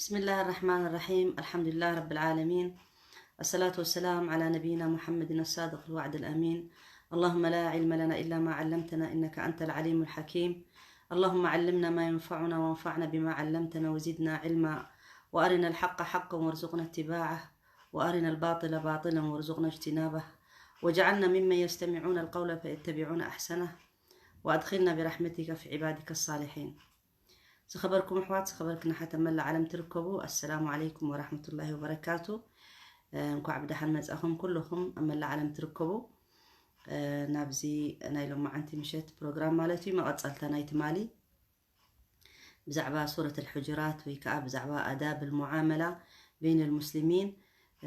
بسم الله الرحمن الرحيم. الحمد لله رب العالمين. الصلاة والسلام على نبينا محمد الصادق الوعد الأمين. اللهم لا علم لنا إلا ما علمتنا إنك أنت العليم الحكيم. اللهم علمنا ما ينفعنا وانفعنا بما علمتنا وزدنا علما. وأرنا الحق حقا وارزقنا اتباعه. وأرنا الباطل باطلا وارزقنا اجتنابه. واجعلنا ممن يستمعون القول فيتبعون أحسنه. وأدخلنا برحمتك في عبادك الصالحين. ዝኸበርኩም ኣሕዋት፣ ዝኸበርክን ኣሓት ኣብ መላእ ዓለም ትርከቡ፣ ኣሰላሙ ዓለይኩም ወራሕመቱላሂ ወበረካቱ። እ፣ እንኳዕ ብደሓን መጻኹም ኩልኹም ኣብ መላእ ዓለም ትርከቡ። እ፣ ናብዚ ናይ ሎማዓንቲ ምሸት ፕሮግራም ማለት እዩ፣ መቐጸልታ ናይ ትማሊ ብዛዕባ ሱረት ኣልሑጁራት ወይ ከዓ ብዛዕባ ኣዳብ ኣልሙዓመላ በይን ኣልሙስሊሚን፣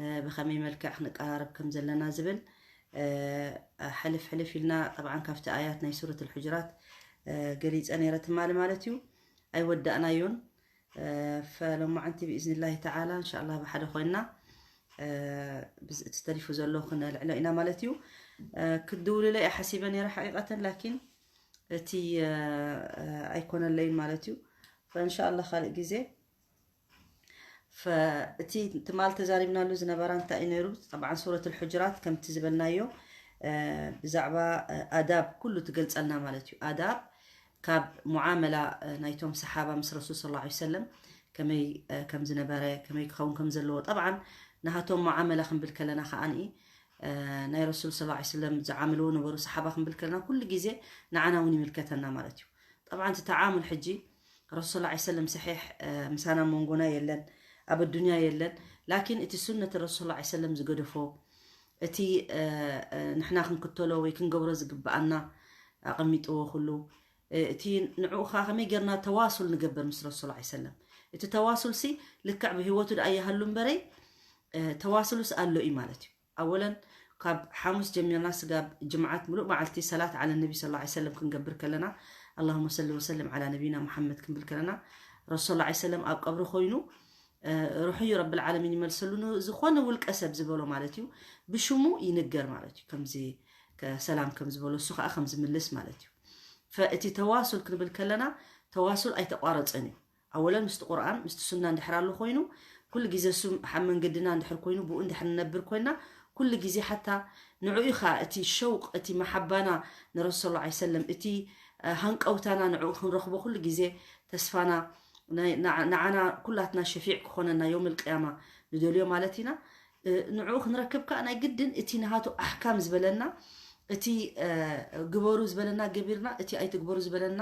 እ፣ ብኸመይ መልክዕ ክንቀራረብ ከም ዘለና ዝብል፣ እ፣ ሕልፍ ሕልፍ ኢልና፣ ጠብዓን ካብቲ ኣያት ናይ ሱረት ኣልሑጁራት፣ እ፣ ገሊጸ ነይረ ትማሊ ማለት እዩ። ኣይወዳእናዮን። እ፣ ፈሎማዓንቲ ብኢዝኒላሂ ተዓላ፣ እንሻላ ብሓደ ኮይና፣ እ፣ ብዝ-፣ እቲ ተሪፉ ዘሎ ክነልዕሎ ኢና ማለት እዩ። እ፣ ክትድውልለ እየ ሓሲበ ነይረ ሓቂቀተን፣ ላኪን እቲ፣ እ፣ እ፣ ኣይኮነለይን ማለት እዩ። ፈእንሻላ ካልእ ግዜ። ፈእቲ ትማል ተዛሪብናሉ ዝነበራ እንታይ እዩ ነይሩ? ጠብዓን ሱረት ኣልሑጅራት ከምቲ ዝበልናዮ፣ እ፣ ብዛዕባ፣ እ፣ ኣዳብ ኩሉ ትገልጸልና ማለት እዩ። ኣዳብ ካብ ሙዓመላ፣ እ፣ ናይቶም ሰሓባ ምስ ረሱል ሰለላሁ ዐለይሂ ወሰለም ከመይ፣ እ፣ ከም ዝነበረ፣ ከመይ ክኸውን ከም ዘለዎ። ጠብዓን ናሃቶም ሙዓመላ ክንብል ከለና ከዓኒ፣ እ፣ ናይ ረሱል ሰለላሁ ዐለይሂ ወሰለም ዝዓምልዎ ነበሩ ሰሓባ ክንብል ከለና ኩሉ ግዜ ንዓና እውን ይምልከተና ማለት እዩ። ጠብዓን እቲ ተዓሙል ሕጂ ረሱል ሰለላሁ ዐለይሂ ወሰለም ሰሒሕ፣ እ፣ ምሳና መንጎና የለን፣ ኣብ ኣዱንያ የለን። ላኪን እቲ ሱነት ረሱል ሰለላሁ ዐለይሂ ወሰለም ዝገደፎ፣ እቲ፣ እ፣ እ፣ ንሕና ክንክተሎ ወይ ክንገብሮ ዝግብኣና ኣቐሚጥዎ ኩሉ፣ እ፣ እቲ ንዕኡ ኸዓ ከመይ ጌርና ተዋሱል ንገብር ምስ ረሱል ሰለላሁ ዐለይሂ ወሰለም። እቲ ተዋሱል ሲ ልክዕ ብህይወቱ ደኣ ይሃሉ እምበረይ፣ እ፣ ተዋሱልስ ኣሎ እዩ ማለት እዩ። ኣወለን ካብ ሓሙስ ጀሚርና ስጋብ ጅምዓት ሙሉእ መዓልቲ ሰላት ዓለ ነቢ ሰለላሁ ዐለይሂ ወሰለም ክንገብር ከለና፣ ኣላሁመ ሰሊ ወሰልም ዓላ ነቢና ሙሓመድ ክንብል ከለና፣ ረሱል ሰለላሁ ዐለይሂ ወሰለም ኣብ ቀብሪ ኮይኑ፣ እ፣ ሩሑ እዩ ረብል ዓለሚን ይመልሰሉ፣ ንዝኾነ ውልቀ ሰብ ዝበሎ ማለት እዩ፣ ብሽሙ ይንገር ማለት እዩ። ከምዚ ከ-፣ ሰላም ከም ዝበሎ እሱ ከዓ ከም ዝምልስ ማለት እዩ። ፈእቲ ተዋሱል ክንብል ከለና፣ ተዋሱል ኣይተቋረጸን እዩ። ኣወለን ምስቲ ቁርኣን፣ ምስቲ ሱና እንድሕር ኣሎ ኮይኑ፣ ኩሉ ግዜ እሱ ኣብ መንገድና እንድሕር ኮይኑ፣ ብኡ እንድሕር ንነብር ኮይና፣ ኩሉ ግዜ ሓታ ንዕኡ ኢኻ እቲ ሸውቕ፣ እቲ መሓባና ንረሱል ሰለላሁ ዐለይሂ ወሰለም፣ እቲ፣ እ፣ ሃንቀውታና ንዕኡ ክንረኽቦ ኩሉ ግዜ ተስፋና፣ ናይ፣ ንዓ-፣ ንዓና ኩላትና ሸፊዕ ክኾነና የውመል ቅያማ ንደልዮ ማለት ኢና። እ፣ ንዕኡ ክንረክብ ከኣ ናይ ግድን እቲ ናሃቱ ኣሕካም ዝበለና፣ እቲ፣ እ፣ ግበሩ ዝበለና ገቢርና፣ እቲ ኣይትግበሩ ዝበለና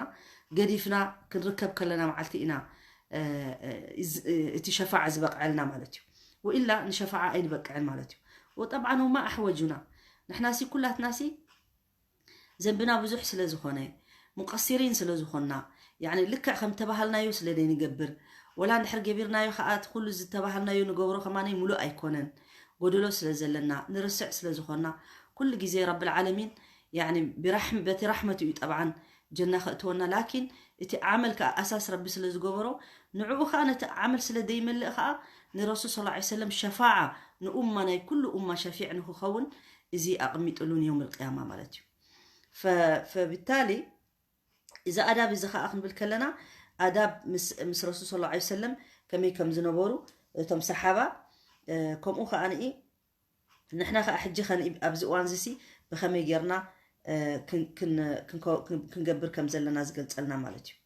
ገዲፍና ክንርከብ ከለና መዓልቲ ኢና፣ እ፣ እ፣ እቲ ሸፋዓ ዝበቕዐልና ማለት እዩ። ወኢላ ንሸፋዓ ኣይንበቅዕን ማለት እዩ። ወጠብዓን ወማ ኣሕወጁና፣ ንሕናሲ ኩላትናሲ ዘንብና ብዙሕ ስለ ዝኾነ፣ ሙቀሲሪን ስለ ዝኾንና፣ ያዕኒ ልክዕ ከም ተባሃልናዮ ስለ ዘይንገብር፣ ወላ እንድሕር ገቢርናዮ ኸኣ እቲ ኩሉ ዝተባሃልናዮ ንገብሮ ከማነይ ሙሉእ ኣይኮነን፣ ጎደሎ ስለ ዘለና፣ ንርስዕ ስለ ዝኾንና፣ ኩሉ ግዜ ረብል ዓለሚን፣ ያዕኒ ብራሕም-፣ በቲ ራሕመቱ እዩ ጠብዓን ጀና ከእትወና። ላኪን እቲ ዓመል ከኣ ኣሳስ ረቢ ስለ ዝገበሮ፣ ንዕኡ ከኣ ነቲ ዓመል ስለ ዘይመልእ ከኣ ንረሱል ሰለላሁ ዐለይሂ ወሰለም ሸፋዓ ንኡማ፣ ናይ ኩሉ ኡማ ሸፊዕ ንክኸውን እዚ ኣቕሚጥሉን የውም ልቅያማ ማለት እዩ። ፈ-፣ ፈብታሊ እዚ ኣዳብ እዚ ከኣ ክንብል ከለና፣ ኣዳብ ምስ፣ ምስ ረሱል ሰለላሁ ዐለይሂ ወሰለም ከመይ ከም ዝነበሩ እቶም ሰሓባ፣ እ፣ ከምኡ ከኣ ንኢ ንሕና ከኣ ሕጂ ከ ንኢ ኣብዚ እዋን እዚ ሲ ብኸመይ ጌርና፣ እ፣ ክን-፣ ክን-፣ ክንከ-፣ ክን-፣ ክንገብር ከም ዘለና ዝገልጸልና ማለት እዩ።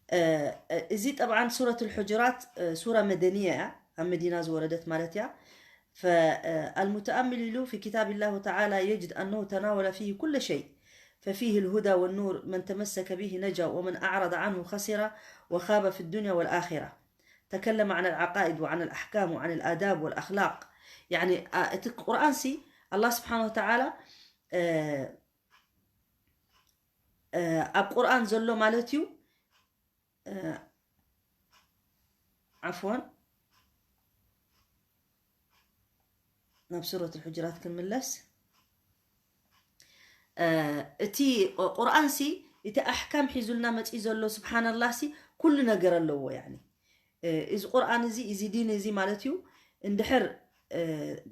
እ፣ እ፣ እዚ ጠብዓን ሱረት ኣልሑጁራት፣ እ፣ ሱራ መደንያ እያ፣ ኣብ መዲና ዝወረደት ማለት እያ። ፈ-፣ እ፣ ኣልሙተኣሚል ኢሉ ፊ ኪታብ ላሁ ተዓላ የጅድ ኣነሁ ተናወለ ፊህ ኩለ ሸይ ፈፊህ ልሁዳ ወኑር መን ተመሰከ ቢህ ነጃ ወመን ኣዕረደ ዓንሁ ኸሲራ ወኻበ ፊ ዱንያ ወልኣኺራ። ተከለመ ዓን ኣልዓቃኢድ ወዓን ኣልኣሕካም ወዓን ኣልኣዳብ ወልኣኽላቅ። ያዕኒ፣ ኣ-፣ እቲ ቁርኣን ሲ ኣላህ ስብሓን ወተዓላ፣ እ፣ እ፣ ኣብ ቁርኣን ዘሎ ማለት እዩ። እ፣ ዓፍዋን፣ ናብ ሱረት ኣልሑጅራት ክንምለስ። እ፣ እቲ ቁርኣን ሲ፣ እቲ ኣሕካም ሒዙልና መፂኡ ዘሎ ስብሓንላህ ሲ፣ ኩሉ ነገር ኣለዎ። ያኒ፣ እ፣ እዚ ቁርኣን እዚ፣ እዚ ዲን እዚ ማለት እዩ፣ እንድሕር፣ እ፣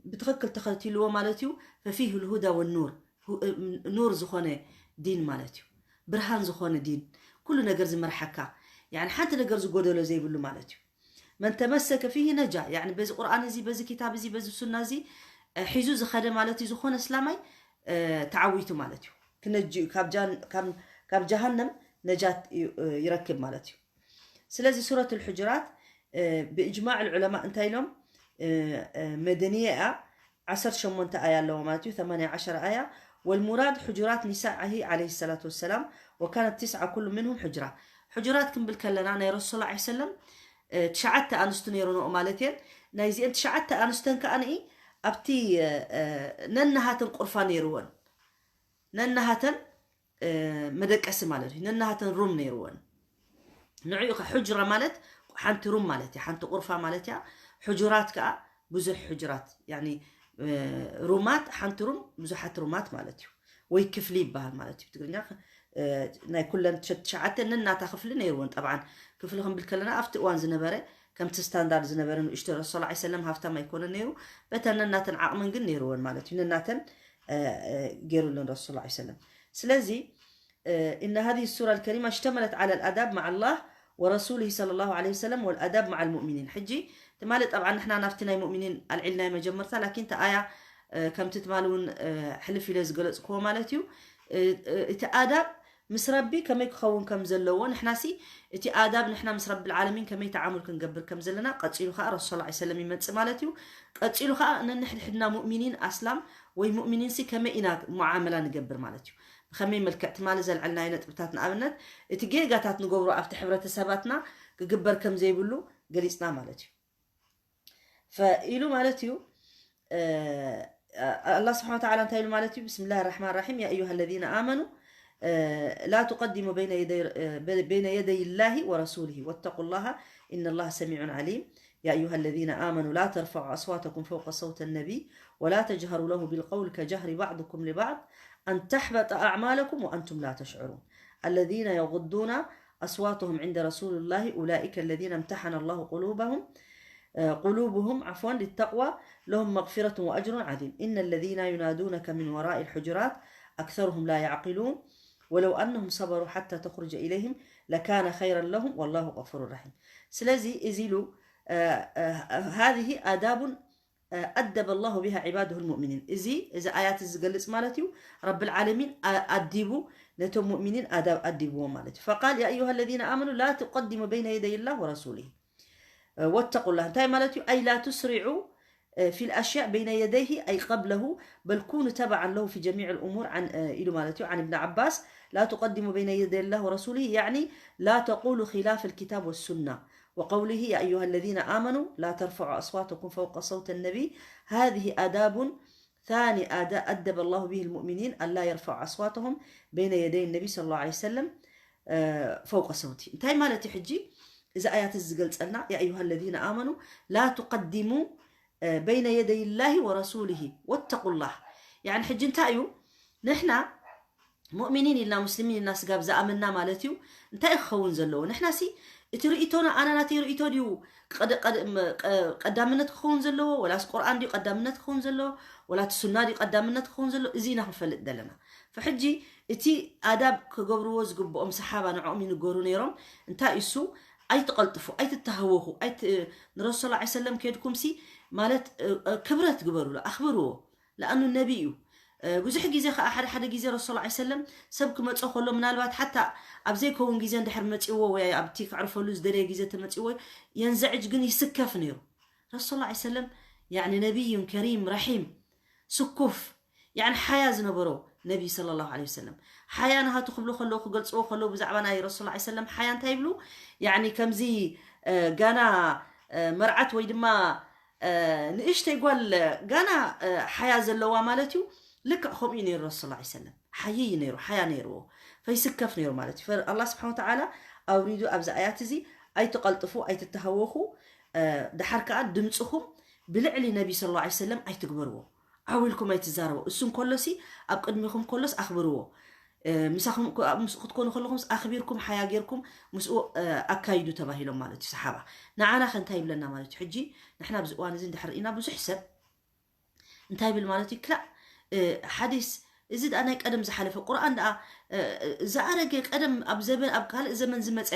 ብትኽክል ተኸቲልዎ ማለት እዩ፣ ፈፊህ ልሁዳ ወኑር፣ ሁ-፣ እ፣ ኑር ዝኾነ ዲን ማለት እዩ፣ ብርሃን ዝኾነ ዲን፣ ኩሉ ነገር ዝመርሓካ። ያኒ ሓንቲ ነገር ዝጎደሎ ዘይብሉ ማለት እዩ። መን ተመሰከ ፊሂ ነጃ። ያኒ በዚ ቁርኣን እዚ፣ በዚ ኪታብ እዚ፣ በዚ ሱና እዚ እ፣ ሒዙ ዝኸደ ማለት እዩ። ዝኾነ እስላማይ እ፣ ተዓዊቱ ማለት እዩ። ክነጅ ካብ ጃን- ካብ- ካብ ጀሃነም ነጃት ዩ- እ፣ ይረክብ ማለት እዩ። ስለዚ ሱረት ልሕጁራት እ፣ ብእጅማዕ ልዑለማ እንታይ ኢሎም? እ፣ እ፣ መደንያ እያ። ዓሰርተ ሸሞንተ ኣያ ኣለዎ ማለት እዩ። ثمانية عشر ኣያ። والمراد حجرات نسائه عليه الصلاة والسلام وكانت تسعة كل منهم حجرة. ሕጁራት ክንብል ከለና ናይ ረሱል ሰለላሁ ዐለይሂ ወሰለም እ፣ ትሽዓተ ኣንስቱ ነይሩንኦ ማለት እየን። ናይዚአን ትሽዓተ ኣንስተን ከኣ ንኢ ኣብቲ እ፣ እ፣ ነናሃተን ቁርፋ ነይርወን፣ ነናሃተን እ፣ መደቀሲ ማለት እዩ። ነናሃተን ሩም ነይርወን። ንዕኡ ከ ሕጅራ ማለት ሓንቲ ሩም ማለት እያ፣ ሓንቲ ቁርፋ ማለት እያ። ሕጁራት ከኣ ብዙሕ ሕጅራት፣ ያኒ እ፣ ሩማት፣ ሓንቲ ሩም ብዙሓት ሩማት ማለት እዩ። ወይ ክፍሊ ይበሃል ማለት እዩ ብትግርኛ። እ፣ ናይ ኩለን ትሸ- ትሽዓተ ነናታ ክፍሊ ነይርወን። ጠብዓን ክፍሊ ክንብል ከለና ኣብቲ እዋን ዝነበረ ከምቲ ስታንዳርድ ዝነበረ ንእሽቶ ረሱል ሰለላሁ ዐለይሂ ወሰለም ሃፍታም ኣይኮነን ነይሩ። በተን ነናተን ዓቕመን ግን ነይርወን ማለት እዩ። ነናተን እ፣ እ፣ ገይሩለን ረሱል ሰለላሁ ዐለይሂ ወሰለም። ስለዚ እ፣ إن هذه السورة الكريمة اشتملت على الآداب مع الله ورسوله صلى الله عليه وسلم والآداب مع المؤمنين። ሕጂ ትማሊ ጠብዓ ንሕና ናብቲ ናይ ሙእሚኒን ኣልዒልናዮ መጀመርታ፣ ላኪን እቲ ኣያ እ፣ ከምቲ ትማሊ እውን እ፣ ሕልፍ ኢለ ዝገለጽክዎ ማለት እዩ። እ፣ እ፣ እቲ ኣዳብ ምስ ረቢ ከመይ ክኸውን ከም ዘለዎ ንሕናሲ እቲ ኣዳብ ንሕና ምስ ረቢ ዓለሚን ከመይ ተዓሙል ክንገብር ከም ዘለና ቀጺሉ ከኣ ረሱል ሰለላሁ ዐለይሂ ወሰለም ይመጽእ ማለት እዩ። ቀጺሉ ከኣ ነንሕድሕድና ሙእሚኒን ኣስላም ወይ ሙእሚኒንሲ ከመይ ኢና ሙዓመላ ንገብር ማለት እዩ። ብኸመይ መልክዕ ትማሊ ዘልዐልናዮ ነጥብታት ንኣብነት እቲ ጌጋታት ንገብሮ ኣብቲ ሕብረተሰባትና ክግበር ከም ዘይብሉ ገሊጽና ማለት እዩ። ፈኢሉ ማለት እዩ እ፣ ኣላህ ስብሓን ወተዓላ እንታይ ኢሉ ማለት እዩ? ብስምላህ ራሕማን ራሒም፣ يا أيها الذين آمنوا لا تقدموا بين يدي بين يدي الله ورسوله واتقوا الله إن الله سميع عليم. يا أيها الذين آمنوا لا ترفعوا أصواتكم فوق صوت النبي ولا تجهروا له بالقول كجهر بعضكم لبعض أن تحبط أعمالكم وأنتم لا تشعرون. الذين يغضون أصواتهم عند رسول الله أولئك الذين امتحن الله قلوبهم آه، قلوبهم عفوا للتقوى لهم مغفرة وأجر عظيم. إن الذين ينادونك من وراء الحجرات أكثرهم لا يعقلون ولو أنهم صبروا حتى تخرج إليهم لكان خيرا لهم والله غفور رحيم. ስለዚ እዚ ኢሉ እ፣ እ፣ هذه آداب እ፣ أدب الله بها عباده المؤمنين። እዚ እዚ ኣያት እዚ ዝገልጽ ማለት እዩ። ረብል ዓለሚን ኣ- ኣዲቡ ነቶም ሙእሚኒን ኣዳብ ኣዲብዎም ማለት እዩ። فقال يا أيها الذين آمنوا لا تقدموا بين يدي الله ورسوله እ፣ واتقوا الله። እንታይ ማለት እዩ? أي لا تسرعوا እ፣ في الأشياء بين يديه أي قبله بل كونوا تبعا له في جميع الأمور عن እ፣ ኢሉ ማለት እዩ። عن ابن عباس لا تقدموا بين يدي الله ورسوله يعني لا تقولوا خلاف الكتاب والسنة وقوله يا أيها الذين آمنوا لا ترفعوا أصواتكم فوق صوت النبي. هذه آداب ثاني آداب أدب الله به المؤمنين أن لا يرفعوا أصواتهم بين يدي النبي صلى الله عليه وسلم آه، فوق صوته. እንታይ ማለት እዩ ሕጂ እዚ ኣያት እዚ ዝገልጸልና? يا أيها الذين آمنوا لا تقدموا آه، بين يدي الله ورسوله واتقوا الله. يعني ሕጂ እንታይ እዩ ንሕና ሙእሚኒን ኢልና ሙስሊሚን ኢልና ስጋብ ዝኣመንና ማለት እዩ። እንታይ እዩ ክኸውን ዘለዎ? ንሕናሲ እቲ ርእይቶና ኣነ ናተይ ርእይቶ ድዩ ቀደ- ቀደ- መ- ቀ- ቀዳምነት ክኸውን ዘለዎ? ወላስ ቁርኣን ድዩ ቀዳምነት ክኸውን ዘለዎ? ወላ እቲ ሱና ድዩ ቀዳምነት ክኸውን ዘለዎ? እዚ ኢና ክንፈልጥ ዘለና። ፈሕጂ እቲ ኣዳብ ክገብርዎ ዝግብኦም ሰሓባ ንዕኦም ይንገሩ ነይሮም። እንታይ እሱ? ኣይትቐልጥፉ፣ ኣይትተሃወኹ፣ ኣይት- ንረሱል ሰለላሁ ዐለይሂ ወሰለም ከድኩም ሲ ማለት እ፣ እ፣ ክብረት ግበሩሉ፣ ኣኽብርዎ። ለኣኑ ነቢ እዩ። እ፣ ብዙሕ ግዜ ከዓ ሓደ ሓደ ግዜ ረሱል ሰለላሁ ዐለይሂ ወሰለም ሰብ ክመጾ ከሎ ምናልባት ሓታ ኣብ ዘይከውን ግዜ እንድሕር መጺዎ ወይ ኣብቲ ከዕርፈሉ ዝደለየ ግዜ ተመጺዎ የንዘዕጅ ግን ይስከፍ ነይሩ። ረሱል ሰለላሁ ዐለይሂ ወሰለም ያኒ ነቢዩን ከሪም ረሒም ስኩፍ ያኒ ሓያ ዝነበሮ ነቢ ሰለላሁ ዐለይሂ ወሰለም ሓያ ናሃቱ ክብሉ ከለዉ ክገልፅዎ ከለዉ ብዛዕባ ናይ ረሱል ሰለላሁ ዐለይሂ ወሰለም ሓያ እንታይ ይብሉ? ያኒ ከምዚ እ፣ ጋና እ፣ መርዓት ወይ ድማ እ፣ ንእሽተይ ጓል ጋና እ፣ ሓያ ዘለዋ ማለት እዩ። ልክዕ ከምኡ እዩ ነይሩ ረሱል ሰለላሁ ዐለይሂ ወሰለም ሓይይ እዩ ነይሩ ሓያ ነይርዎ ፈይስከፍ ነይሩ ማለት እዩ። ፈ- ኣላህ ስብሓን ወተዓላ ኣውሪዱ ኣብዚ ኣያት እዚ ኣይትቐልጥፉ ኣይትተሃወኹ እ፣ ድሓር ከዓ ድምፅኹም ብልዕሊ ነቢ ሰለላሁ ዐለይሂ ወሰለም ኣይትግበርዎ። ዓው ኢልኩም ኣይትዛረቡ። እሱ እንከሎሲ ኣብ ቅድሚኹም ከሎስ ኣኽብርዎ። እ፣ ምሳኹም ክ- ኣብ ምስኡ ክትኮኑ ከለኹምስ ኣኽቢርኩም ሓያ ጌርኩም ምስኡ እ፣ ኣካይዱ ተባሂሎም ማለት እዩ ሰሓባ። ንዓና ከ እንታይ ይብለና ማለት እዩ? ሕጂ ንሕና ኣብዚ እዋን እዚ እንድሕር ርኢና ብዙሕ ሰብ እንታይ ይብል ማለት እዩ? ክላእ እ፣ ሓዲስ እዚ ደኣ ናይ ቀደም ዝሓለፈ ቁርኣን ደኣ ዝኣረገ ቀደም ኣብ ዘበን ኣብ ካልእ ዘመን ዝመፀ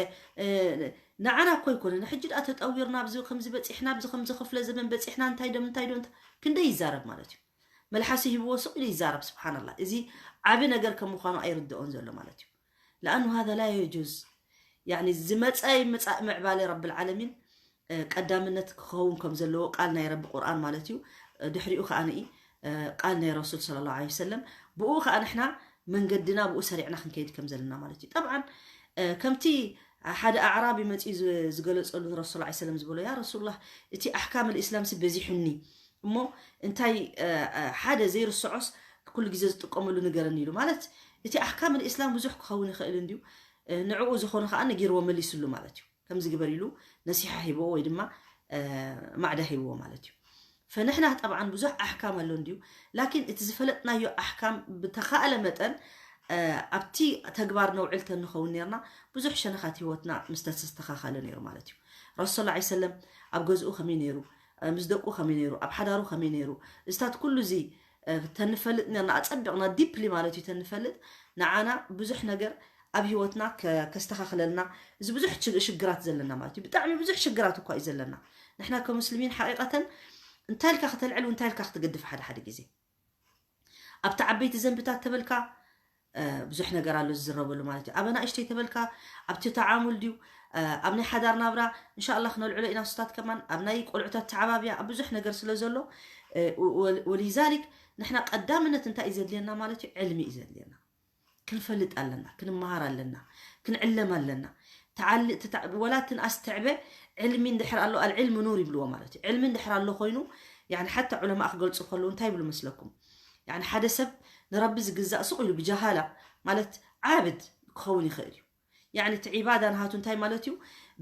ንዓና እኮ ኣይኮነን። ሕጂ ደኣ ተጠዊርና ኣብዚ ከምዚ በፂሕና ኣብዚ ከምዚ ክፍለ ዘመን በፂሕና እንታይ ዶ እንታይ ዶ ክንደይ ይዛረብ ማለት እዩ። መልሓሱ ሂብዎ ስቕ ኢሉ ይዛረብ። ስብሓንላ እዚ ዓብ ነገር ከም ምዃኑ ኣይርድኦን ዘሎ ማለት እዩ። ለኣኑ ሃذا لا يجوز يعني ዝመፀ ይምፃእ ምዕባለ ረብል ዓለሚን ቀዳምነት ክኸውን ከም ዘለዎ ቃል ናይ ረቢ ቁርኣን ማለት እዩ። ድሕሪኡ ከዓ ንኢ ቃል ናይ ረሱል صلى الله عليه وسلم ብኡ ከዓ ንሕና መንገድና ብኡ ሰሪዕና ክንከይድ ከም ዘለና ማለት እዩ። ጠብዓን ከምቲ ሓደ ኣዕራቢ መፂኡ ዝገለፀሉ ረሱል ላ ሰለም ዝበሎ ያ ረሱሉላህ እቲ ኣሕካም ልእስላም ሲ በዚሑኒ እሞ እንታይ ሓደ ዘይርስዖስ ኩሉ ግዜ ዝጥቀመሉ ንገረኒ ኢሉ ማለት እቲ ኣሕካም ልእስላም ብዙሕ ክኸውን ይኽእል እንድዩ። ንዕኡ ዝኾነ ከዓ ነጊርዎ መሊስሉ ማለት እዩ። ከምዚ ግበር ኢሉ ነሲሓ ሂብዎ ወይ ድማ ማዕዳ ሂብዎ ማለት እዩ። ፈንሕና ጠብዓን ብዙሕ ኣሕካም ኣሎ እንድዩ ላኪን እቲ ዝፈለጥናዮ ኣሕካም ብተኻእለ መጠን ኣብቲ ተግባር ነውዕል ተንኸውን ነርና ብዙሕ ሸነኻት ህይወትና ምስ ተስተኻኸለ ነይሩ ማለት እዩ። ረሱል ላ ሰለም ኣብ ገዝኡ ከመይ ነይሩ፣ ምስ ደቁ ከመይ ነይሩ፣ ኣብ ሓዳሩ ከመይ ነይሩ፣ እዝታት ኩሉ እዚ ተንፈልጥ ነርና ኣፀቢቕና ዲፕሊ ማለት እዩ ተንፈልጥ ንዓና ብዙሕ ነገር ኣብ ህይወትና ከስተኻኽለልና እዚ ብዙሕ ሽግራት ዘለና ማለት እዩ። ብጣዕሚ ብዙሕ ሽግራት እኳ እዩ ዘለና። ንሕና ከሙስሊሚን ሓቂቀተን እንታይ ኢልካ ከተልዕል እንታይ ኢልካ ክትገድፍ ሓደ ሓደ ግዜ ኣብቲ ዓበይቲ ዘንብታት ተበልካ ብዙሕ ነገር ኣሎ ዝዝረበሉ ማለት እዩ። ኣብ ኣናእሽተይ ተበልካ ኣብቲ ተዓሙል ድዩ ኣብ ናይ ሓዳር ናብራ እንሻላ ክነልዕሎ ኢና ስታት ከማን ኣብ ናይ ቆልዑታት ተዓባብያ ኣብ ብዙሕ ነገር ስለ ዘሎ ወሊዛሊክ ንሕና ቀዳምነት እንታይ እዩ ዘድልየና ማለት እዩ ዕልሚ እዩ ዘድልየና። ክንፈልጥ ኣለና፣ ክንመሃር ኣለና፣ ክንዕለም ኣለና። ወላ ትንኣስ ትዕበ ዕልሚ እንድሕር ኣሎ ኣልዕልሚ ኑር ይብልዎ ማለት እዩ። ዕልሚ እንድሕር ኣሎ ኮይኑ ሓታ ዑለማእ ክገልፁ ከለዉ እንታይ ይብሉ መስለኩም? ሓደ ሰብ ንረቢ ዝግዛእ ስቕ ኢሉ ብጃሃላ ማለት ዓብድ ክኸውን ይኽእል እዩ። ያኒ እቲ ዒባዳ ንሃቱ እንታይ ማለት እዩ?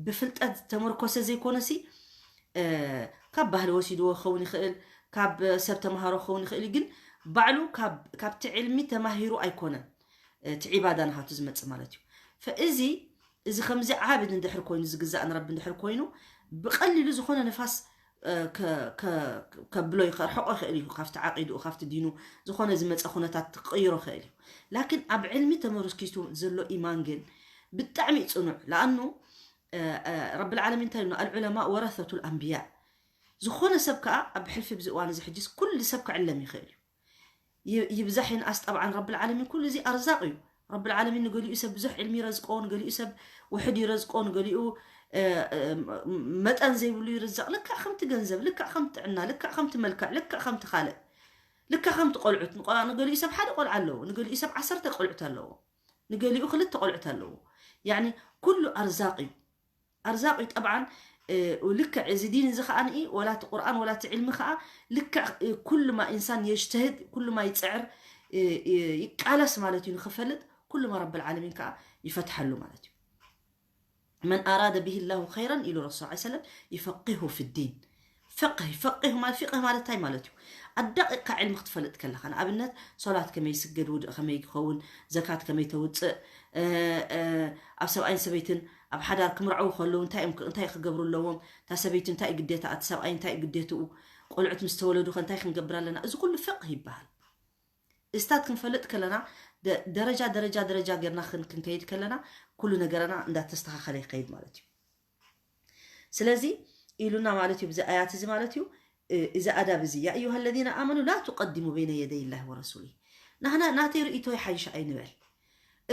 ብፍልጠት ዝተመርኮሰ ዘይኮነሲ ካብ ባህሊ ወሲድዎ ክኸውን ይኽእል፣ ካብ ሰብ ተምሃሮ ክኸውን ይኽእል እዩ። ግን ባዕሉ ካብቲ ዕልሚ ተማሂሩ ኣይኮነን እቲ ዒባዳ ንሃቱ ዝመፅእ ማለት እዩ። ፈእዚ እዚ ከምዚ ዓብድ እንድሕር ኮይኑ ዝግዛእ ንረቢ እንድሕር ኮይኑ ብቐሊሉ ዝኾነ ንፋስ ከብሎ ከርሕቆ ይኽእል እዩ ካብቲ ዓቂድኡ ካብቲ ዲኑ ዝኾነ ዝመፀ ኩነታት ክቕይሮ ይኽእል እዩ። ላኪን ኣብ ዕልሚ ተመርኪቱ ዘሎ ኢማን ግን ብጣዕሚ እዩ ፅኑዕ። ለኣኑ ረብል ዓለሚን እንታይ ኢሉ ኣልዑለማ ወረሰቱ ልኣንብያ ዝኾነ ሰብ ከዓ ኣብ ሕልፊ ብዚ እዋን እዚ ሕጅስ ኩሉ ሰብ ክዕለም ይኽእል እዩ። ይብዛሕ ይንኣስ ጠብዓን ረብል ዓለሚን ኩሉ እዚ ኣርዛቕ እዩ። ረብል ዓለሚን ንገሊኡ ሰብ ብዙሕ ዕልሚ ይረዝቆ፣ ንገሊኡ ሰብ ውሕድ ይረዝቆ፣ ንገሊኡ መጠን ዘይብሉ ይርዘቕ። ልክዕ ከምቲ ገንዘብ፣ ልክዕ ከምቲ ጥዕና፣ ልክዕ ከምቲ መልክዕ፣ ልክዕ ከምቲ ካልእ፣ ልክዕ ከምቲ ቆልዑት። ንገሊኡ ሰብ ሓደ ቆልዓ ኣለዎ፣ ንገሊኡ ሰብ ዓሰርተ ቆልዑት ኣለዎ፣ ንገሊኡ ክልተ ቆልዑት ኣለዎ። ያኒ ኩሉ ኣርዛቕ እዩ። ኣርዛቕ እዩ ጠብዓን ልክዕ እዚ ዲን እዚ ከዓ ንኢ ወላ እቲ ቁርኣን ወላ እቲ ዕልሚ ከዓ ልክዕ ኩሉማ ኢንሳን የጅተህድ ኩሉማ ይፅዕር ይቃለስ ማለት እዩ ንክፈልጥ ኩሉማ ረብል ዓለሚን ከዓ ይፈትሐሉ ማለት እዩ። መን ኣራደ ብሂ ላሁ ኸይረን ኢሉ ረሱል ላ ሰለም ይፈቂሁ ፊዲን። ፍቅህ ፍቅህ ማለት ፊቅህ ማለት እንታይ ማለት እዩ? ኣዳቂቅካ ዕልሚ ክትፈልጥ ከለካ ንኣብነት ሶላት ከመይ ይስገድ ውድእ ከመይ ክኸውን ዘካት ከመይ ተውፅእ ኣብ ሰብኣይን ሰበይትን ኣብ ሓዳር ክምርዐው ከለዉ እንታይ እዮም እንታይ ክገብሩ ኣለዎም እታ ሰበይቲ እንታይ ግዴታ እቲ ሰብኣይ እንታይ ግዴትኡ ቆልዑት ምስ ተወለዱ ከ እንታይ ክንገብር ኣለና እዚ ኩሉ ፍቅህ ይበሃል። እስታት ክንፈልጥ ከለና ደረጃ ደረጃ ደረጃ ገርና ክንከይድ ከለና ኩሉ ነገረና እንዳተስተኻኸለ ይኸይድ ማለት እዩ። ስለዚ ኢሉና ማለት እዩ ብዚ ኣያት እዚ ማለት እዩ እዚ ኣዳብ እዚ ያ ኣዩሃ ለዚነ ኣመኑ ላ ቱቀድሙ በይነ የደይ ላህ ወረሱሊ ናህና ናተይ ርእቶ ይሓይሽ ኣይንበል።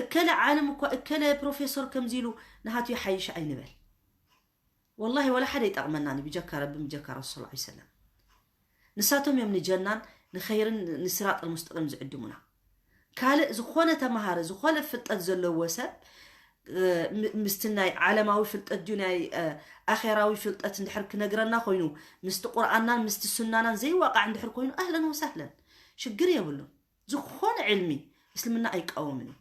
እከለ ዓለም እኳ እከለ ፕሮፌሶር ከምዚ ኢሉ ናሃቱ ይሓይሽ ኣይንበል። ወላሂ ወላ ሓደ ይጠቕመናኒ ብጀካ ረቢ ብጀካ ረሱል ላ ሰለም። ንሳቶም እዮም ንጀናን ንኸይርን ንስራጥ ልሙስጠቂም ዝዕድሙና። ካልእ ዝኾነ ተምሃረ ዝኾነ ፍልጠት ዘለዎ ሰብ ምስቲ ናይ ዓለማዊ ፍልጠት ድዩ ናይ ኣኼራዊ ፍልጠት እንድሕር ክነግረና ኮይኑ ምስቲ ቁርኣናን ምስቲ ሱናናን ዘይዋቃዕ እንድሕር ኮይኑ ኣህለን ወሳህለን ሽግር የብሉን። ዝኾነ ዕልሚ እስልምና ኣይቃወምን እዩ።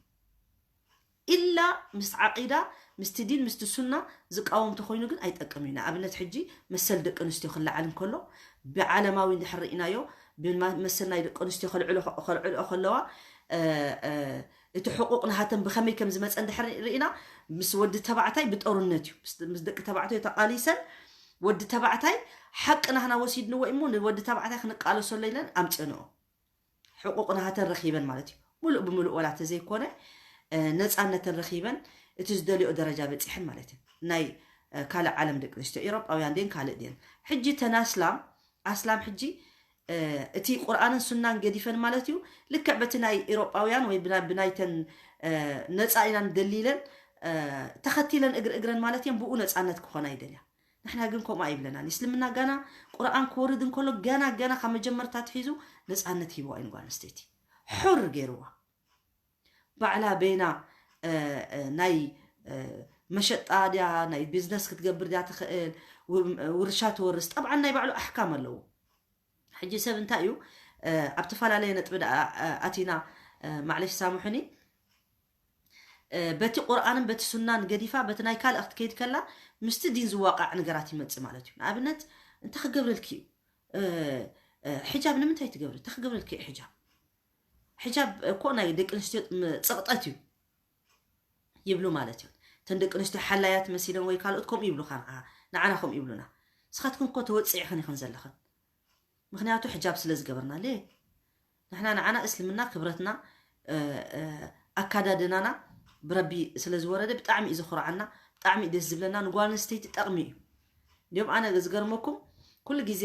ኢላ ምስ ዓቂዳ ምስቲ ዲን ምስቲ ሱና ዝቃወም ተኮይኑ ግን ኣይጠቅም እዩ። ንኣብነት ሕጂ መሰል ደቂ ኣንስትዮ ክለዓል እንከሎ ብዓለማዊ እንድሕር ርኢናዮ ብመሰል ናይ ደቂ ኣንስትዮ ከልዕልኦ ከለዋ እቲ ሕቁቕ ናሃተን ብኸመይ ከም ዝመፀ እንድሕር ርኢና ምስ ወዲ ተባዕታይ ብጦርነት እዩ ምስ ደቂ ተባዕትዮ ተቃሊሰን ወዲ ተባዕታይ ሓቂ ናህና ወሲድንዎ እሞ ንወዲ ተባዕታይ ክንቃለሰሎ ኢለን ኣምፅንኦ ሕቁቕ ናሃተን ረኺበን ማለት እዩ። ሙሉእ ብምሉእ ዋላ ተዘይኮነ ነፃነተን ረኺበን እቲ ዝደልዮ ደረጃ በፂሐን ማለት እዩ። ናይ ካልእ ዓለም ደቂ ኣንስትዮ ኤሮጳውያን ድን ካልእ ድን ሕጂ ተን ኣስላም ኣስላም ሕጂ እቲ ቁርኣንን ሱናን ገዲፈን ማለት እዩ። ልክዕ በቲ ናይ ኤሮጳውያን ወይ ብናይተን ነፃ ኢናን ደሊለን ተኸቲለን እግሪ እግረን ማለት እየን ብኡ ነፃነት ክኾና ይደልያ። ንሕና ግን ከምኡ ኣይብለናን። እስልምና ገና ቁርኣን ክወርድ እንከሎ ገና ገና ካብ መጀመርታ ትሒዙ ነፃነት ሂብዋ እዩ ንጓል ኣንስተይቲ። ሑር ገይርዋ። ባዕላ በይና ናይ መሸጣ ድያ ናይ ቢዝነስ ክትገብር ድያ ትኽእል፣ ውርሻ ትወርስ። ጠብዓን ናይ ባዕሉ ኣሕካም ኣለዎ። ሕጂ ሰብ እንታይ እዩ ኣብ ተፈላለየ ነጥቢ ደኣ ኣቲና፣ ማዕለሽ ሳምሑኒ፣ በቲ ቁርኣንን በቲ ሱናን ገዲፋ በቲ ናይ ካልእ ክትከይድ ከላ ምስቲ ዲን ዝዋቃዕ ነገራት ይመጽእ ማለት እዩ። ንኣብነት እንተ ክገብረልኪ እዩ ሕጃብ ንምንታይ ትገብሪ? እንተ ክገብረልኪ እዩ ሕጃብ? ሕጃብ እኮ ናይ ደቂ ኣንስትዮ ጽቕጠት እዩ ይብሉ ማለት እዩ። እተን ደቂ ኣንስትዮ ሓላያት መሲለን ወይ ካልኦት ከምኡ ይብሉኻ፣ ንዓና ከምኡ ይብሉና። ንስኻትኩም እኮ ተወፅዒኽን ኢኽን ዘለኽን። ምክንያቱ ሕጃብ ስለ ዝገበርና ለ ንሕና ንዓና እስልምና ክብረትና ኣካዳድናና ብረቢ ስለ ዝወረደ ብጣዕሚ እዩ ዘኹርዓና፣ ብጣዕሚ ደስ ዝብለና፣ ንጓል ኣንስተይቲ ጠቕሚ እዩ። እንዲሁም ኣነ ዝገርመኩም ኩሉ ግዜ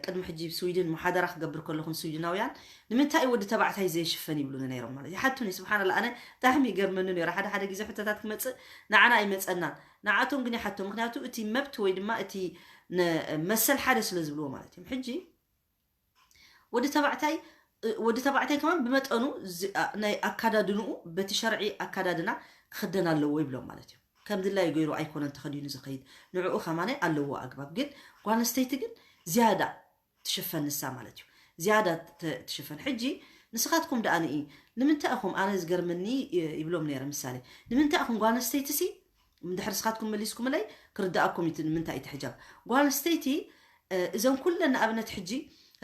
ቅድሚ ሕጂ ስዊድን መሓደራ ክገብር ከለኹም ስዊድናውያን ንምንታይ ወዲ ተባዕታይ ዘይሽፈን ይብሉኒ ነይሮም ማለት ይሓቱኒ። ስብሓንላ ኣነ ብጣዕሚ ይገርመኒ ነይሩ። ሓደ ሓደ ግዜ ሕቶታት ክመፅእ ንዓና ኣይመፀናን፣ ንዓቶም ግን ይሓቶም። ምክንያቱ እቲ መብት ወይ ድማ እቲ መሰል ሓደ ስለ ዝብልዎ ማለት እዮም። ሕጂ ወዲ ተባዕታይ ወዲ ተባዕታይ ከማን ብመጠኑ ናይ ኣካዳድንኡ በቲ ሸርዒ ኣካዳድና ክኽደን ኣለዎ ይብሎም ማለት እዩ። ከም ድላይ ገይሩ ኣይኮነን ተኸዲኑ ዝኸይድ፣ ንዕኡ ከማን ኣለዎ ኣግባብ። ግን ጓል ኣንስተይቲ ግን ዝያዳ ትሽፈን ንሳ ማለት እዩ። ዝያዳ ትሽፈን። ሕጂ ንስኻትኩም ደኣ ንኢ ንምንታይ ኢኹም፣ ኣነ ዝገርመኒ ይብሎም ነይረ ምሳሌ፣ ንምንታይ ኢኹም ጓል ኣንስተይቲ ሲ እንድሕር ንስኻትኩም መሊስኩምለይ ክርዳኣኩም እዩ። ንምንታይ እቲ ሕጃብ ጓል ኣንስተይቲ እዘን ኩለን ንኣብነት ሕጂ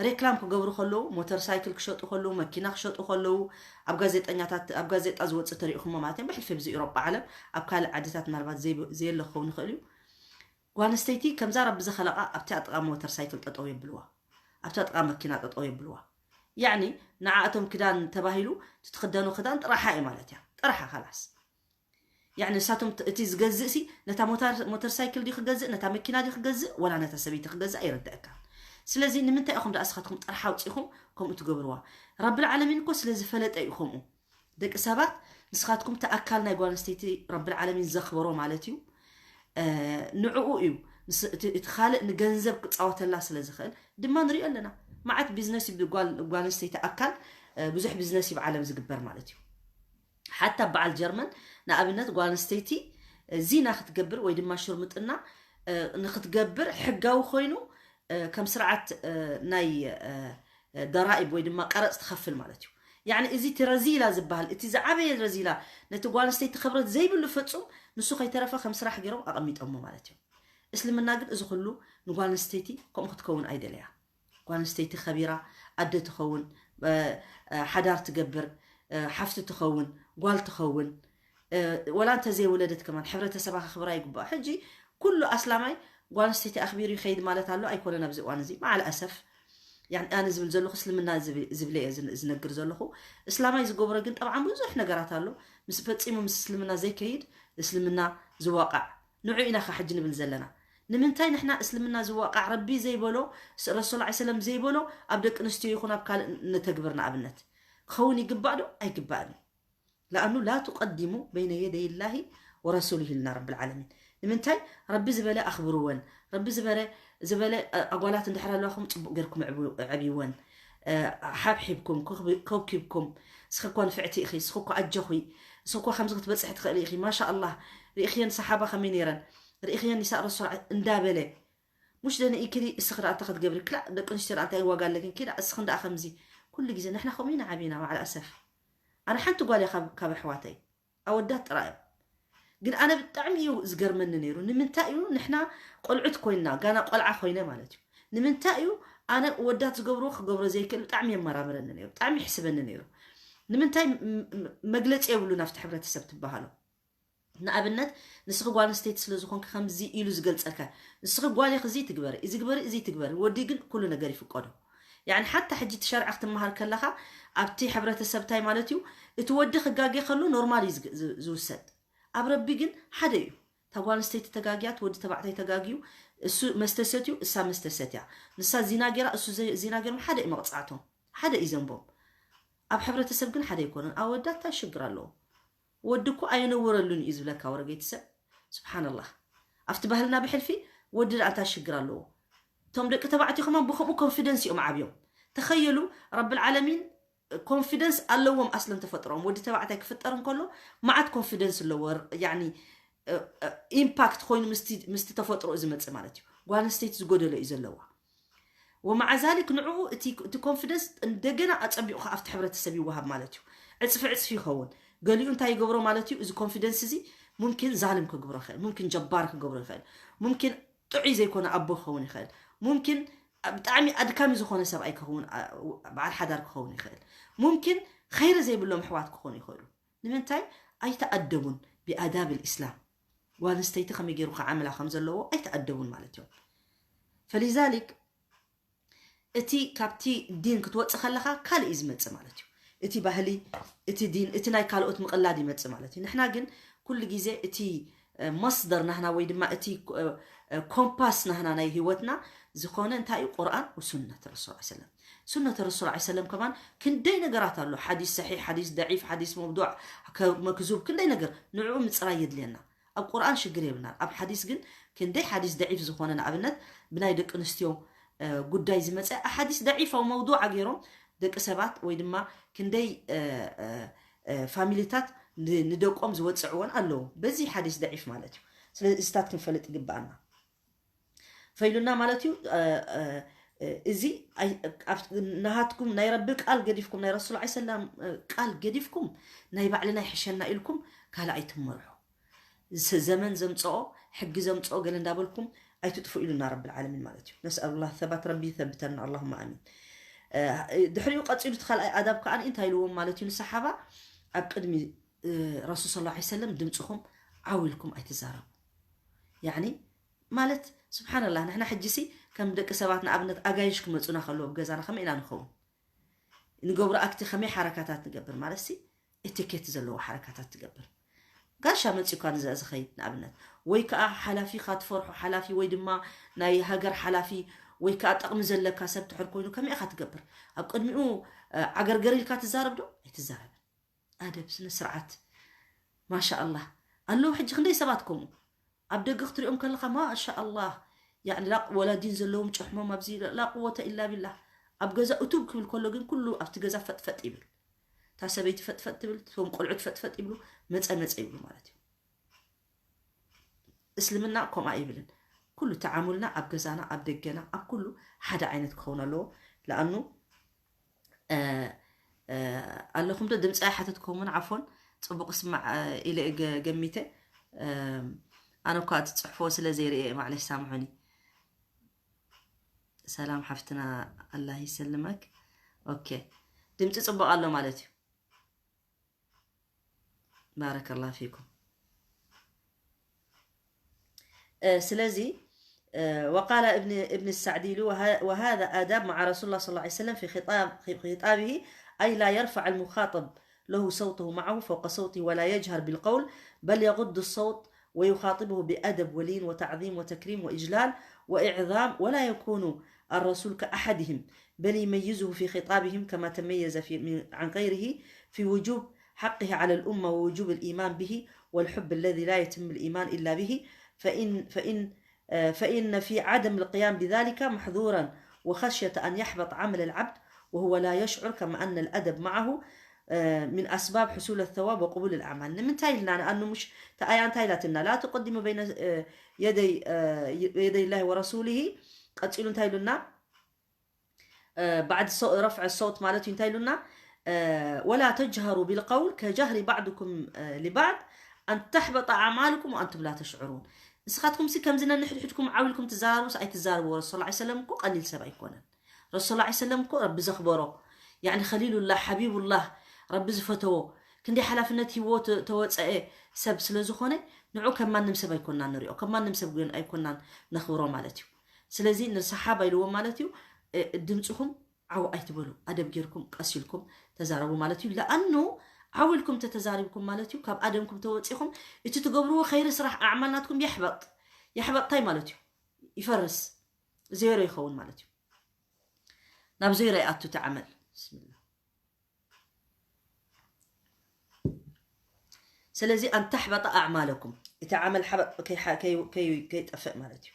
ሬክላም ክገብሩ ከለዉ፣ ሞተር ሳይክል ክሸጡ ከለዉ፣ መኪና ክሸጡ ከለዉ፣ ኣብ ጋዜጠኛታት ኣብ ጋዜጣ ዝወፅእ ተሪእኹሞ ማለት እዮም። ብሕልፊ ብዚ ኤሮጳ ዓለም ኣብ ካልእ ዓድታት ምናልባት ዘየለ ክኸውን ይኽእል እዩ። ጓል ኣንስተይቲ ከምዛ ረቢ ዝኸለቓ ኣብቲ ኣጥቓ ሞተር ሳይክል ጠጠው የብልዋ፣ ኣብቲ ኣጥቓ መኪና ጠጠው የብልዋ። ያዕኒ ንዓኣቶም ክዳን ተባሂሉ ትትኽደኖ ክዳን ጥራሓ እዩ ማለት እያ። ጥራሓ ካላስ። ያዕኒ ንሳቶም እቲ ዝገዝእ ሲ ነታ ሞተር ሳይክል ድዩ ክገዝእ፣ ነታ መኪና ድዩ ክገዝእ፣ ወላ ነታ ሰበይቲ ክገዝእ ኣይርድአካን። ስለዚ ንምንታይ ኢኹም ደኣ ንስኻትኩም ጥራሕ ኣውፂኹም ከምኡ ትገብርዋ? ረብል ዓለሚን እኮ ስለ ዝፈለጠ እዩ ከምኡ። ደቂ ሰባት ንስኻትኩም እቲ ኣካል ናይ ጓል ኣንስተይቲ ረብል ዓለሚን ዘኽበሮ ማለት እዩ። ንዕኡ እዩ እቲ ካልእ ንገንዘብ ክፃወተላ ስለ ዝኽእል ድማ ንሪኦ ኣለና። መዓት ቢዝነስ እዩ ጓል ኣንስተይቲ ኣካል ብዙሕ ቢዝነስ እዩ ብዓለም ዝግበር ማለት እዩ። ሓታ በዓል ጀርመን ንኣብነት ጓል ኣንስተይቲ ዚና ክትገብር ወይ ድማ ሽርምጥና ንክትገብር ሕጋዊ ኮይኑ ከም ስርዓት ናይ ደራኢብ ወይ ድማ ቀረፅ ትኸፍል ማለት እዩ። ያዕኒ እዚ እቲ ረዚላ ዝበሃል እቲ ዝዓበየ ረዚላ ነቲ ጓል ኣንስተይቲ ክብረት ዘይብሉ ፍፁም ንሱ ከይተረፈ ከም ስራሕ ገይሮም ኣቐሚጦሞ ማለት እዩ። እስልምና ግን እዚ ኩሉ ንጓል ኣንስተይቲ ከምኡ ክትከውን ኣይደለያ። ጓል ኣንስተይቲ ከቢራ ኣደ ትኸውን፣ ሓዳር ትገብር፣ ሓፍቲ ትኸውን፣ ጓል ትኸውን፣ ወላ እንተዘይወለደት ከማን ሕብረተሰባ ከኽብራ ይግባእ። ሕጂ ኩሉ ኣስላማይ ጓል ኣንስተይቲ ኣኽቢሩ ይኸይድ ማለት ኣሎ ኣይኮነን። ኣብዚ እዋን እዚ መዓል ኣሰፍ ኣነ ዝብል ዘለኹ እስልምና ዝብለ እየ ዝነግር ዘለኹ። እስላማይ ዝገብሮ ግን ጠብዓን ብዙሕ ነገራት ኣሎ ምስ ፈፂሙ ምስ እስልምና ዘይከይድ እስልምና ዝዋቃዕ ንዑ ኢና ከ ሕጂ ንብል ዘለና። ንምንታይ ንሕና እስልምና ዝዋቃዕ ረቢ ዘይበሎ ረሱል ላ ሰለም ዘይበሎ ኣብ ደቂ ኣንስትዮ ይኹን ኣብ ካልእ ነተግብር ንኣብነት ክኸውን ይግባእ ዶ ኣይግባእን እዩ። ለኣኑ ላ ትቀዲሙ በይነ የደይ ላሂ ወረሱሉ ኢልና ረብል ዓለሚን። ንምንታይ ረቢ ዝበለ ኣኽብርወን። ረቢ ዝበለ ዝበለ ኣጓላት እንድሕር ኣለዋኹም ፅቡቅ ገርኩም ዕብይወን። ሓብሒብኩም ከውኪብኩም። እስኺ እኳ ንፍዕቲ ኢኺ፣ እስኺ እኳ ኣጀኹ፣ እስኺ እኳ ከምዚ ክትበፅሒ ትኽእሊ ኢኺ። ማሻ ኣላህ ርኢኽየን ሰሓባ ከመይ ነይረን፣ ርኢኽየን ኒሳእ ረሱል እንዳበለ ሙሽ ደንኢኪ እስኺ ደኣ እንታይ ክትገብሪ ክላእ ደቂ ኣንስትዮ ደኣ እንታይ ዋጋ ኣለክን ኪዳ እስኽን ደኣ ከምዚ ኩሉ ግዜ ንሕና ከምኡ ኢና ዓቢና። ማዕል ኣሰፍ ኣነ ሓንቲ ጓል እያ ካብ ኣሕዋተይ ኣወዳት ጥራይ እዮም። ግን ኣነ ብጣዕሚ እዩ ዝገርመኒ ነይሩ። ንምንታይ እዩ ንሕና ቆልዑት ኮይንና ጋና ቆልዓ ኮይነ ማለት እዩ ንምንታይ እዩ ኣነ ወዳት ዝገብርዎ ክገብሮ ዘይክእል ብጣዕሚ የመራምረኒ ነይሩ፣ ብጣዕሚ ይሕስበኒ ነይሩ። ንምንታይ መግለፂ የብሉ ናብቲ ሕብረተሰብ ትበሃሉ። ንኣብነት ንስኺ ጓል ኣንስተይቲ ስለ ዝኾንኪ ከምዚ ኢሉ ዝገልፀልካ፣ ንስኺ ጓል ኢኺ እዚ ትግበሪ እዚ ግበሪ እዚ ትግበሪ፣ ወዲ ግን ኩሉ ነገር ይፍቀዶ። ያዕኒ ሓታ ሕጂ እቲ ሸርዒ ክትመሃር ከለኻ ኣብቲ ሕብረተሰብ እንታይ ማለት እዩ? እቲ ወዲ ክጋጌ ከሎ ኖርማል እዩ ዝግ- ዝ- ዝውሰድ። ኣብ ረቢ ግን ሓደ እዩ። እታ ጓል ኣንስተይቲ ተጋግያ፣ እቲ ወዲ ተባዕታይ ተጋግዩ፣ እሱ መስተ ሰትዩ፣ እሳ መስተ ሰትያ፣ ንሳ ዚና ጌራ፣ እሱ ዘ- ዚና ጌሮም፣ ሓደ እዩ መቕጻዕቶም፣ ሓደ እዩ ዘንቦም። ኣብ ሕብረተሰብ ግን ሓደ ኣይኮነን። ኣወዳት እንታይ ሽግር ኣለዎ? ወዲ እኮ ኣየነውረሉን እዩ ዝብለካ ወረገይቲ ሰብ። ስብሓንላህ። ኣብቲ ባህልና ብሕልፊ ወዲ ደኣ እንታይ ሽግር ኣለዎ? እቶም ደቂ ተባዕትዮ ከማን ብከምኡ ኮንፊደንስ እዮም ዓብዮም። ተኸየሉ ረብል ዓለሚን ኮንፊደንስ ኣለዎም ኣስለን ተፈጥሮም። ወዲ ተባዕታይ ክፍጠር እንከሎ መዓት ኮንፊደንስ ኣለዎ። ያኒ ኢምፓክት ኮይኑ ምስቲ ምስቲ ተፈጥሮ ዝመጽእ ማለት እዩ። ጓል ኣንስተይቲ ዝጎደሎ እዩ ዘለዋ። ወመዓ ዛሊክ ንዕኡ እቲ እቲ ኮንፊደንስ እንደገና ኣጸቢቑ ከኣ ኣብቲ ሕብረተሰብ ይወሃብ ማለት እዩ። ዕጽፊ ዕጽፊ ይኸውን። ገሊኡ እንታይ ይገብሮ ማለት እዩ? እዚ ኮንፊደንስ እዚ ሙምኪን ዛልም ክገብሮ ይኽእል፣ ሙምኪን ጀባር ክገብሮ ይኽእል፣ ሙምኪን ጥዑይ ዘይኮነ ኣቦ ክኸውን ይኽእል፣ ሙምኪን ብጣዕሚ ኣድካሚ ዝኾነ ሰብኣይ ክኸውን፣ ኣ- በዓል ሓዳር ክኸውን ይኽእል፣ ሙምኪን ኸይሪ ዘይብሎም ኣሕዋት ክኾኑ ይኽእሉ። ንምንታይ? ኣይተኣደቡን ብኣዳብ ልእስላም። ጓል ኣንስተይቲ ከመይ ገይሩ ክዓምላ ከም ዘለዎ ኣይተኣደቡን ማለት እዮም። ፈሊዛሊክ እቲ ካብቲ ዲን ክትወፅእ ከለኻ ካልእ እዩ ዝመፅእ ማለት እዩ። እቲ ባህሊ፣ እቲ ዲን፣ እቲ ናይ ካልኦት ምቕላድ ይመፅእ ማለት እዩ። ንሕና ግን ኩሉ ግዜ እቲ እ፣ መስደር ናህና ወይ ድማ እቲ እ፣ እ፣ ኮምፓስ ናህና ናይ ህይወትና ዝኾነ እንታይ እዩ? ቁርኣን ወሱነት ረሱል ዐለይሂ ሰለም። ሱነት ረሱል ዐለይሂ ሰለም ከማን ክንደይ ነገራት ኣሎ። ሓዲስ ሰሒሕ፣ ሓዲስ ደዒፍ፣ ሓዲስ መውዱዕ፣ ከ- መክዙብ፣ ክንደይ ነገር ንዕኡ ምፅራይ የድልየና። ኣብ ቁርኣን ሽግር የብልናን። ኣብ ሓዲስ ግን ክንደይ ሓዲስ ደዒፍ ዝኾነ ንኣብነት ብናይ ደቂ ኣንስትዮ እ፣ ጉዳይ ዝመፀ ሓዲስ ደዒፍ ኣብ መውዱዓ ገይሮም ደቂ ሰባት ወይ ድማ ክንደይ እ፣ እ፣ እ፣ ፋሚሊታት ን- ንደቆም ዝወፅዕዎን ኣለዉ በዚ ሓዲስ ደዒፍ ማለት እዩ። ስለዚ እዚታት ክንፈልጥ ይግብኣና። ፈይሉና ማለት እዩ። እ፣ እ፣ እ፣ እዚ ኣይ- ኣብ- ናሃትኩም ናይ ረቢ ቃል ገዲፍኩም ናይ ረሱል ዐለይሂ ሰላም እ፣ ቃል ገዲፍኩም ናይ ባዕልና ይሕሸና ኢልኩም ካልእ ኣይትመርሑ። ስ- ዘመን ዘምፅኦ ሕጊ ዘምፅኦ ገለ እንዳበልኩም ኣይትጥፉ ኢሉና ረብል ዓለሚን ማለት እዩ። ነስኣሉላህ ሰባት ረቢ ይሰብተና ኣላሁማ ኣሚን። እ፣ ድሕሪኡ ቀፂሉ እቲ ካልኣይ ኣዳብ ከዓ እንታይ ኢልዎም ማለት እዩ ንሰሓባ ኣብ ቅድሚ እ፣ ረሱል ሰለላሁ ዐለይሂ ወሰለም ድምፅኹም ዓው ኢልኩም ኣይትዛረቡ። ያኒ ማለት ስብሓንላህ ንሕና ሕጂሲ ከም ደቂ ሰባት ንኣብነት ኣጋይሽ ክመፁና ከለዉ ኣብ ገዛና ከመይ ኢና ንኸውን? ንገብሮ ኣክቲ ከመይ ሓረካታት ንገብር ማለት ሲ ኤቲኬት ዘለዎ ሓረካታት ትገብር። ጋሻ መፂኡካ ንዛ ዝኸይድ ንኣብነት ወይ ከዓ ሓላፊኻ ትፈርሖ ሓላፊ ወይ ድማ ናይ ሃገር ሓላፊ ወይ ከዓ ጠቕሚ ዘለካ ሰብ ትሕር ኮይኑ ከመይ ኢኻ ትገብር? ኣብ ቅድሚኡ እ፣ ዓገርገር ኢልካ ትዛረብ ዶ ኣይትዛረብን። ኣደብ ስነ ስርዓት ማሻ ኣላህ ኣለዉ። ሕጂ ክንደይ ሰባት ከምኡ ኣብ ደገ ክትሪኦም ከለኻ ማሻ ኣላህ ያኒ ላ ወላ ዲን ዘለዎም ጭሕሞም ኣብዚ ላ ቁወተ ኢላ ቢላህ ኣብ ገዛ እቱብ ክብል ከሎ ግን ኩሉ ኣብቲ ገዛ ፈጥፈጥ ይብል። እታ ሰበይቲ ፈጥፈጥ ትብል፣ እቶም ቆልዑት ፈጥፈጥ ይብሉ፣ መጸ መጸ ይብሉ ማለት እዩ። እስልምና ከምኡ ኣይብልን። ኩሉ ተዓሙልና ኣብ ገዛና ኣብ ደገና ኣብ ኩሉ ሓደ ዓይነት ክኸውን ኣለዎ። ለኣኑ ኣለኹም ዶ ድምፂ ኣይሓተትኩምን? ዓፎን ፅቡቅ ስማዕ ኢለ ገሚተ። ኣነ እኳ እቲ ፅሕፎ ስለ ዘይርኤ ማዕለሽ ሳምሑኒ። ሰላም ሓፍትና ኣላህ ይሰልመክ። ኦኬ ድምፂ ፅቡቅ ኣሎ ማለት እዩ። ባረከላህ ፊኩም። ስለዚ وقال ابن ابن السعدي له وهذا آداب مع رسول الله صلى الله عليه وسلم في خطاب في خطابه، أي لا يرفع المخاطب له صوته معه فوق صوته ولا يجهر بالقول، بل يغض الصوت ويخاطبه بأدب ولين وتعظيم وتكريم وإجلال وإعظام، ولا يكون الرسول كأحدهم، بل يميزه في خطابهم كما تميز في من عن غيره في وجوب حقه على الأمة ووجوب الإيمان به والحب الذي لا يتم الإيمان إلا به، فإن فإن آه، فإن في عدم القيام بذلك محظورا وخشية أن يحبط عمل العبد وهو لا يشعر، كما أن الأدب معه آه، من أسباب حصول الثواب وقبول الأعمال. ንምንታይ ኢልና ንኣኑ ምሽ ተኣያ እንታይ ኢላትና ላ ትቅድሙ በይነ آه، يدي آه، يدي الله ورسوله ቀፂሉ እንታይ ኢሉና بعد رفع الصوت ማለት እዩ እንታይ ኢሉና ولا تجهروا بالقول كجهر بعضكم لبعض أن تحبط أعمالكم وأنتم لا تشعرون። ንስኻትኩም ሲ ከምዚ ነንሕድሕድኩም ዓው ኢልኩም ትዛረቡስ ኣይትዛረብዎ። ረሱል ላ ሰለም እኮ ቀሊል ሰብ ኣይኮነን። ረሱል ላ ሰለም እኮ ረቢ ዘኽበሮ ያኒ ከሊሉላህ ሓቢቡላህ ረቢ ዝፈተዎ ክንደይ ሓላፍነት ሂብዎ ተወፀአ ሰብ ስለ ዝኾነ ንዑ ከም ማንም ሰብ ኣይኮናን ንሪኦ፣ ከም ማንም ሰብ ግን ኣይኮናን ነኽብሮ ማለት እዩ። ስለዚ ንሰሓባ ኢልዎም ማለት እዩ ድምፅኹም ዓው ኣይትበሉ፣ ኣደብ ጌርኩም ቀስ ኢልኩም ተዛረቡ ማለት እዩ። ለኣኑ ዓው ኢልኩም ተተዛሪብኩም ማለት እዩ፣ ካብ ኣደምኩም ተወፂኹም እቲ ትገብርዎ ኸይሪ ስራሕ ኣዕማል ናትኩም የሕበጥ የሕበጥታይ ማለት እዩ፣ ይፈርስ፣ ዜሮ ይኸውን ማለት እዩ። ናብ ዜሮ ይኣቱ እቲ ዓመል። ብስሚላ። ስለዚ ኣን ተሕበጠ ኣዕማለኩም፣ እቲ ዓመል ሓበጥ ከይጠፍእ ማለት እዩ።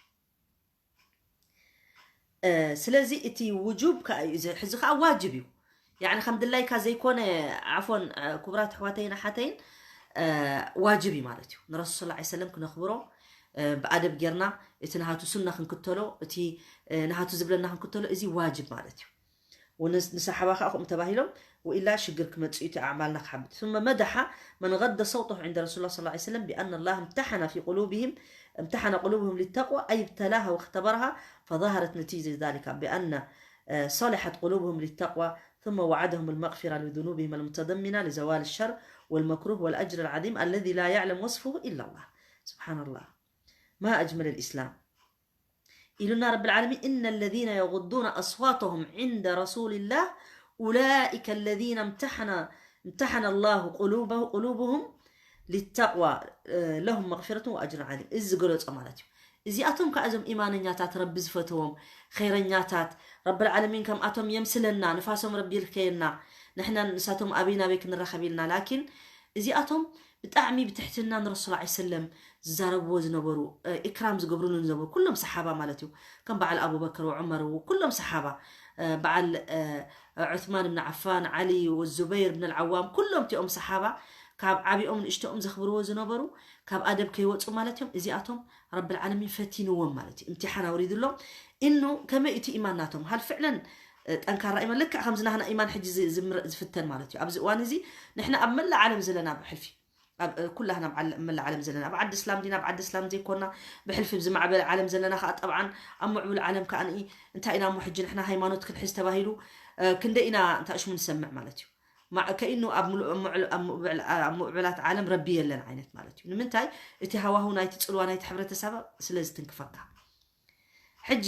ስለዚ እቲ ውጁብ ከዓ እዩ፣ እዚ ሕዚ ከዓ ዋጅብ እዩ። ያኒ ከም ድላይካ ዘይኮነ፣ ዓፎን፣ ክቡራት ኣሕዋተይን ኣሓተይን፣ ዋጅብ እዩ ማለት እዩ። ንረሱል ሰለላሁ ዐለይሂ ወሰለም ክነኽብሮ ብኣደብ ጌርና፣ እቲ ናሃቱ ሱና ክንክተሎ፣ እቲ ናሃቱ ዝብለና ክንክተሎ፣ እዚ ዋጅብ ማለት እዩ። ንሰሓባ ከዓ ከምኡ ተባሂሎም፣ ወኢላ ሽግር ክመፅእ እቲ ኣዕማልና ክሓብጥ። ثم مدح من غض صوته عند رسول الله صلى الله عليه وسلم بأن الله امتحن في قلوبهم، امتحن قلوبهم للتقوى، أي ابتلاها واختبرها، فظهرت نتيجة ذلك بأن صلحت قلوبهم للتقوى، ثم وعدهم المغفرة لذنوبهم المتضمنة لزوال الشر والمكروه والأجر العظيم الذي لا يعلم وصفه إلا الله. سبحان الله، ما أجمل الإسلام. إلنا رب العالمين: إن الذين يغضون أصواتهم عند رسول الله أولئك الذين امتحن، امتحن الله قلوبه، قلوبهم للتقوى، لهم مغفرة وأجر عظيم. እዚ ዝገለጾ ማለት እዩ። እዚኣቶም ከዓ እዞም ኢማነኛታት፣ ረቢ ዝፈተዎም ኸይረኛታት፣ ረብል ዓለሚን ከምኣቶም የምስለና፣ ንፋሶም ረቢ ይልከየና፣ ንሕና ንሳቶም ኣበይ ናበይ ክንራኸብ ኢልና። ላኪን እዚኣቶም ብጣዕሚ ብትሕትና ንረሱል ዐለይሂ ሰለም ዝዛረብዎ ዝነበሩ፣ ኢክራም ዝገብሩሉ ዝነበሩ ኩሎም ሰሓባ ማለት እዩ። ከም በዓል ኣቡበክር ወዑመር ኩሎም ሰሓባ፣ በዓል ዑስማን ብን ዓፋን፣ ዓሊ ወዙበይር ብን ልዓዋም፣ ኩሎም እቲኦም ሰሓባ ካብ ዓብኦም ንእሽተኦም ዘኽብርዎ ዝነበሩ፣ ካብ ኣደብ ከይወፁ ማለት እዮም። እዚኣቶም ረብል ዓለሚን ፈቲንዎም ማለት እዩ። እምትሓን ኣውሪድሎም። እኑ ከመይ እቲ ኢማን ናቶም፣ ሃል ፍዕለን ጠንካራ ኢማን፣ ልክዕ ከምዚ ናህና ኢማን ሕጂ ዝፍተን ማለት እዩ። ኣብዚ እዋን እዚ ንሕና ኣብ መላእ ዓለም ዘለና ብሕልፊ፣ ኩላህና ኣብ መላእ ዓለም ዘለና፣ ኣብ ዓዲ እስላም ዲና፣ ኣብ ዓዲ እስላም ዘይኮና፣ ብሕልፊ ብዝማዕበለ ዓለም ዘለና ከዓ፣ ጠብዓን ኣብ ምዕቡል ዓለም ከዓ ንኢ እንታይ ኢና እሞ ሕጂ ንሕና ሃይማኖት ክንሕዝ ተባሂሉ ክንደይ ኢና እንታይ ሽሙ ንሰምዕ ማለት እዩ። ከኢኑ ኣብ ምዕቡላት ዓለም ረቢ የለን ዓይነት ማለት እዩ። ንምንታይ? እቲ ሃዋሁ ናይቲ ፅልዋ ናይቲ ሕብረተሰብ ስለ ዝትንክፈካ። ሕጂ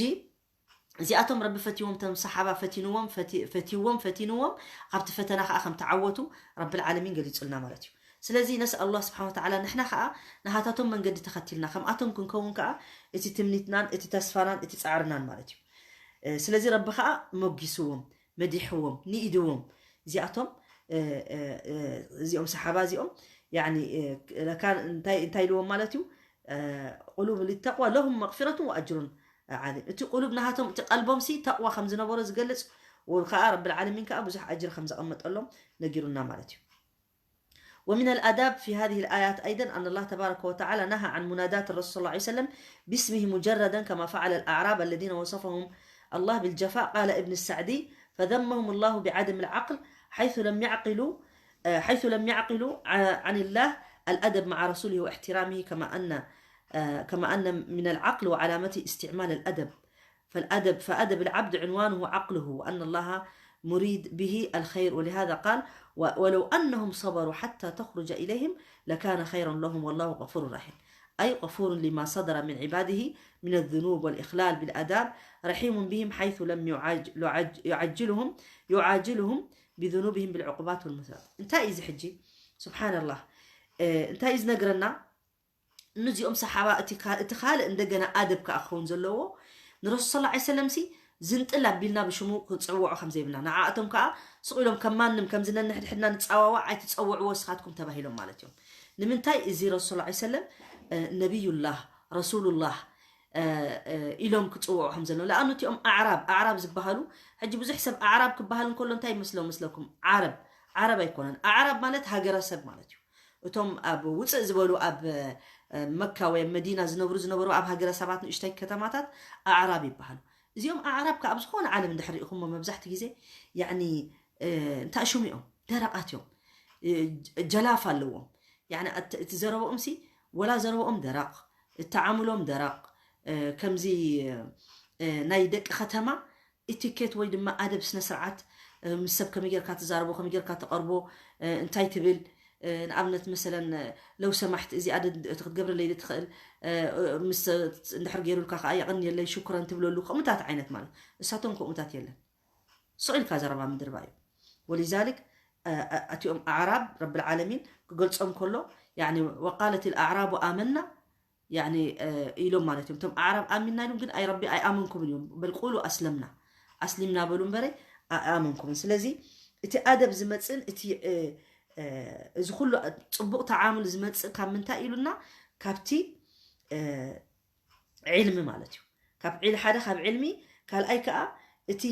እዚኣቶም ረቢ ፈትዎም፣ ቶም ሰሓባ ፈቲንዎም፣ ፈትዎም፣ ፈቲንዎም፣ ካብቲ ፈተና ከዓ ከም ተዓወቱ ረብል ዓለሚን ገሊፁልና ማለት እዩ። ስለዚ ነስኣል ኣላህ ስብሓን ወተዓላ ንሕና ከዓ ናሃታቶም መንገዲ ተኸቲልና ከምኣቶም ክንከውን ከዓ እቲ ትምኒትናን እቲ ተስፋናን እቲ ፃዕርናን ማለት እዩ። ስለዚ ረቢ ከዓ መጊስዎም፣ መዲሕዎም፣ ንኢድዎም። እዚኣቶም እዚኦም ሰሓባ እዚኦም ያኒ እንታይ እንታይ ኢልዎም ማለት እዩ? ቁሉብ ሊተቅዋ ለሁም መግፊረቱን ወኣጅሩን ዓዚም። እቲ ቁሉብ ናሃቶም፣ እቲ ቀልቦም ሲ ተቅዋ ከም ዝነበሮ ዝገልጽ ወ-፣ ከዓ ረብል ዓለሚን ከዓ ብዙሕ ኣጅሪ ከም ዘቐመጠሎም ነጊሩና ማለት እዩ። ومن الآداب في هذه الآيات أيضا أن الله تبارك وتعالى نهى عن مناداة الرسول صلى الله عليه وسلم باسمه مجردا كما فعل الأعراب الذين وصفهم الله بالجفاء. قال ابن السعدي: فذمهم الله بعدم العقل حيث لم يعقلوا، آه، حيث لم يعقلوا ع-، عن الله الأدب مع رسوله واحترامه، كما أن، آه، كما أن من العقل وعلامته استعمال الأدب. فالأدب، فأدب العبد عنوانه عقله، وأن الله مريد به الخير، ولهذا قال: "و-، ولو أنهم صبروا حتى تخرج إليهم لكان خيرا لهم والله غفور رحيم". أي غفور لما صدر من عباده من الذنوب والإخلال بالآداب، رحيم بهم حيث لم يعاج-، يعاج-، يعجلهم، يعاجلهم بذنوبهم بالعقوبات والمثوبات. እንታይ እዩ እዚ ሕጂ? ስብሓንላህ። እ፣ እንታይ እዩ ዝነግረና? ንዚኦም ሰሓባ እቲ ካ-፣ እቲ ካልእ እንደገና ኣደብ ከኣ ክኸውን ዘለዎ፣ ንረሱል ሰለላሁ ዐለይሂ ወሰለም ሲ ዝንጥል ኣቢልና ብሽሙ ክንጽውዖ ከም ዘይብልና፣ ንዓኣቶም ከኣ ስቕ ኢሎም ከም ማንም ከምዚ ነንሕድሕድና ንጻዋዋዕ ኣይትጸውዕዎ እስኻትኩም ተባሂሎም ማለት እዮም። ንምንታይ? እዚ ረሱል ሰለላሁ ዐለይሂ ወሰለም፣ እ፣ ነቢዩላህ፣ ረሱሉላህ፣ እ፣ እ፣ ኢሎም ክጽውዑ ከም ዘለዎም። ለኣኑ እቲኦም ኣዕራብ፣ ኣዕራብ ዝበሃሉ፣ ሕጂ ብዙሕ ሰብ ኣዕራብ ክበሃል እንከሎ እንታይ ይመስሎ መስለኩም? ዓረብ፣ ዓረብ ኣይኮነን። ኣዕራብ ማለት ሃገረሰብ ማለት እዩ። እቶም ኣብ ውፅእ ዝበሉ ኣብ፣ እ፣ መካ ወይ ኣብ መዲና ዝነብሩ ዝነበሩ ኣብ ሃገረሰባት ንእሽተይ ከተማታት ኣዕራብ ይበሃሉ። እዚኦም ኣዕራብ ከኣ ኣብ ዝኾነ ዓለም እንድሕር ርኢኹሞ መብዛሕትኡ ግዜ ያኒ፣ እ፣ እንታይ ሽሙ እዮም? ደረቓት እዮም። እ፣ ጀ-፣ ጀላፍ ኣለዎም። ያኒ ኣት-፣ እቲ ዘረብኦም ሲ ወላ ዘረብኦም ደረቕ፣ እተዓምሎም ደረቕ፣ እ፣ ከምዚ፣ እ፣ ናይ ደቂ ከተማ ኢቲኬት ወይ ድማ ኣደብ ስነ ስርዓት፣ እ፣ ምስ ሰብ ከመይ ጌርካ ትዛረቦ፣ ከመይ ጌርካ ትቐርቦ፣ እ፣ እንታይ ትብል፣ እ፣ ንኣብነት መሰለን፣ እ፣ ለው ሰማሕት እዚ ኣደ-፣ እቲ ክትገብረለይ ዶ ትኽእል፣ እ፣ እ፣ ምስ እንድሕር ገይሩልካ ከኣ የቐንየለይ ሽኩረን ትብለሉ፣ ከምኡታት ዓይነት ማለት። እሳቶም ከምኡታት የለን። ስቕ ኢልካ ዘረባ ምድርባ እዩ። ወሊዛሊክ እቲኦም ኣዕራብ ረብል ዓለሚን ክገልጾም ከሎ፣ ያኒ ወቃለት ኣዕራቡ ኣመና፣ ያኒ ኢሎም ማለት እዮም። እቶም ኣዕራብ ኣሚንና ኢሎም፣ ግን ኣይ ረቢ ኣይኣመንኩምን እዮም። በል ቁሉ ኣስለምና፣ ኣስሊምና በሉ እምበረ ኣይኣመንኩምን። ስለዚ እቲ ኣደብ ዝመፅእን እቲ እዚ ኩሉ ፅቡቕ ተዓሙል ዝመፅእ ካብ ምንታይ ኢሉና? ካብቲ ዒልሚ ማለት እዩ። ካብ ዒል ሓደ ካብ ዒልሚ፣ ካልኣይ ከዓ እቲ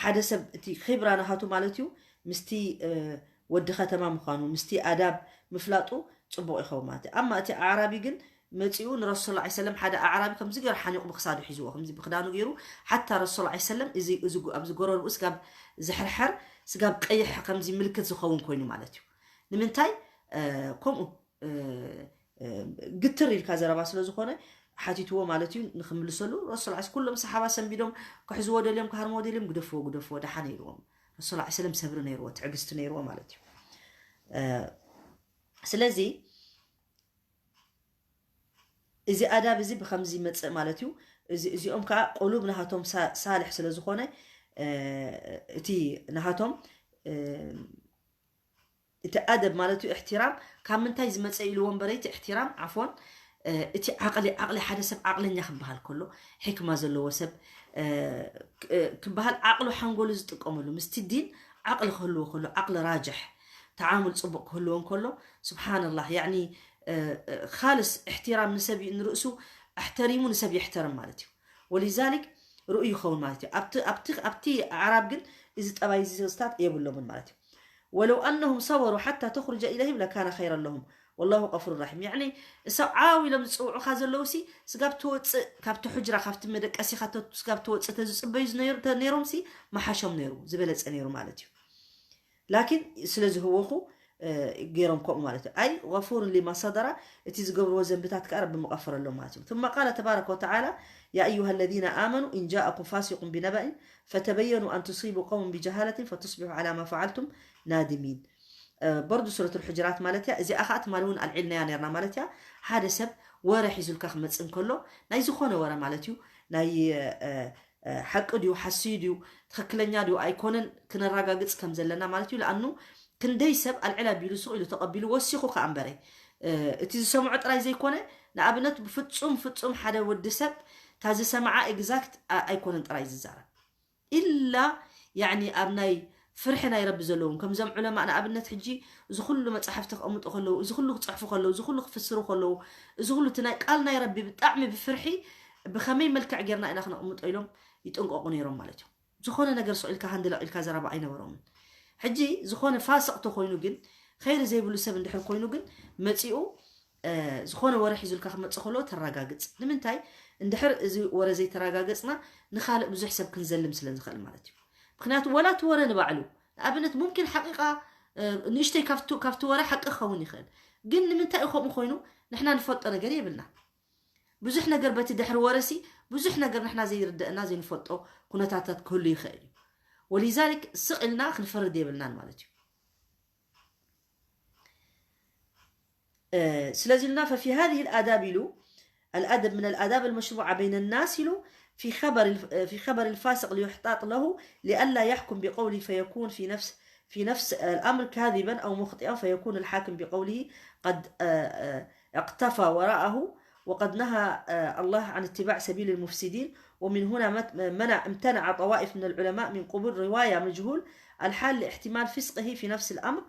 ሓደ ሰብ እቲ ኺብራ ናሃቱ ማለት እዩ፣ ምስቲ ወዲ ከተማ ምዃኑ፣ ምስቲ ኣዳብ ምፍላጡ ፅቡቕ ይኸውን ማለት እዩ። ኣማ እቲ ኣዕራቢ ግን መፂኡ ንረሱል ሰለላሁ ዐለይሂ ወሰለም ሓደ ኣዕራቢ ከምዚ ገይሩ ሓኒቑ ብክሳዱ ሒዝዎ፣ ከምዚ ብክዳኑ ገይሩ፣ ሓታ ረሱል ሰለላሁ ዐለይሂ ወሰለም እዚ ኣብዚ ጎረርኡ ስጋብ ዝሕርሐር፣ ስጋብ ቀይሕ ከምዚ ምልክት ዝኸውን ኮይኑ ማለት እዩ። ንምንታይ ከምኡ ግትር ኢልካ ዘረባ ስለ ዝኾነ ሓቲትዎ ማለት እዩ። ንክምልሰሉ ረሱል ዐለይሂ፣ ኩሎም ሰሓባ ሰንቢዶም ክሕዝዎ ደልዮም ክሃርምዎ ደልዮም፣ ግደፍዎ ግደፍዎ ደሓን ኢልዎም። ረሱል ዐለይሂ ሰለም ሰብሪ ነይርዎ፣ ትዕግስቲ ነይርዎ ማለት እዩ። ስለዚ እዚ ኣዳብ እዚ ብከምዚ ይመፅእ ማለት እዩ። እዚኦም ከዓ ቁሉብ ናሃቶም ሳልሕ ስለ ዝኾነ እቲ ናሃቶም እቲ ኣደብ ማለት እዩ እሕትራም ካብ ምንታይ ዝመፀ ኢልዎ እምበረ፣ እቲ እሕትራም ዓፎን እቲ ዓቕሊ፣ ዓቕሊ ሓደ ሰብ ዓቕለኛ ክበሃል ከሎ፣ ሕክማ ዘለዎ ሰብ ክበሃል ዓቕሉ ሓንጎሉ ዝጥቀመሉ፣ ምስቲ ዲን ዓቕሊ ክህልዎ ከሎ፣ ዓቕሊ ራጅሕ ተዓሙል ፅቡቕ ክህልዎ እንከሎ፣ ስብሓንላህ፣ ያኒ ካልስ እሕትራም ንሰብ ንርእሱ ኣሕተሪሙ ንሰብ የሕተርም ማለት እዩ። ወሊዛሊክ ርኡይ ይኸውን ማለት እዩ። ኣብቲ ኣዕራብ ግን እዚ ጠባይ እዚ ስታት የብሎምን ማለት እዩ። ወለው ኣነሁም ሰበሩ ሓታ ተኽሩጀ ኢለይህም ለካነ ኸይረን ለሁም ወላሁ ቀፉሩ ራሒም። ያኒ እሰብ ዓው ኢሎም ዝፅውዑኻ ዘለዉ ሲ ስጋብ ትወፅእ ካብቲ ሑጅራ ካብቲ መደቀሲኻ ስጋብ ትወፅእ ተዝፅበዩ ነይሮም ሲ መሓሾም ነይሩ፣ ዝበለፀ ነይሩ ማለት እዩ። ላኪን ስለ ዝህወኹ ገይሮም ከምኡ ማለት እዩ። ኣይ غفور لما صدر፣ እቲ ዝገብርዎ ዘንብታት ከዓ ረቢ ምቐፈረሎም ማለት እዩ። ثم قال تبارك وتعالى: يا أيها الذين آمنوا إن جاءكم فاسق بنبأ فتبينوا أن تصيبوا قوما بجهالة فتصبحوا على ما فعلتم نادمين. በርዱ ሱረቱል ሑጅራት ማለት እያ። እዚኣ ከዓ ትማሊ እውን ኣልዒልናያ ነርና ማለት እያ። ሓደ ሰብ ወረ ሒዙልካ ክመፅእ እንከሎ፣ ናይ ዝኾነ ወረ ማለት እዩ፣ ናይ ሓቂ ድዩ ሓስዩ ድዩ ትኽክለኛ ድዩ ኣይኮነን ክነረጋግፅ ከም ዘለና ማለት እዩ። ለኣኑ ክንደይ ሰብ ኣልዕል ኣቢሉ ስቕ ኢሉ ተቐቢሉ ወሲኹ ከኣ እምበረ፣ እቲ ዝሰምዖ ጥራይ ዘይኮነ፣ ንኣብነት ብፍጹም ፍጹም ሓደ ወዲ ሰብ እታ ዝሰምዓ ኤግዛክት ኣይኮነን ጥራይ ዝዛረብ፣ ኢላ ያኒ ኣብ ናይ ፍርሒ ናይ ረቢ ዘለዎም ከምዞም ዑለማ ንኣብነት ሕጂ እዚ ኩሉ መፅሓፍቲ ክቐምጡ ከለዉ፣ እዚ ኩሉ ክፅሕፉ ከለዉ፣ እዚ ኩሉ ክፍስሩ ከለዉ፣ እዚ ኩሉ እቲ ናይ ቃል ናይ ረቢ ብጣዕሚ ብፍርሒ ብኸመይ መልክዕ ጌርና ኢና ክነቕምጦ ኢሎም ይጥንቀቑ ነይሮም ማለት እዩ። ዝኾነ ነገር ስቕ ኢልካ ሃንድለቕ ኢልካ ዘረባ ኣይነበሮምን። ሕጂ ዝኾነ ፋስቕ ተኮይኑ ግን፣ ኸይሪ ዘይብሉ ሰብ እንድሕር ኮይኑ ግን መፂኡ ዝኾነ ወረ ሒዙልካ ክመፅእ ከሎ ተረጋግፅ። ንምንታይ? እንድሕር እዚ ወረ ዘይተረጋገፅና ንኻልእ ብዙሕ ሰብ ክንዘልም ስለ ንኽእል ማለት እዩ። ምክንያቱ ወላ እቲ ወረ ንባዕሉ ንኣብነት ሙምኪን ሓቂቃ ንእሽተይ ካብቲ ወረ ሓቂ ክኸውን ይኽእል፣ ግን ንምንታይ እዩ ከምኡ ኮይኑ ንሕና ንፈልጦ ነገር የብልና። ብዙሕ ነገር በቲ ድሕሪ ወረሲ ብዙሕ ነገር ንሕና ዘይርደእና ዘይንፈልጦ ኩነታታት ክህሉ ይኽእል እዩ። ወሊዛሊክ ስቕ ኢልና ክንፈርድ የብልናን ማለት እዩ። ስለዚ ኢልና ففي هذه الآداب ኢሉ الأدب من الآداب المشروعة بين الناس ኢሉ في خبر في خبر الفاسق ليحتاط له لئلا يحكم بقوله فيكون في نفس في نفس الأمر كاذبا أو مخطئا فيكون الحاكم بقوله قد اقتفى وراءه وقد نهى الله عن اتباع سبيل المفسدين ومن هنا منع امتنع طوائف من العلماء من قبول رواية مجهول الحال لاحتمال فسقه في نفس الأمر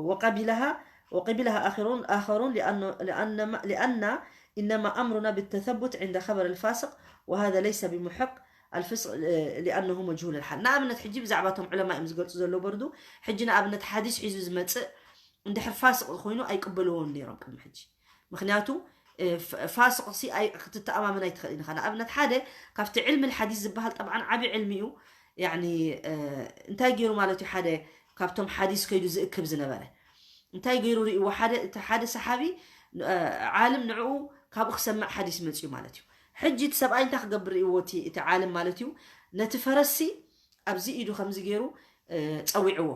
وقبلها وقبلها آخرون آخرون لأن لأن لأن إنما أمرنا بالتثبت عند خبر الفاسق وهذا ليس بمحق الفسق لأنه مجهول الحال. ንኣብነት ሕጂ ብዛዕባ እቶም ዑለማ እዮም ዝገልፁ ዘለዉ በርዱ። ሕጂ ንኣብነት ሓዲስ ሒዙ ዝመፅእ እንድሕር ፋስቕ ኮይኑ ኣይቅበልዎን ነይሮም ቅድሚ ሕጂ። ምክንያቱ ፋስቕ ሲ ክትተኣማመን ኣይትኽእል ኢኻ። ንኣብነት ሓደ ካብቲ ዕልሚ ሓዲስ ዝበሃል ጠብዓን ዓቢ ዕልሚ እዩ። ያኒ እንታይ ገይሩ ማለት እዩ? ሓደ ካብቶም ሓዲስ ከይዱ ዝእክብ ዝነበረ እንታይ ገይሩ ርእይዎ? ሓደ እቲ ሓደ ሰሓቢ ዓልም ንዕኡ ካብኡ ክሰምዕ ሓዲስ መፅዩ ማለት እዩ። ሕጂ እቲ ሰብኣይ እንታይ ክገብር ርእይዎ? እቲ ዓልም ማለት እዩ ነቲ ፈረስሲ ኣብዚ ኢዱ ከምዚ ገይሩ ፀዊዕዎ፣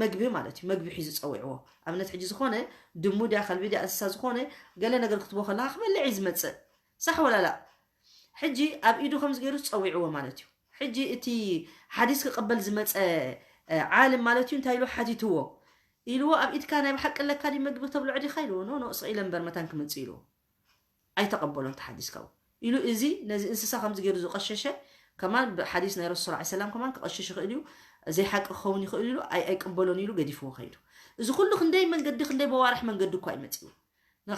መግቢ ማለት እዩ። መግቢ ሒዙ ፀዊዕዎ። ኣብነት ሕጂ ዝኾነ ድሙ ድያ ከልቢ ድያ እንስሳ ዝኾነ ገለ ነገር ክትቦ ከለካ ክበልዕ እዩ ዝመፅእ፣ ሳሕ ወላላ? ሕጂ ኣብ ኢዱ ከምዚ ገይሩ ፀዊዕዎ ማለት እዩ። ሕጂ እቲ ሓዲስ ክቕበል ዝመፀ ዓለም ማለት እዩ እንታይ ኢሉ ሓቲትዎ ኢልዎ ኣብ ኢድካ ናይ ብሓቂ ኣለካ ድዩ መግቢ ተብልዖ ዲኻ ኢልዎ ኖ ኖ ስቕ ኢለ እምበር መታን ክመፅእ ኢልዎ ኣይተቐበሎን ተሓዲስ ካብኡ ኢሉ እዚ ነዚ እንስሳ ከምዚ ገይሩ ዝቐሸሸ ከማን ብሓዲስ ናይ ረሱል ስ ሰላም ከማን ክቐሽሽ ይኽእል እዩ ዘይሓቂ ክኸውን ይኽእል ኢሉ ኣይቅበሎን ኢሉ ገዲፍዎ ከይዱ እዚ ኩሉ ክንደይ መንገዲ ክንደይ በዋርሕ መንገዲ እኳ ይመፅኡ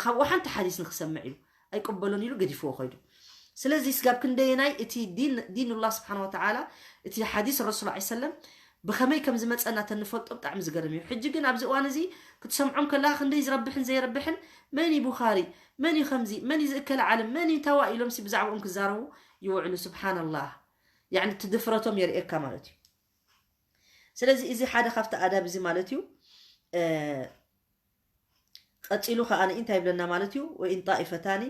ካብኡ ሓንቲ ሓዲስ ንክሰምዕ ኢሉ ኣይቅበሎን ኢሉ ገዲፍዎ ከይዱ ስለዚ ስጋብ ክንደየናይ እቲ ዲን ላህ ስብሓን ወተዓላ እቲ ሓዲስ ረሱል ስ ሰለም ብኸመይ ከም ዝመፀና ተንፈልጦ ብጣዕሚ ዝገርም እዩ ሕጂ ግን ኣብዚ እዋን እዚ ክትሰምዖም ከለካ ክንደይ ዝረብሕን ዘይረብሕን መን እዩ ቡኻሪ መን እዩ ከምዚ መን እዩ ዝእከለ ዓለም መን እዩ ታዋ ኢሎም ሲ ብዛዕባኦም ክዛረቡ ይውዕሉ ስብሓንላህ ያኒ እቲ ድፍረቶም የርእየካ ማለት እዩ ስለዚ እዚ ሓደ ካብቲ ኣዳብ እዚ ማለት እዩ ቀፂሉ ከዓ እንታይ ይብለና ማለት እዩ ወኢን ጣኢፈታኒ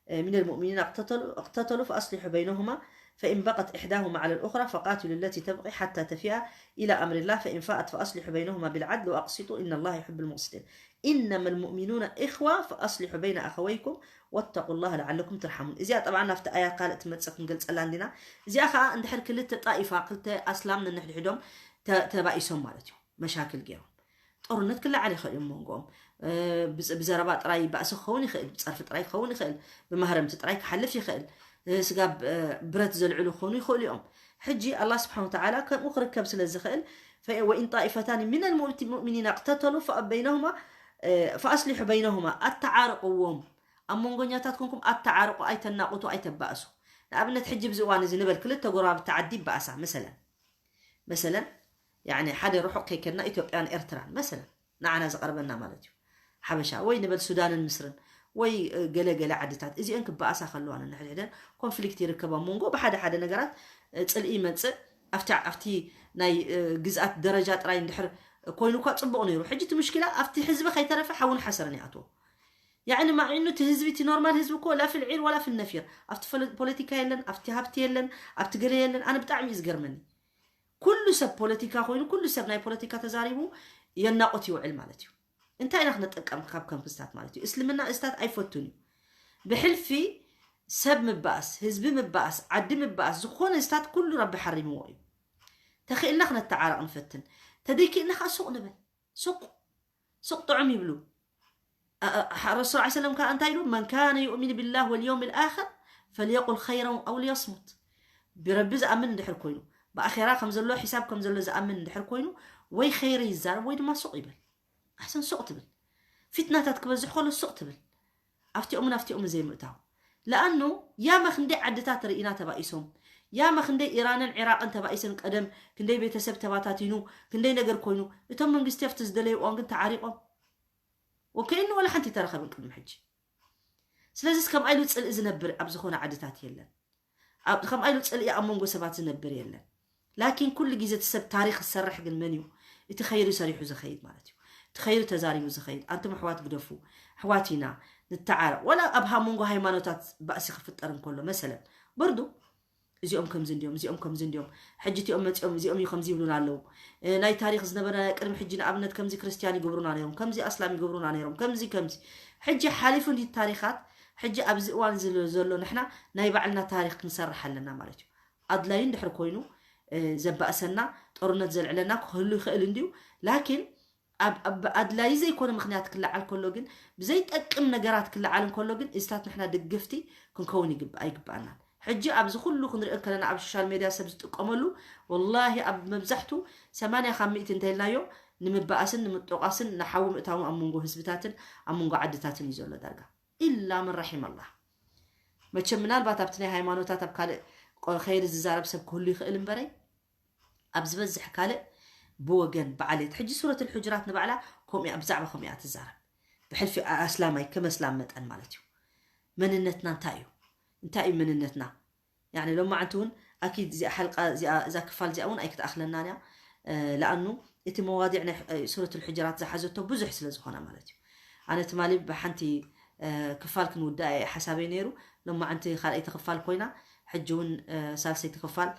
من المؤمنين اقتتلوا فأصلحوا بينهما فإن بغت إحداهما على الأخرى فقاتلوا التي تبغي حتى تفيء إلى أمر الله فإن فاءت فأصلحوا بينهما بالعدل وأقسطوا إن الله يحب المقسطين إنما المؤمنون إخوة فأصلحوا بين أخويكم واتقوا الله لعلكم ترحمون እዚኣ طبعا ናብቲ ኣያ ካልእ ትመፅእ ክንገልፀላ እንዲና እዚኣ ከዓ እንድሕር ክልተ ጣኢፋ ክልተ ኣስላም ነንሕድሕዶም ተባኢሶም ማለት እዩ መሻክል ገይሮም ጦርነት ክለዓል ይኽእል እዮም መንጎኦም ብዘረባ ጥራይ ባእሲ ክኸውን ይኽእል ብፀርፊ ጥራይ ክኸውን ይኽእል ብማህረምቲ ጥራይ ክሓልፍ ይኽእል ስጋብ ብረት ዘልዕሉ ክኾኑ ይኽእሉ እዮም ሕጂ ኣላ ስብሓን ወተዓላ ከምኡ ክርከብ ስለ ዝኽእል ወኢን ጣኢፈታኒ ምን ልሙእሚኒን ኣቅተተሉ በይነሁማ ፈኣስሊሑ በይነሁማ ኣተዓርቅዎም ኣብ መንጎኛታት ኮንኩም ኣተዓርቁ ኣይተናቁቱ ኣይተባእሱ ንኣብነት ሕጂ ብዚ እዋን እዚ ንበል ክልተ ጎረባብቲ ዓዲ ይበኣሳ መሰለን መሰለን ያኒ ሓደ ርሑቕ ከይከድና ኢትዮጵያን ኤርትራን መሰለን ንዓና ዝቐርበና ማለት እዩ ሓበሻ ወይ ንበል ሱዳንን ምስርን ወይ ገለ ገለ ዓድታት እዚአን ክበኣሳ ከለዋ ነንሕድሕደን ኮንፍሊክት ይርከብ ኣብ መንጎ ብሓደ ሓደ ነገራት ፅልኢ ይመፅእ ኣብቲ ኣብቲ ናይ ግዝኣት ደረጃ ጥራይ እንድሕር ኮይኑ እኳ ፅቡቕ ነይሩ ሕጂ እቲ ምሽኪላ ኣብቲ ህዝቢ ከይተረፈ ሓውን ሓሰርን ይኣትዎ ያዕኒ ማዒኑ እቲ ህዝቢ እቲ ኖርማል ህዝቢ እኮ ላ ፊልዒር ወላ ፊልነፊር ኣብቲ ፖለቲካ የለን ኣብቲ ሃብቲ የለን ኣብቲ ገለ የለን ኣነ ብጣዕሚ እዩ ዝገርመኒ ኩሉ ሰብ ፖለቲካ ኮይኑ ኩሉ ሰብ ናይ ፖለቲካ ተዛሪቡ የናቁት ይውዕል ማለት እዩ እንታይ ኢና ክነጠቀም ካብ ከም ክስታት ማለት እዩ እስልምና እስታት ኣይፈቱን እዩ ብሕልፊ ሰብ ምባእስ ህዝቢ ምባእስ ዓዲ ምባእስ ዝኾነ እስታት ኩሉ ረቢ ሓሪምዎ እዩ ተኽእልና ክነተዓረቕ ንፈትን ተደይክእልና ከዓ ሱቕ ንበል ሱቕ ሱቕ ጥዑም ይብሉ ረሱል ስ ሰለም ከዓ እንታይ ኢሉ መን ካነ ዩእሚን ብላህ ወልየውም ልኣክር ፈልየቁል ኸይረን ኣው ልየስሙት ብረቢ ዝኣምን እንድሕር ኮይኑ ብኣኼራ ከም ዘሎ ሒሳብ ከም ዘሎ ዝኣምን እንድሕር ኮይኑ ወይ ኸይረ ይዛረብ ወይ ድማ ሱቕ ይበል ኣሕሰን ሱቕ ትብል ፊትናታት ክበዝሕ ከሎ ሱቕ ትብል ኣብቲኦምን ኣብቲኦምን ዘይምእታው ለኣኑ ያመ ክንደይ ዓድታት ርኢና ተባኢሶም ያመ ክንደይ ኢራንን ዒራቅን ተባኢሰን ቀደም ክንደይ ቤተሰብ ተባታቲኑ ክንደይ ነገር ኮይኑ እቶም መንግስቲ ኣብቲ ዝደለይዋን ግን ተዓሪቆም ወከይኑ ወላ ሓንቲ ተረኸብን ቅድሚ ሕጂ ስለዚስ ከምኣ ኢሉ ፅልኢ ዝነብር ኣብ ዝኾነ ዓድታት የለን ከምኣ ኢሉ ፅልኢ ኣብ መንጎ ሰባት ዝነብር የለን ላኪን ኩሉ ግዜ እቲ ሰብ ታሪክ ዝሰርሕ ግን መን እዩ እቲ ኸይሪ ሰሪሑ ዝኸይድ ማለት እዩ እቲ ኸይሪ ተዛሪቡ ዝኸይድ ኣንቱም ኣሕዋት ግደፉ ኣሕዋት ኢና ንተዓረቕ ወላ ኣብ መንጎ ሃይማኖታት ባእሲ ክፍጠር እንከሎ መሰለን በርዱ እዚኦም ከምዚ እንዲዮም እዚኦም ከምዚ እንዲዮም ሕጂ እቲኦም መፂኦም እዚኦም እዩ ከምዚ ይብሉና ኣለዉ ናይ ታሪክ ዝነበረ ቅድሚ ሕጂ ንኣብነት ከምዚ ክርስትያን ይገብሩና ነይሮም ከምዚ ኣስላም ይገብሩና ነይሮም ከምዚ ከምዚ ሕጂ ሓሊፉ እንዲ ታሪካት ሕጂ ኣብዚ እዋን ዘሎ ንሕና ናይ ባዕልና ታሪክ ክንሰርሕ ኣለና ማለት እዩ ኣድላይ እንድሕር ኮይኑ ዘባእሰና ጦርነት ዘልዕለና ክህሉ ይኽእል እንድዩ ላኪን ኣብ ኣድላይ ዘይኮነ ምክንያት ክለዓል ከሎ ግን ብዘይጠቅም ነገራት ክለዓል እንከሎ ግን እዚታት ንሕና ደገፍቲ ክንከውን ኣይግባኣናን ሕጂ ኣብዚ ኩሉ ክንሪኦ ከለና ኣብ ሶሻል ሜድያ ሰብ ዝጥቀመሉ ወላሂ ኣብ መብዛሕቱ ሰማንያ ካብ ሚእቲ እንተኢልናዮ ንምበኣስን ንምጦቃስን ንሓዊ ምእታውን ኣብ መንጎ ህዝብታትን ኣብ መንጎ ዓድታትን እዩ ዘሎ ዳርጋ ኢላ ምን ረሒም ኣላህ መቸም ምናልባት ኣብቲ ናይ ሃይማኖታት ኣብ ካልእ ኸይሪ ዝዛረብ ሰብ ክህሉ ይኽእል እምበረይ ኣብ ዝበዝሕ ካልእ ብወገን ብዓሌት ሕጂ ሱረት ልሑጅራት ንባዕላ ከምኡ ብዛዕባ ከምኡ እያ ትዛረብ ብሕልፊ ኣስላማይ ከም ኣስላም መጠን ማለት እዩ መንነትና እንታይ እዩ እንታይ እዩ መንነትና ያኒ ሎማዓንቲ እውን ኣኪድ እዚኣ ሓልቃ እዛ ክፋል እዚኣ እውን ኣይክትኣኽለናን እያ ለኣኑ እቲ መዋዲዕ ናይ ሱረት ልሕጅራት ዝሓዘቶ ብዙሕ ስለ ዝኾነ ማለት እዩ ኣነ ትማሊ ብሓንቲ ክፋል ክንውዳእ እየ ሓሳበይ ነይሩ ሎማዓንቲ ካልኣይቲ ክፋል ኮይና ሕጂ እውን ሳልሰይቲ ክፋል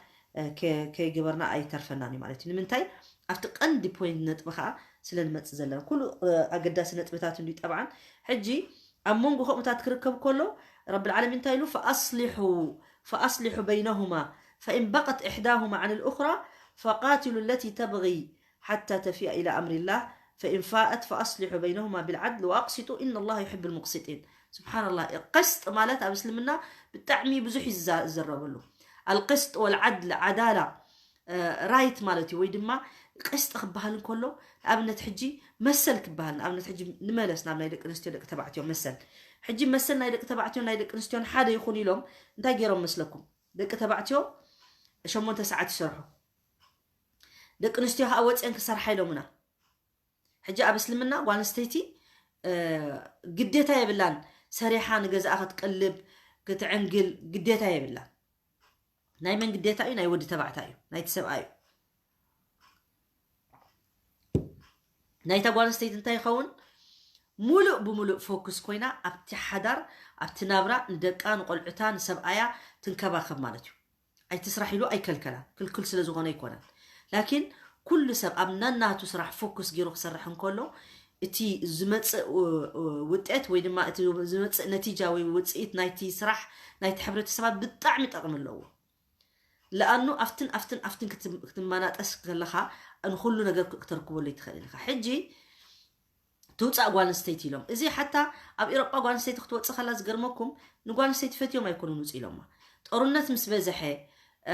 ከይገበርና ኣይተርፈናን እዩ ማለት እዩ ንምንታይ ኣብቲ ቀንዲ ፖይንት ነጥቢ ከዓ ስለ ንመፅእ ዘለና ኩሉ ኣገዳሲ ነጥብታት እንዲ ጠብዓን ሕጂ ኣብ መንጎ ከምኡታት ክርከብ ከሎ ረቢ ልዓለሚን እንታይ ኢሉ ፈኣስሊሑ ፈኣስሊሑ በይነሁማ فإن بغت إحداهما على الأخرى فقاتلوا التي تبغي حتى تفيء إلى أمر الله فإن فاءت فأصلحوا بينهما بالعدل وأقسطوا إن الله يحب المقسطين. سبحان الله. ቅስጥ ማለት ኣብ እስልምና ብጣዕሚ ብዙሕ እዩ ዝዛ- ዝዘረበሉ። القسط والعدل፣ ዓዳላ፣ ራይት ማለት እዩ። ወይ ድማ ቅስጥ ክበሃል እንከሎ፣ ንኣብነት ሕጂ መሰል ክበሃል፣ ንኣብነት ሕጂ ንመለስ ናብ ናይ ደቂ ኣንስትዮ ደቂ ተባዕትዮ መሰል። ሕጂ መሰል ናይ ደቂ ተባዕትዮ ናይ ደቂ ኣንስትዮን ሓደ ይኹን ኢሎም እንታይ ገይሮም መስለኩም? ደቂ ተባዕትዮ ሸሞንተ ሰዓት ይሰርሑ፣ ደቂ ኣንስትዮ ከዓ ወፅአን ክሰርሓ ኢሎምና። ሕጂ ኣብ እስልምና ጓል ኣንስተይቲ ግዴታ የብላን፣ ሰሪሓ ንገዛኣ ክትቅልብ ክትዕንግል ግዴታ የብላን። ናይ መን ግዴታ እዩ? ናይ ወዲ ተባዕታይ እዩ፣ ናይቲ ሰብኣይ እዩ። ናይታ ጓል ኣንስተይቲ እንታይ ይኸውን? ሙሉእ ብሙሉእ ፎክስ ኮይና ኣብቲ ሓዳር፣ ኣብቲ ናብራ፣ ንደቃ፣ ንቆልዑታ፣ ንሰብኣያ ትንከባኸብ ማለት እዩ። ኣይትስራሕ ኢሉ ኣይከልከላን፣ ክልክል ስለ ዝኾነ ኣይኮነን። ላኪን ኩሉ ሰብ ኣብ ነናቱ ስራሕ ፎክስ ገይሩ ክሰርሕ እንከሎ እቲ ዝመፅእ ውጤት ወይ ድማ እቲ ዝመፅእ ነቲጃ ወይ ውፅኢት ናይቲ ስራሕ ናይቲ ሕብረተሰባት ብጣዕሚ ጠቕሚ ኣለዎ። ለኣኑ ኣብትን ኣብትን ኣብትን ክትም- ክትመናጠስ ከለኻ ንኩሉ ነገር ክ- ክተርክበሉ ይትኽእል ኢኻ። ሕጂ ትውፃእ ጓል ኣንስተይቲ ኢሎም፣ እዚ ሓታ ኣብ ኤሮጳ ጓል ኣንስተይቲ ክትወፅእ ከላ ዝገርመኩም፣ ንጓል ኣንስተይቲ ፈትዮም ኣይኮኑን ውፅ ኢሎማ። ጦርነት ምስ በዝሐ፣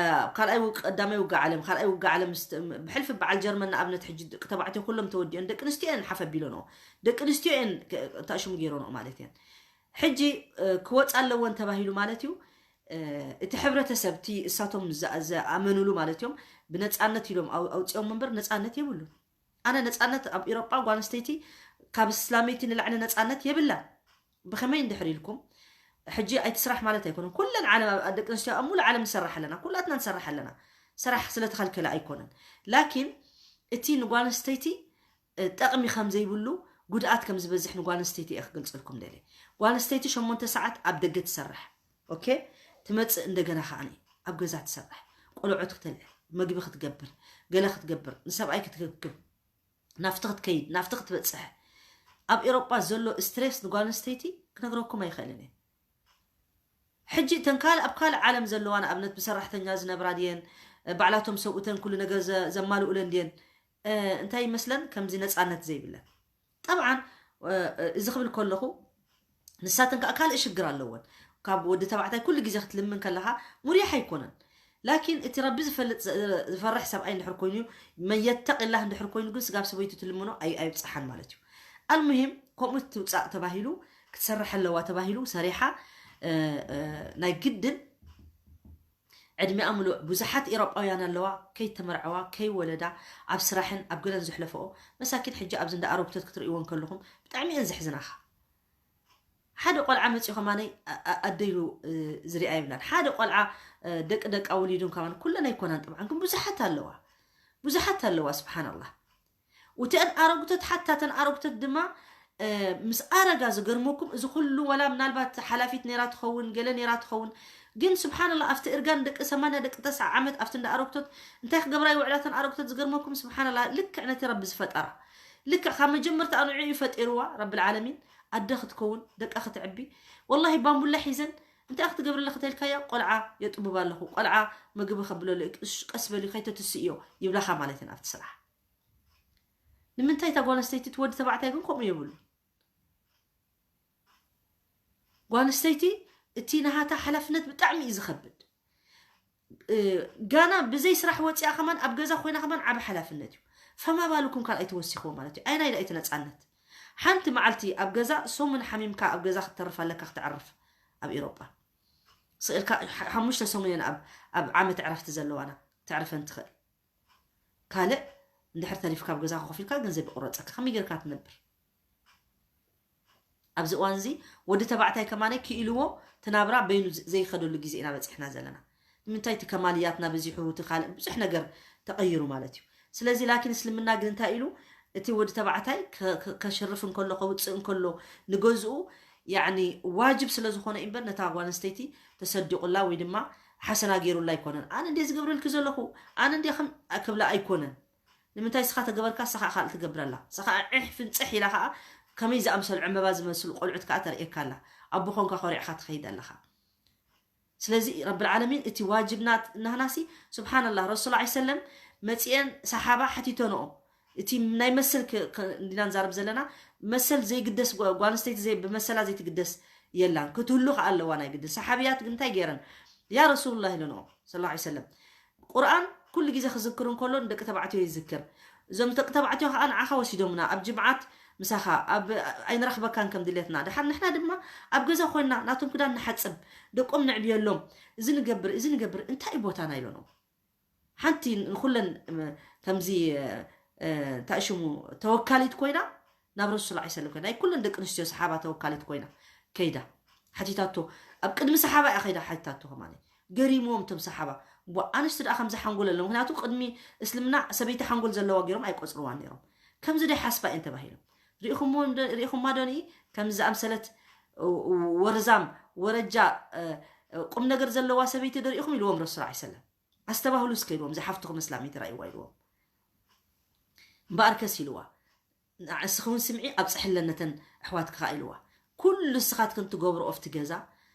ኣብ ካልኣይ ውግ- ቀዳማይ ውግእ ዓለም፣ ካልኣይ ውግእ ዓለም ምስ- ብሕልፊ በዓል ጀርመን ንኣብነት፣ ሕጂ ደቂ ተባዕትዮ ኩሎም ተወዲኦን፣ ደቂ ኣንስትዮ እየን ሓፍ ኣቢሎንኦ፣ ደቂ ኣንስትዮ እየን ክ- ተኣሽሙ ገይሮንኦ ማለት እየን። ሕጂ ክወፃ ኣለወን ተባሂሉ ማለት እዩ። እቲ ሕብረተሰብ እቲ እሳቶም ዝኣመኑሉ ማለት እዮም፣ ብነፃነት ኢሎም ኣውፅኦም እምበር ነፃነት የብሉን። ኣነ ነፃነት ኣብ ኢሮጳ ጓል ኣንስተይቲ ካብ እስላመይቲ ንላዕሊ ነፃነት የብላን። ብኸመይ እንድሕር ኢልኩም፣ ሕጂ ኣይትስራሕ ማለት ኣይኮነን። ኩለን ዓለም ደቂ ኣንስትዮ ኣብ ሙሉ ዓለም ንሰርሕ ኣለና፣ ኩላትና ንሰርሕ ኣለና። ስራሕ ስለተኸልከለ ኣይኮነን። ላኪን እቲ ንጓል ኣንስተይቲ ጠቕሚ ከም ዘይብሉ፣ ጉድኣት ከም ዝበዝሕ ንጓል ኣንስተይቲ እየ ክገልፀልኩም ደልየ። ጓል ኣንስተይቲ ሸሞንተ ሰዓት ኣብ ደገ ትሰርሕ። ኦኬ፣ ትመፅእ እንደገና ከዓኒ ኣብ ገዛ ትሰርሕ፣ ቆልዑት ክተልዕል፣ መግቢ ክትገብር፣ ገለ ክትገብር፣ ንሰብኣይ ክትክብክብ፣ ናፍቲ ክትከይድ፣ ናፍቲ ክትበፅሕ። ኣብ ኤሮጳ ዘሎ ስትሬስ ንጓል ኣንስተይቲ ክነግረኩም ኣይኽእልን እየ። ሕጂ እተን ካልእ ኣብ ካልእ ዓለም ዘለዋ ንኣብነት ብሰራሕተኛ ዝነብራ ድየን፣ ባዕላቶም ሰብኡተን ኩሉ ነገር ዘማልኡለን ድየን? እንታይ ይመስለን ከምዚ ነፃነት ዘይብለን? ጠብዓን እዚ ክብል ከለኹ ንሳተን ከዓ ካልእ ሽግር ኣለወን። ካብ ወዲ ተባዕታይ ኩሉ ግዜ ክትልምን ከለኻ ሙሪሕ ኣይኮነን። ላኪን እቲ ረቢ ዝፈልጥ ዝፈርሕ ሰብኣይ እንድሕር ኮይኑ፣ መን የተቂላህ እንድሕር ኮይኑ ግን ስጋብ ሰበይቱ ትልምኖ ኣይብፅሓን ማለት እዩ። ኣልሙሂም ከምኡ ትውፃእ ተባሂሉ ክትሰርሕ ኣለዋ ተባሂሉ ሰሪሓ ናይ ግድን ዕድሚኣ ምሉእ ብዙሓት ኤሮጳውያን ኣለዋ ከይተመርዐዋ ከይወለዳ ኣብ ስራሕን ኣብ ገለን ዘሕለፈኦ መሳኪን ሕጂ ኣብዚ እንዳ ኣረጉተት ክትርእይወን ከለኹም ብጣዕሚ እየን ዘሕዝናኻ። ሓደ ቆልዓ መፂኡ ከማነይ ኣደይሉ ዝሪኣ ይብላን ሓደ ቆልዓ ደቂ ደቃ ወሊዱን ከማን ኩለን ኣይኮናን ጥብዓን ግን ብዙሓት ኣለዋ ብዙሓት ኣለዋ ስብሓንላህ። ወተን ኣረጉተት ሓታ ተን ኣረጉተት ድማ ምስ ኣረጋ ዝገርመኩም እዚ ኩሉ ወላ ምናልባት ሓላፊት ነራ ትኸውን ገለ ነራ ትኸውን ግን ስብሓንላ ኣብቲ እርጋን ደቂ ሰማንያ ደቂ ተስዓ ዓመት ኣብቲ እንዳ ኣረጉተት እንታይ ክገብራ ይውዕላ ተን ኣረጉተት ዝገርመኩም ስብሓንላ ልክዕ ነቲ ረቢ ዝፈጠራ ልክዕ ካብ መጀመርታ ኣንዑ እዩ ፈጢርዋ ረቢ ዓለሚን ኣደ ክትከውን ደቃ ክትዕቢ ወላሂ ባምቡላ ሒዘን እንታይ ክትገብርለ ክተልካያ ቆልዓ የጥቡባ ኣለኹ ቆልዓ ምግቢ ከብለሉ ቀስ በሉ ከይተትስእዮ ይብላኻ ማለት እየን ኣብቲ ስራሕ ንምንታይ እታ ጓል ኣንስተይቲ እቲ ወዲ ተባዕታይ ግን ከምኡ የብሉ ጓል ኣንስተይቲ እቲ ናሃታ ሓላፍነት ብጣዕሚ እዩ ዝኸብድ ጋና ብዘይ ስራሕ ወፂኣ ከማን ኣብ ገዛ ኮይና ከማን ዓብ ሓላፍነት እዩ ፈማ ባልኩም ካልኣይ ተወሲኽዎ ማለት እዩ ኣይናይ ዳይቲ ነፃነት ሓንቲ መዓልቲ ኣብ ገዛ ሶምን ሓሚምካ ኣብ ገዛ ክትተርፍ ኣለካ ክትዕርፍ ኣብ ኤሮጳ ስእልካ ሓሙሽተ ሰሙን እየን ኣብ ዓመት ዕረፍቲ ዘለዋና ተዕርፈን ትኽእል ካልእ እንድሕር ተሪፍካ ኣብ ገዛ ኮፍ ኢልካ ገንዘብ ይቁረፀካ ከመይ ጌርካ ትነብር ኣብዚ እዋን እዚ ወዲ ተባዕታይ ከማነ ክኢልዎ ትናብራ በይኑ ዘይከደሉ ግዜ ኢና በፂሕና ዘለና ንምንታይ እቲ ከማልያትና በዚሑ እቲ ካልእ ብዙሕ ነገር ተቐይሩ ማለት እዩ ስለዚ ላኪን እስልምና ግን እንታይ ኢሉ እቲ ወዲ ተባዕታይ ከሽርፍ እንከሎ ከውፅእ እንከሎ ንገዝኡ ያኒ ዋጅብ ስለ ዝኾነ እምበር ነታ ጓል ኣንስተይቲ ተሰዲቑላ ወይ ድማ ሓሰና ገይሩላ ኣይኮነን ኣነ እንደ ዝገብረልኪ ዘለኹ ኣነ እንደ ከም ክብላ ኣይኮነን ንምንታይ ስኻ ተገበርካ ስኻ ካልእ ትገብረላ ስኻ ዕሕ ፍንፅሕ ኢላ ከዓ ከመይ ዝኣምሰሉ ዕመባ ዝመስሉ ቆልዑት ከዓ ተርእየካ ኣላ ኣቦ ኮንካ ኮሪዕካ ትኸይድ ኣለኻ ስለዚ ረብል ዓለሚን እቲ ዋጅብ ናት-፣ ናህናሲ፣ ስብሓንላህ፣ ረሱል ላ ሰለም መፂአን ሰሓባ ሓቲተንኦ። እቲ ናይ መሰል ክ-፣ ክ-፣ እንዲና ንዛረብ ዘለና፣ መሰል ዘይግደስ ጓ-፣ ጓል ኣንስተይቲ ዘይ-፣ ብመሰላ ዘይትግደስ የላን። ክትህሉ ከኣ ኣለዋ ናይ ግድን። ሰሓብያት ግን እንታይ ገይረን? ያ ረሱሉላህ ኢለንኦ፣ ሰለላሁ ዐለይሂ ወሰለም። ቁርኣን ኩሉ ግዜ ክዝክር እንከሎ ንደቂ ተባዕትዮ ይዝክር። እዞም ደቂ ተባዕትዮ ከኣ ንዓኻ ወሲዶምና፣ ኣብ ጅምዓት ምሳኻ፣ ኣብ ኣይንረኽበካን ከም ድሌትና። ደሓር ንሕና ድማ ኣብ ገዛ ኮይና ናቶም ክዳን ንሓጽብ፣ ደቆም ንዕብየሎም፣ እዚ ንገብር፣ እዚ ንገብር፣ እንታይ እዩ ቦታና ኢለንኦ። ሓንቲ ንኹለን፣ እም፣ ከምዚ፣ እ፣ እንታይ ሽሙ፣ ተወካሊት ኮይና ናብ ረሱል ሰለላሁ ዐለይሂ ወሰለም ከይዳ፣ ናይ ኩለን ደቂ ኣንስትዮ ሰሓባ ተወካሊት ኮይና ከይዳ ሓቲታቶ። ኣብ ቅድሚ ሰሓባ እያ ከይዳ ሓቲታቶ ከማን። ገሪምዎም እቶም ሰሓባ። ቧ፣ ኣንስቲ ደኣ ከምዚ ሓንጎል ኣሎ። ምክንያቱ ቅድሚ እስልምና ሰበይቲ ሓንጎል ዘለዋ ገይሮም ኣይቆጽርዋን ነይሮም። ከምዚ ዶ ይሓስባ እየን ተባሂሎም። ሪኢኹምዎ ዶ-፣ ሪኢኹማ ዶ ንኢ? ከምዚ ዝኣምሰለት፣ እ፣ ወርዛም፣ ወረጃ፣ እ፣ እ፣ ቁም ነገር ዘለዋ ሰበይቲ ዶ ሪኢኹም ኢልዎም ረሱል ሰለላሁ ዐለይሂ ወሰለም። ኣስተባህሉ እስከ ኢልዎም፣ እዛ ሓፍትኹም እስላመይቲ ራእይዋ ኢልዎም። እምበኣርከስ ኢልዋ፣ ንዓ እስኺ እውን ስምዒ፣ ኣብፅሕለን ነተን ኣሕዋትኪ ከዓ ኢልዋ። ኩሉ ንስኻትክን ትገብርኦ ኣብቲ ገዛ፣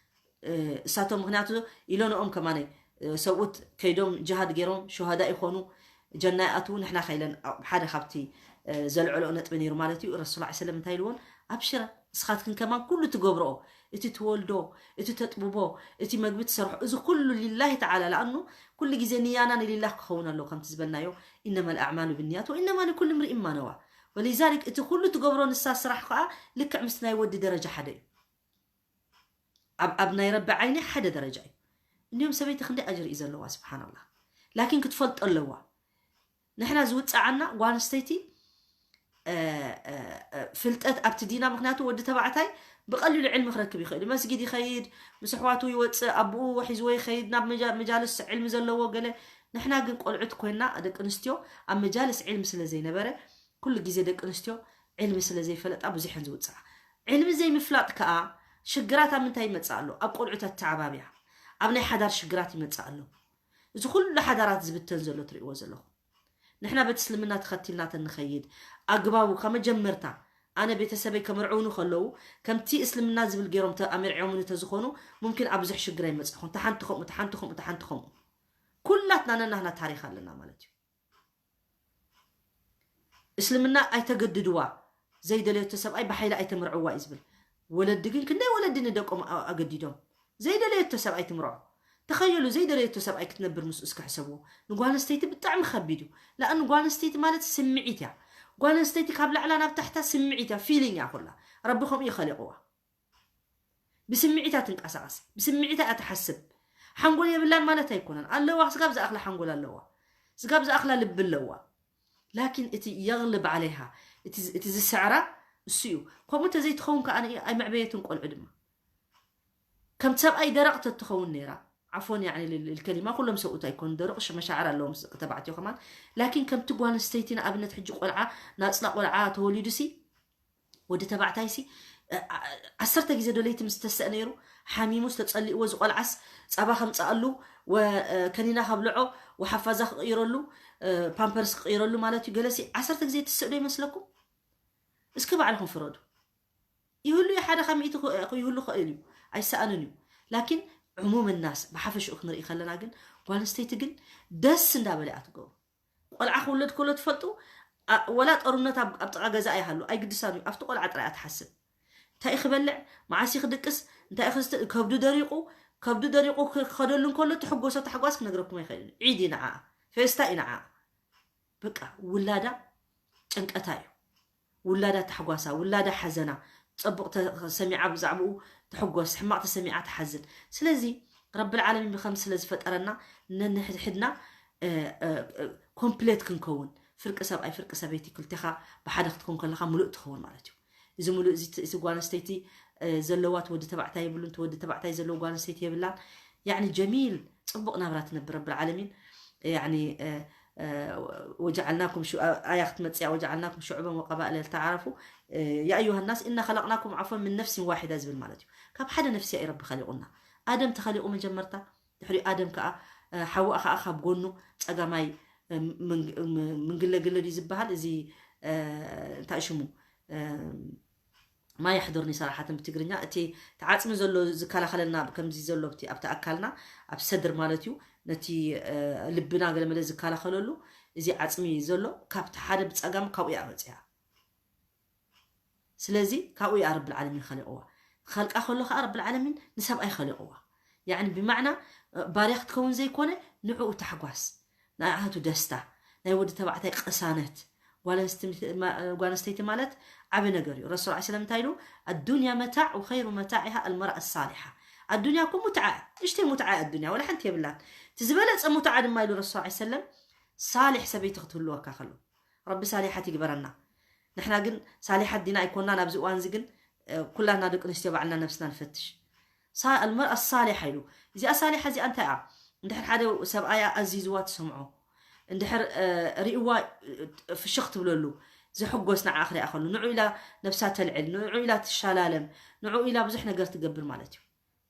እ፣ እሳቶም ምክንያቱ ኢሎንኦም ከማነይ፣ እ፣ ሰብኡት ከይዶም ጅሃድ ገይሮም ሸሃዳ ይኾኑ፣ ጀና ይኣትዉ፣ ንሕና ከኢለን ኣብ ሓደ ካብቲ፣ እ፣ ዘልዕልኦ ነጥቢ ነይሩ ማለት እዩ። ረሱል ሰለላሁ ዐለይሂ ወሰለም እንታይ ኢልዎን? ኣብሽረ፣ ንስኻትክን ከማን ኩሉ ትገብርኦ፣ እቲ ትወልዶ፣ እቲ ተጥብቦ፣ እቲ መግቢ ትሰርሖ፣ እዚ ኩሉ ሊላሂ ተዓላ፣ ለኣኑ ኩሉ ግዜ ንያና ንሊላህ ክኸውን ኣለዎ፣ ከምቲ ዝበልናዮ፣ ኢነማ ልኣዕማሉ ብንያት ወኢነማ ልኩል እምሪእን ማ ነዋ። ወሊዛሊክ እቲ ኩሉ ትገብሮ ንሳ ስራሕ ከዓ ልክዕ ምስ ናይ ወዲ ደረጃ ሓደ እዩ። ኣብ፣ ኣብ ናይ ረቢ ዓይኒ ሓደ ደረጃ እዩ። እንዲሁም ሰበይቲ ክንደይ ኣጅሪ እዩ ዘለዋ፣ ስብሓንላህ። ላኪን ክትፈልጦ ኣለዋ። ንሕና ዝውፅዓና ጓል ኣንስተይቲ፣ እ፣ እ፣ እ፣ ፍልጠት ኣብቲ ዲና፣ ምክንያቱ ወዲ ተባዕታይ ብቐሊሉ ዕልሚ ክረክብ ይኽእል እዩ። መስጊድ ይኸይድ፣ ምስ ኣሕዋቱ ይወፅእ፣ ኣቦኡ ሒዝዎ ይኸይድ ናብ መጃ-፣ መጃልስ ዕልሚ ዘለዎ ገለ። ንሕና ግን ቆልዑት ኮይና ደቂ ኣንስትዮ ኣብ መጃልስ ዕልሚ ስለ ዘይነበረ፣ ኩሉ ግዜ ደቂ ኣንስትዮ ዕልሚ ስለ ዘይፈለጣ ብዙሐን ዝውፅዓ። ዕልሚ ዘይምፍላጥ ከዓ ሽግራት ኣብ ምንታይ ይመፅእ ኣሎ? ኣብ ቆልዑት ኣተዓባብያ፣ ኣብ ናይ ሓዳር ሽግራት ይመፅእ ኣሎ። እዚ ኩሉ ሓዳራት ዝብተን ዘሎ ትርእይዎ ዘለኹም። ንሕና በቲ እስልምና ተኸቲልና ተንኸይድ፣ ኣግባቡ ካብ መጀመርታ፣ ኣነ ቤተሰበይ ከምርዕውኒ ከለዉ፣ ከምቲ እስልምና ዝብል ገይሮም ተ-፣ ኣምርዕዮምኒ ተዝኾኑ፣ ሙምኪን ኣብ ብዙሕ ሽግር ኣይመጻኹን። ተሓንቲ ከምኡ፣ ተሓንቲ ከምኡ፣ ተሓንቲ ከምኡ። ኩላትና ነናህና ታሪኽ ኣለና ማለት እዩ። እስልምና ኣይተገድድዋ፣ ዘይደለየቶ ሰብኣይ ብሓይሊ ኣይተምርዕዋ እዩ ዝብል። ወለዲ ግን ክንደይ ወለዲ ንደቆም ኣ-፣ ኣገዲዶም ዘይደለየቶ ሰብኣይ ትምርዖ። ተኸየሉ፣ ዘይደለየቶ ሰብኣይ ክትነብር ምስኡ እስከ ሕሰብዎ። ንጓል ኣንስተይቲ ብጣዕሚ ከቢድ እዩ። ለኣን ጓል ኣንስተይቲ ማለት ስምዒት እያ። ጓል ኣንስተይቲ ካብ ላዕላ ናብ ታሕታ ስምዒት እያ፣ ፊሊንግ እያ ኩላ። ረቢ ከምኡ እዩ ኸሊቕዋ። ብስምዒታ ትንቀሳቐስ፣ ብስምዒታ እያ ትሓስብ። ሓንጎል የብላን ማለት ኣይኮነን። ኣለዋ፣ ስጋብ ዝኣኽላ ሓንጎል ኣለዋ። ስጋብ ዝኣኽላ ልቢ ኣለዋ። ላኪን እቲ የግልብ ዓለይሃ፣ እቲ ዝ-፣ እቲ ዝስዕራ እሱ እዩ። ከምኡ እንተዘይትኸውን ከኣ ኣይመዕበየትን ቆልዑ ድማ። ከምቲ ሰብኣይ ደረቕ ተትኸውን ነይራ፣ ዓፎን፣ ያዕኒ፣ ል-፣ ል-፣ ከሊማ፣ ኩሎም ሰብኡት ኣይኮኑ ደረቕ፣ ሽ-፣ መሻዕር ኣለዎም ስ-፣ ተባዕትዮ ከማን። ላኪን ከምቲ ጓል ኣንስተይቲ ንኣብነት ሕጂ ቆልዓ፣ ናጽላ ቆልዓ ተወሊዱሲ፣ ወዲ ተባዕታይሲ፣ እ፣ ዓ-፣ ዓሰርተ ግዜ ዶ ለይቲ ምስ ተስእ ነይሩ፣ ሓሚሙስ ተጸሊእዎ፣ ዝቆልዓስ ጻባ ከምጽኣሉ፣ ወ-፣ እ፣ ከኒና ከብልዖ፣ ወሓፋዛ ክቕይረሉ፣ እ፣ ፓምፐርስ ክቕይረሉ ማለት እዩ። ገለሲ ዓሰርተ ግዜ ትስእ ዶ ይመስለኩም? እስኪ ባዕልኹም ፍረዱ። ይህሉ እዩ፣ ሓደ ካብ ሚእቲ ክህ-፣ ይህሉ ክእል እዩ፣ ኣይሰኣንን እዩ። ላኪን ዕሙም ናስ ብሓፈሽኡ ክንርኢ ከለና ግን፣ ጓል ኣንስተይቲ ግን ደስ እንዳበለ እያ ትገብሮ። ቆልዓ ክውለድ ከሎ ትፈልጡ፣ ኣ-፣ ወላ ጠሩነት ኣብ፣ ኣብ ጥቓ ገዛ ኣይሃሉ፣ ኣይግድሳን እዩ፣ ኣብቲ ቆልዓ ጥራይ እያ ትሓስብ። እንታይ እዩ ክበልዕ፣ መዓስ እዩ ክድቅስ፣ እንታይ እዩ ክስተ-፣ ከብዱ ደሪቑ፣ ከብዱ ደሪቑ ክኸደሉ እንከሎ ትሕጎሶ ታሕጓስ ክነግረኩም ኣይኽእልን እዩ። ዒድ እዩ ንዓኣ፣ ፌስታ እዩ ንዓኣ። በቃ ውላዳ ጭንቀታ እዩ። ውላዳ ታሕጓሳ፣ ውላዳ ሓዘና፣ ጸቡቕ ተ-፣ ሰሚዓ ብዛዕባኡ ትሕጎስ፣ ሕማቕ ተሰሚዓ ትሓዝን። ስለዚ ረብል ዓለሚን ብኸም ስለ ዝፈጠረና ነንሕድሕድና፣ እ፣ እ፣ እ፣ ኮምፕሌት ክንከውን፣ ፍርቂ ሰብኣይ ፍርቂ ሰበይቲ ክልቴኻ ብሓደ ክትከውን ከለኻ ምሉእ ትኸውን ማለት እዩ። እዚ ምሉእ እዚ ት-፣ እዚ ጓል ኣንስተይቲ፣ እ፣ ዘለዋ እቲ ወዲ ተባዕታይ የብሉን፣ እቲ ወዲ ተባዕታይ ዘለዎ ጓል ኣንስተይቲ የብላን። ያዕኒ ጀሚል፣ ጽቡቕ ናብራ ትነብር ረብል ዓለሚን። ያዕኒ፣ እ፣ እ፣ ወጀዓልናኩም ሹ-፣ ኣያ ክትመጽእ እያ፣ ወጀዓልናኩም ሹዑበን ወቀባኢለ ልተዓረፉ። እ፣ ያ ኣዩሃ ናስ ኢና ኸለቅናኩም ዓፎን ምን ነፍሲን ዋሒዳ ዝብል ማለት እዩ። ካብ ሓደ ነፍሲ እዩ ረቢ ኸሊቑና። ኣደም ተኸሊቑ መጀመርታ፣ ድሕሪ ኣደም ከኣ፣ እ፣ ሓዋ ከኣ ካብ ጎኑ ጸጋማይ፣ እ፣ ምን-፣ ምን-፣ ምንግለግለ ድዩ ዝበሃል? እዚ፣ እ፣ እንታይ ሽሙ? እ፣ ما يحضرني صراحة ብትግርኛ። እቲ ተዓፅሚ ዘሎ ዝከላኸለልና ከምዚ ዘሎ ኣብቲ ኣብቲ ኣካልና ኣብ ሰድር ማለት እዩ። ነቲ ልብና ገለመለ ዝከላኸለሉ እዚ ዓፅሚ ዘሎ ካብቲ ሓደ ብፀጋም ካብኡ እያ መፅያ። ስለዚ ካብኡ እያ ረብል ዓለሚን ኸሊቕዋ። ኸልቃ ከሎ ከዓ ረብል ዓለሚን ንሰብኣይ ኸሊቕዋ። ያዕኒ ብማዕና ባርያ ክትከውን ዘይኮነ ንዕኡ ታሕጓስ፣ ንኣቱ ደስታ፣ ናይ ወዲ ተባዕታይ ቅሳነት። ጓል ኣንስተይቲ ማለት ዓቢ ነገር እዩ። ረሱል ሰለም እንታይ ኢሉ? ኣዱንያ መታዕ ወኸይሩ መታዒሃ ኣልመርኣ ሳሊሓ። ኣዱንያ እኮ ሙትዓ፣ እሽተይ ሙትዓ እያ ኣዱንያ፣ ወላ ሓንቲ የብላን። እቲ ዝበለጸ ሙትዓ ድማ ኢሉ ረሱል ሰለም ሳሊሕ ሰበይቲ ክትህልወካ ከሎ። ረቢ ሳሊሓት ይግበረና። ንሕና ግን ሳሊሓት ዲና ኣይኮናን። ኣብዚ እዋን እዚ ግን ኩላና ደቂ ኣንስትዮ ባዕልና ነብስና ንፈትሽ። ኣልመርኣ ሳሊሓ ኢሉ። እዚኣ ሳሊሓ እዚኣ እንታይ እያ? እንድሕር ሓደ ሰብኣያ ኣዚዝዋ ትሰምዖ፣ እንድሕር ርእዋ ፍሽኽ ትብለሉ፣ ዝሕጎስ ንዓ ክሪኣ ከሉ ንዑ ኢላ ነብሳ ተልዕል፣ ንዑ ኢላ ትሻላለም፣ ንዑ ኢላ ብዙሕ ነገር ትገብር ማለት እዩ።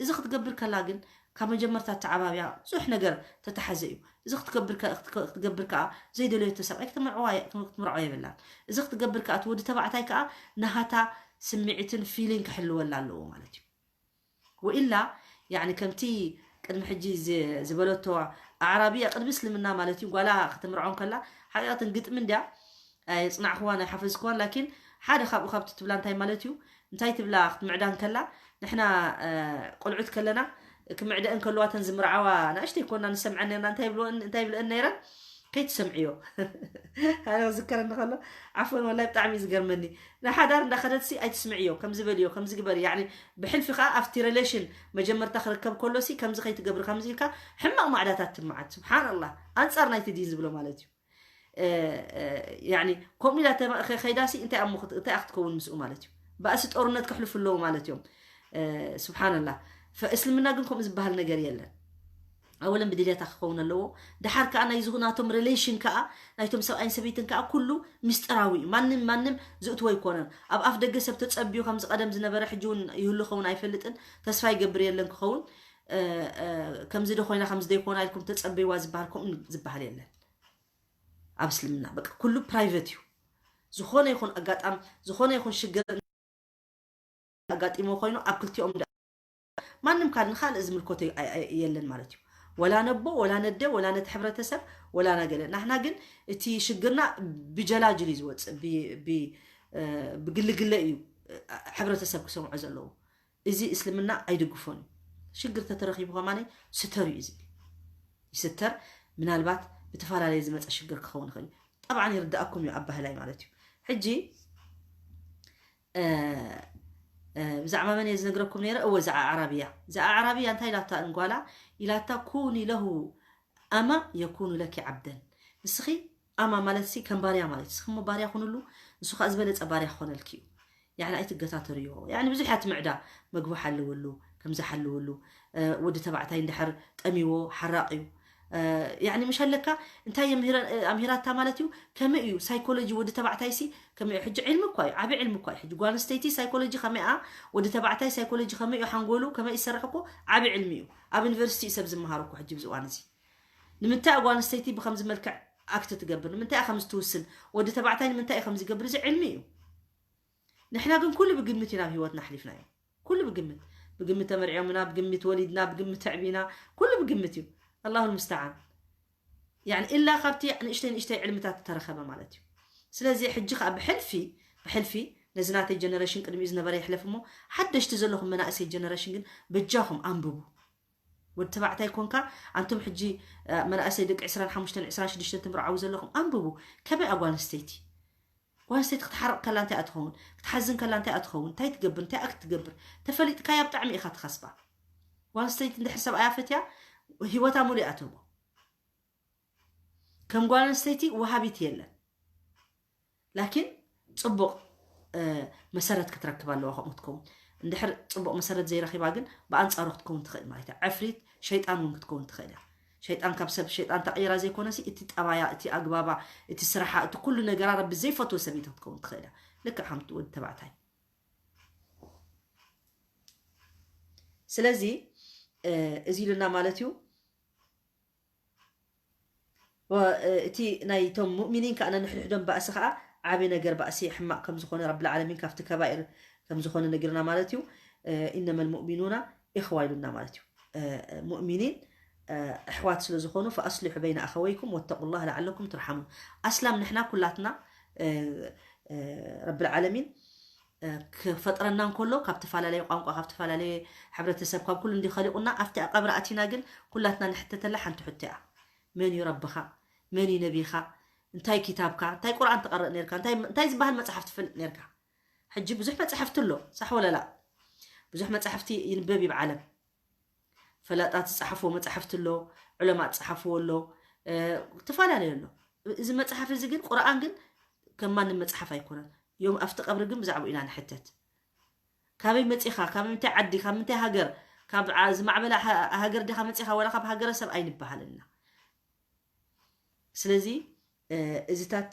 እዚ ክትገብር ከላ ግን ካብ መጀመርታ ተዓባብያ ብዙሕ ነገር ተተሓዘ እዩ። እዚ ክትገብር ከ- ክትከ- ክትገብር ከኣ ዘይደለየቶ ሰብኣይ ክትምርዕዋ የ- ክትምርዖ የብላን። እዚ ክትገብር ከኣ እቲ ወዲ ተባዕታይ ከኣ ናሃታ ስምዒትን ፊሊን ክሕልወላ ኣለዎ ማለት እዩ። ወኢላ ያኒ ከምቲ ቅድሚ ሕጂ ዝ- ዝበለቶ ኣዕራብያ ቅድሚ እስልምና ማለት እዩ ጓላ ክትምርዖ ከላ ሓቂቐትን ግጥሚ እንድያ ኣይጽናዕክዋን ኣይሓፈዝክዋን ላኪን ሓደ ካብኡ ካብቲ ትብላ እንታይ ማለት እዩ እንታይ ትብላ ክትምዕዳ እንከላ ንሕና ቆልዑት ከለና ክምዕደአን ከለዋ ተን ዝምርዓዋ ንእሽተይ ኮና ንሰምዐን ነርና እንታይ ይብልወን እንታይ ይብልአን ነይረን ከይትሰምዕዮ ኣነ ዝከረኒ ከሎ ዓፈን ወላይ ብጣዕሚ እዩ ዝገርመኒ ንሓዳር እንዳኸደትሲ ኣይትስምዕዮ ከምዚ በልዮ ከምዚ ግበሪ ያኒ ብሕልፊ ከዓ ኣብቲ ሬሌሽን መጀመርታ ክርከብ ከሎሲ ከምዚ ከይትገብሪ ከምዚ ኢልካ ሕማቕ ማዕዳታት ትመዓት ስብሓንላህ ኣንፃር ናይቲ ዲን ዝብሎ ማለት እዩ ከምኡ ኢላ ከይዳሲ እንታይ እሞ እንታይ ክትከውን ምስኡ ማለት እዩ ባእሲ ጦርነት ከሕልፉ ኣለዉ ማለት እዮም ስብሓንላ እስልምና ግን ከምኡ ዝበሃል ነገር የለን ኣወለን ብድልየታ ክኸውን ኣለዎ ድሓር ከዓ ናይ ዝኹናቶም ሬሌሽን ከዓ ናይቶም ሰብኣይን ሰበይትን ከዓ ኩሉ ምስጢራዊ እዩ ማንም ማንም ዝእትዎ ኣይኮነን ኣብ ኣፍ ደገ ሰብ ተፀቢዩ ከምዚ ቀደም ዝነበረ ሕጂ እውን ይህሉ ኸውን ኣይፈልጥን ተስፋ ይገብር የለን ክኸውን ከምዚ ዶ ኮይና ከምዚ ዶ ይኮና ኢልኩም ተፀበይዋ ዝበሃል ከምኡ ዝበሃል የለን ኣብ እስልምና በቃ ኩሉ ፕራይቨት እዩ ዝኾነ ይኹን ኣጋጣም ዝኾነ ይኹን ሽግር ኣጋጢሞ ኮይኑ ኣብ ክልቲኦም ማንም ካል ንካልእ ዝምልከቶ የለን ማለት እዩ ወላ ነቦ ወላ ነደ ወላ ነቲ ሕብረተሰብ ወላ ናገለ ናሕና ግን እቲ ሽግርና ብጀላጅል እዩ ዝወፅእ ብግልግለ እዩ ሕብረተሰብ ክሰምዖ ዘለዎ እዚ እስልምና ኣይድግፎን እዩ ሽግር ተተረኪቡ ከማነ ስተር እዩ ዝብል ይስተር ምናልባት ብተፈላለየ ዝመፀ ሽግር ክኸውን ይኽእል እዩ ጠብዓን ይርዳእኩም እዩ ኣባህላይ ማለት እዩ ሕጂ ብዛዕባ መን እየ ዝነግረኩም ነይረ እወ እዛ ኣዕራብያ እዛ ኣዕራብያ እንታይ ኢላታ እንጓላ ኢላታ ኩኒ ለሁ ኣማ የኩኑ ለኪ ዓብደን ንስኺ ኣማ ማለት ሲ ከም ባርያ ማለት ንስኺ እሞ ባርያ ኩንሉ ንሱ ከዓ ዝበለፀ ባርያ ክኾነልኪ እዩ ያኒ ኣይትገታተርዮ ያኒ ብዙሕ እያ ትምዕዳ መግቢ ሓልውሉ ከምዚ ሓልውሉ ወዲ ተባዕታይ እንድሕር ጠሚዎ ሓራቕ እዩ ያኒ ምሽ ኣለካ እንታይ ኣምሂራታ ማለት እዩ ከመይ እዩ ሳይኮሎጂ ወዲ ተባዕታይ ሲ ከመይ እዩ ሕጂ ዕልሚ እኳ እዩ ዓቢ ዕልሚ እኳ እዩ ሕጂ ጓል ኣንስተይቲ ሳይኮሎጂ ከመይ እያ ወዲ ተባዕታይ ሳይኮሎጂ ከመይ እዩ ሓንጎሉ ከመይ ይሰርሕ እኮ ዓቢ ዕልሚ እዩ ኣብ ዩኒቨርሲቲ እዩ ሰብ ዝመሃሩ እኮ ሕጂ ብዝዋን እዚ ንምንታይ ጓል ኣንስተይቲ ብከምዚ መልክዕ ኣክት ትገብር ንምንታይ ከምዚ ትውስን ወዲ ተባዕታይ ንምንታይ ከምዚ ገብር እዚ ዕልሚ እዩ ንሕና ግን ኩሉ ብግምት ኢና ኣብ ህይወትና ኣሕሊፍናዮ ኩሉ ብግምት ብግምት ተመርዕዮምና ብግምት ወሊድና ብግምት ተዕቢና ኩሉ ብግምት እዩ ኣላሁ ልምስተዓን ያኒ ኢላ ካብቲ ንእሽተይ ንእሽተይ ዕልምታት ዝተረኸበ ማለት እዩ ስለዚ ሕጂ ከዓ ብሕልፊ ብሕልፊ ነዚ ናተይ ጀነሬሽን ቅድሚኡ ዝነበረ ይሕለፍ እሞ ሓደሽቲ ዘለኹም መናእሰይ ጀነሬሽን ግን በጃኹም ኣንብቡ ወዲ ተባዕታይ ኮንካ ኣንቱም ሕጂ መናእሰይ ደቂ ዕስራን ሓሙሽተን ዕስራን ሽዱሽተን ትምርዓው ዘለኹም ኣንብቡ ከመይ ኣጓል ኣንስተይቲ ጓል ኣንስተይቲ ክትሓርቕ ከላ እንታይ ትኸውን ክትሓዝን ከላ እንታይ ትኸውን እንታይ ትገብር እንታይ ኣክት ትገብር ተፈሊጥካያ ብጣዕሚ ኢኻ ትኸስባ ጓል ኣንስተይቲ እንድሕር ሰብኣያ ፈትያ ህይወታ ሙሉእ እያ ትህቦ ከም ጓል ኣንስተይቲ ወሃቢት የለን ላኪን ፅቡቕ መሰረት ክትረክብ ኣለዋ ከምኡ ትከውን እንድሕር ፅቡቕ መሰረት ዘይረኪባ ግን ብኣንፃሩ ክትከውን ትኽእል ማለት እያ ዕፍሪት ሸይጣን እውን ክትከውን ትኽእል እያ ሸይጣን ካብ ሰብ ሸይጣን ተቐይራ ዘይኮነሲ እቲ ጠባያ እቲ ኣግባባ እቲ ስራሓ እቲ ኩሉ ነገራ ረቢ ዘይፈትዎ ሰበይቲ ክትከውን ትኽእል እያ ልክዕ ከምቲ ወዲ ተባዕታይ ስለዚ እዚ ኢሉና ማለት እዩ እቲ ናይቶም ሙእሚኒን ከዓ ነንሕድሕዶም ባእሲ ከዓ ዓብዪ ነገር ባእሲ ሕማቕ ከም ዝኾነ ረብል ዓለሚን ካብቲ ከባኢር ከም ዝኾነ ነጊርና ማለት እዩ። ኢነመል ሙእሚኑና ኢኽዋ ኢሉና ማለት እዩ። ሙእሚኒን ኣሕዋት ስለ ዝኾኑ ፈኣስሊሑ በይነ ኣኸወይኩም ወተቁላህ ለዓለኩም ትርሓሙን። ኣስላም ንሕና ኩላትና ረብል ዓለሚን ክፈጥረና እንከሎ ካብ ተፈላለየ ቋንቋ፣ ካብ ተፈላለየ ሕብረተሰብ፣ ካብ ኩሉ እንዲ ኸሊቁና ኣብቲ ቀብሪ ኣቲና ግን ኩላትና ንሕተተላ ሓንቲ ሕቶ እያ። መን እዩ ረብኻ? መን እዩ ነቢኻ? እንታይ ኪታብካ? እንታይ ቁርኣን ትቐርእ ነርካ? እንታይ ዝበሃል መፅሓፍ ትፈልጥ ነርካ? ሕጂ ብዙሕ መፅሓፍቲ ኣሎ ሳሕ ወለላ? ብዙሕ መፅሓፍቲ ይንበብ እዩ ብዓለም። ፈላጣት ዝፀሓፍዎ መፅሓፍቲ ኣሎ፣ ዕለማት ዝፀሓፍዎ ኣሎ፣ ተፈላለዩ ኣሎ። እዚ መፅሓፍ እዚ ግን ቁርኣን ግን ከም ማንም መፅሓፍ ኣይኮነን። ዮም ኣብቲ ቀብሪ ግን ብዛዕባኡ ኢና ንሕተት። ካበይ መፂኻ? ካብ ምንታይ ዓዲ? ካብ ምንታይ ሃገር? ካብ ዝማዕበላ ሃገር ዲኻ መፂኻ ወላ ካብ ሃገረሰብ ኣይንበሃል እና ስለዚ እዚታት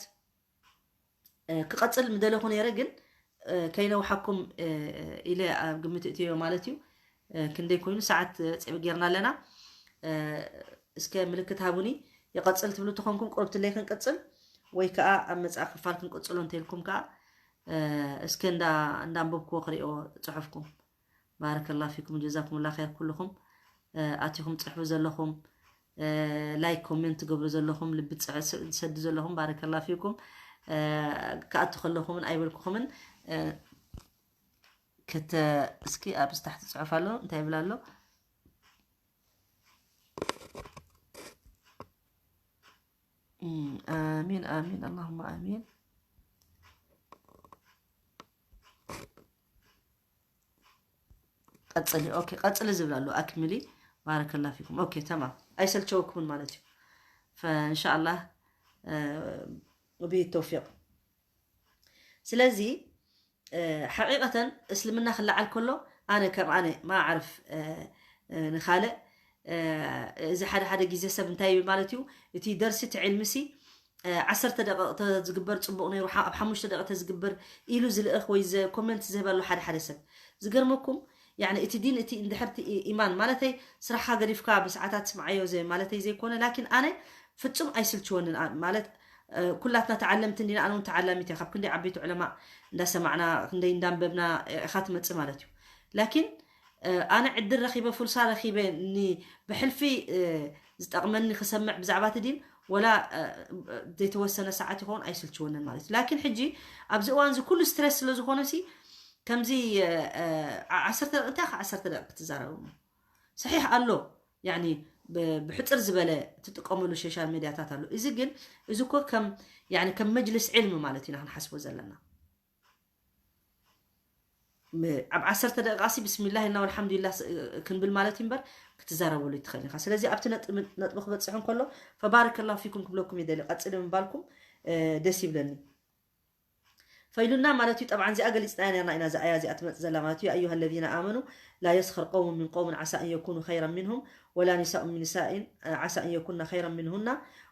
ክቐፅል ምደለኹ ነይረ ግን ከይነውሓኩም ኢለ ኣብ ግምት እትዮ ማለት እዩ። ክንደይ ኮይኑ ሰዓት ጌርና ኣለና። እስከ ምልክት ሃቡኒ። ይቐፅል ትብሉ ተኾንኩም ቁርብትለይ ክንቅፅል ወይ ከዓ ኣብ መፅኣ ክፋል ክንቅፅሎ እንተልኩም ከዓ እስከ እንዳንበብክዎ ክሪኦ ፅሑፍኩም። ባረከላ ፊኩም ጀዛኩም ላ ር ኩልኹም ኣቲኹም ፅሕፉ ዘለኹም ላይክ ኮሜንት ትገብሩ ዘለኹም ልቢ ዝሰዱ ዘለኹም ባረከላ ፊኩም። ክኣቱ ከለኹምን ኣይበልኩኹምን ከተ እስኪ ኣብ ስታሕቲ ፅሑፍ ኣሎ እንታይ ይብል ኣሎ? ኣሚን ኣሚን ኣላሁማ ኣሚን። ቀፅሊ ኦኬ፣ ቀፅሊ ዝብል ኣሎ ኣክምሊ። ባረከላ ፊኩም። ኦኬ ተማም፣ ኣይሰልቸወኩምን ማለት እዩ። ፈእንሻኣላህ ወቢሂ ተውፊቅ። ስለዚ ሓቂቀተን እስልምና ክለዓል ከሎ ኣነ ከም ኣነ ማዓርፍ ንካልእ እዚ ሓደ ሓደ ግዜ ሰብ እንታይ ይብል ማለት እዩ እቲ ደርሲ እቲ ዕልሚ ሲ ዓሰርተ ደቂቕ ተዝግበር ፅቡቕ ነይሩ፣ ኣብ ሓሙሽተ ደቂቕ ተዝግበር ኢሉ ዝልእኽ ወይ ኮመንት ዝህበሉ ሓደ ሓደ ሰብ ዝገርመኩም። ያኒ እቲ ዲን እቲ እንድሕር ኢማን ማለተይ ስራሕካ ገዲፍካ ብሰዓታት ስምዓዮ ማለተይ ዘይኮነ፣ ላኪን ኣነ ፍፁም ኣይስልችወንን ማለት ኩላትና ተዓለምቲ እንዲና፣ ኣነ እውን ተዓላሚት እየ። ካብ ክንደይ ዓበይቲ ዑለማ እንዳሰማዕና ክንደይ እንዳንበብና ኢኻ ትመፅእ ማለት እዩ። ላኪን ኣነ ዕድል ረኺበ ፍርሳ ረኺበ ብሕልፊ ዝጠቕመኒ ክሰምዕ ብዛዕባ እቲ ዲን ወላ ዘይተወሰነ ሰዓት ይኸውን ኣይስልችወንን ማለት እዩ። ላኪን ሕጂ ኣብዚ እዋን እዚ ኩሉ ስትሬስ ስለ ዝኾነ ሲ ከምዚ ዓሰርተ ደቂ እንታይ ዓሰርተ ደቂ ክትዛረቡ ሰሒሕ ኣሎ ያኒ ብሕፅር ዝበለ ትጥቀመሉ ሶሻል ሚዲያታት ኣሎ። እዚ ግን እዚ እኮ ከም ያኒ ከም መጅልስ ዕልሚ ማለት ኢና ክንሓስቦ ዘለና። ኣብ ዓሰርተ ደቂቃ ሲ ብስሚላህ እና ወልሓምዱሊላህ ክንብል ማለት እዩ እምበር ክትዛረበሉ ትኽእል ኢኻ። ስለዚ ኣብቲ ነጥቢ ክበፅሕ እንከሎ ፈባረከላሁ ፊኩም ክብለኩም ይደሊ። ቀፅሊ ምባልኩም ደስ ይብለኒ። ፈኢሉና ማለት እዩ። ጠብዓን እዚኣ ገሊፅናያ ነርና ኢና። እዛ ኣያ እዚኣ ትመፅእ ዘላ ማለት እዩ። يا أيها الذين آمنوا لا يسخر قوم من قوم عسى أن يكونوا خيرا منهم ولا نساء من نساء عسى أن يكن خيرا منهن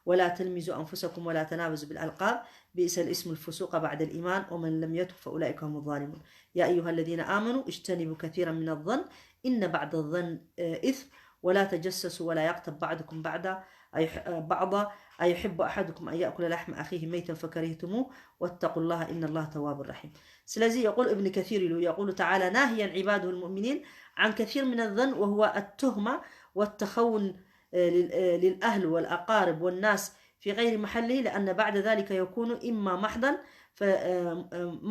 ولا تلمزوا أنفسكم ولا تنابزوا بالألقاب بئس الاسم الفسوق بعد الإيمان ومن لم يتب فأولئك هم الظالمون. يا أيها الذين آمنوا اجتنبوا كثيرا من الظن إن بعض الظن إثم ولا تجسسوا ولا يغتب بعضكم بعضا أيح- بعضا أيحب أحدكم أن يأكل لحم أخيه ميتا فكرهتموه واتقوا الله إن الله تواب رحيم. ስለዚ يقول ابن كثير له يقول تعالى ناهيا عباده المؤمنين عن كثير من الظن وهو التهمة والتخون للأهل والأقارب والناس في غير محله لأن بعد ذلك يكون إما محضا ف-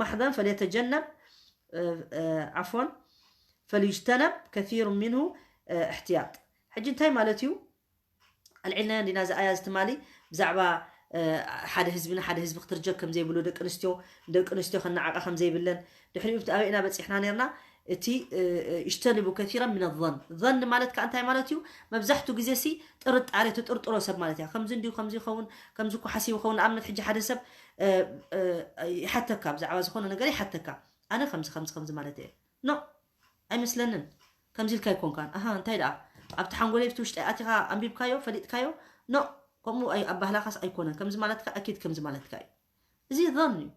محضا فليتجنب عفوا فليجتنب كثير منه احتياط. ሕጂ እንታይ ማለት እዩ? ኣልዒልና እንዲና እዚ ኣያ እዚ ትማሊ ብዛዕባ ሓደ ህዝቢ ንሓደ ህዝቢ ክትርጀግ ከም ዘይብሉ ደቂ ኣንስትዮ ደቂ ኣንስትዮ ከነዓቃ ከም ዘይብለን ድሕሪኡ ኣብቲ ኣበይ ኢና በፂሕና ነርና? እቲ እጅተንቡ ከሲራ ምን ظን ظን ማለት ከዓ እንታይ ማለት እዩ? መብዛሕትኡ ግዜ ሲ ጥርጣሬ ትጥርጥሮ ሰብ ማለት እያ። ከምዚ እንዲዩ ከምዚ ይኸውን ከምዚ እኮ ሓሲቡ ይኸውን። ንኣብነት ሕጂ ሓደ ሰብ ይሓተካ ብዛዕባ ዝኾነ ነገር ይሓተካ ኣነ ከምዚ ከምዚ ከምዚ ማለት እየ ኖ ኣይመስለንን። ከምዚ ኢልካ ኣይኮንካን ኣሃ እንታይ ደኣ ኣብቲ ሓንጎለይ ብቲ ውሽጠይ ኣቲኻ ኣንቢብካዮ ፈሊጥካዮ ኖ ከምኡ ኣባህላኻስ ኣይኮነን ከምዚ ማለትካ ኣኪድ ከምዚ ማለትካ እዩ። እዚ ظን እዩ።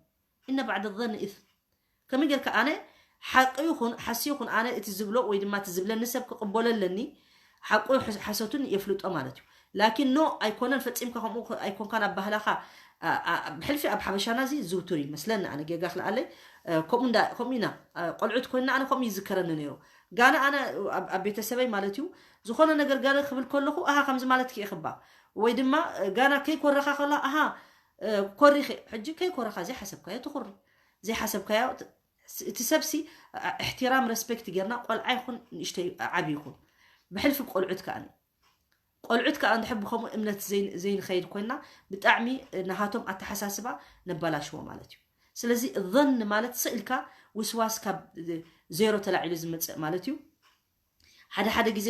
እነ ባዕድ ظን ኢት ከመይ ጌርካ ኣነ ሓቂ ይኹን ሓሲ ይኹን ኣነ እቲ ዝብሎ ወይ ድማ እቲ ዝብለኒ ሰብ ክቕበሎ ኣለኒ። ሓቁ ሓሰቱን የፍልጦ ማለት እዩ። ላኪን ኖ ኣይኮነን ፈፂምካ ከምኡ ኣይኮንካን ኣባህላኻ ኣ- ኣ- ብሕልፊ ኣብ ሓበሻና እዚ ዝውቱር እዩ መስለኒ። ኣነ ጌጋ ክልኣለይ፣ እ፣ ከምኡ እንዳ- ከምኡ ኢና፣ እ፣ ቆልዑት ኮይና ኣነ ከምኡ ይዝከረኒ ነይሩ። ጋና ኣነ ኣብ ኣብ ቤተሰበይ ማለት እዩ፣ ዝኾነ ነገር ጋና ክብል ከለኹ ኣሃ ከምዚ ማለት ክኢኽባ፣ ወይ ድማ እ፣ ጋና ከይኮረኻ ከላ ኣሃ እ፣ ኮሪኺ። ሕጂ ከይኮረኻ ዘይሓሰብካዮ ትኹሪ፣ ዘይሓሰብካዮ ት- እቲ ሰብሲ እ፣ እሕትራም ረስፔክት ጌርና፣ ቆልዓ ይኹን ንእሽተይ ዓብ ይኹን ብሕልፊ ቆልዑት ከኣ ቆልዑት ከኣ እንድሕር ብከምኡ እምነት ዘይን- ዘይንኸይድ ኮይና ብጣዕሚ ናሃቶም ኣተሓሳስባ ነባላሽዎ ማለት እዩ። ስለዚ ظن ማለት ስኢልካ ውስዋስ ካብ ዜሮ ተላዒሉ ዝመፅእ ማለት እዩ። ሓደ ሓደ ግዜ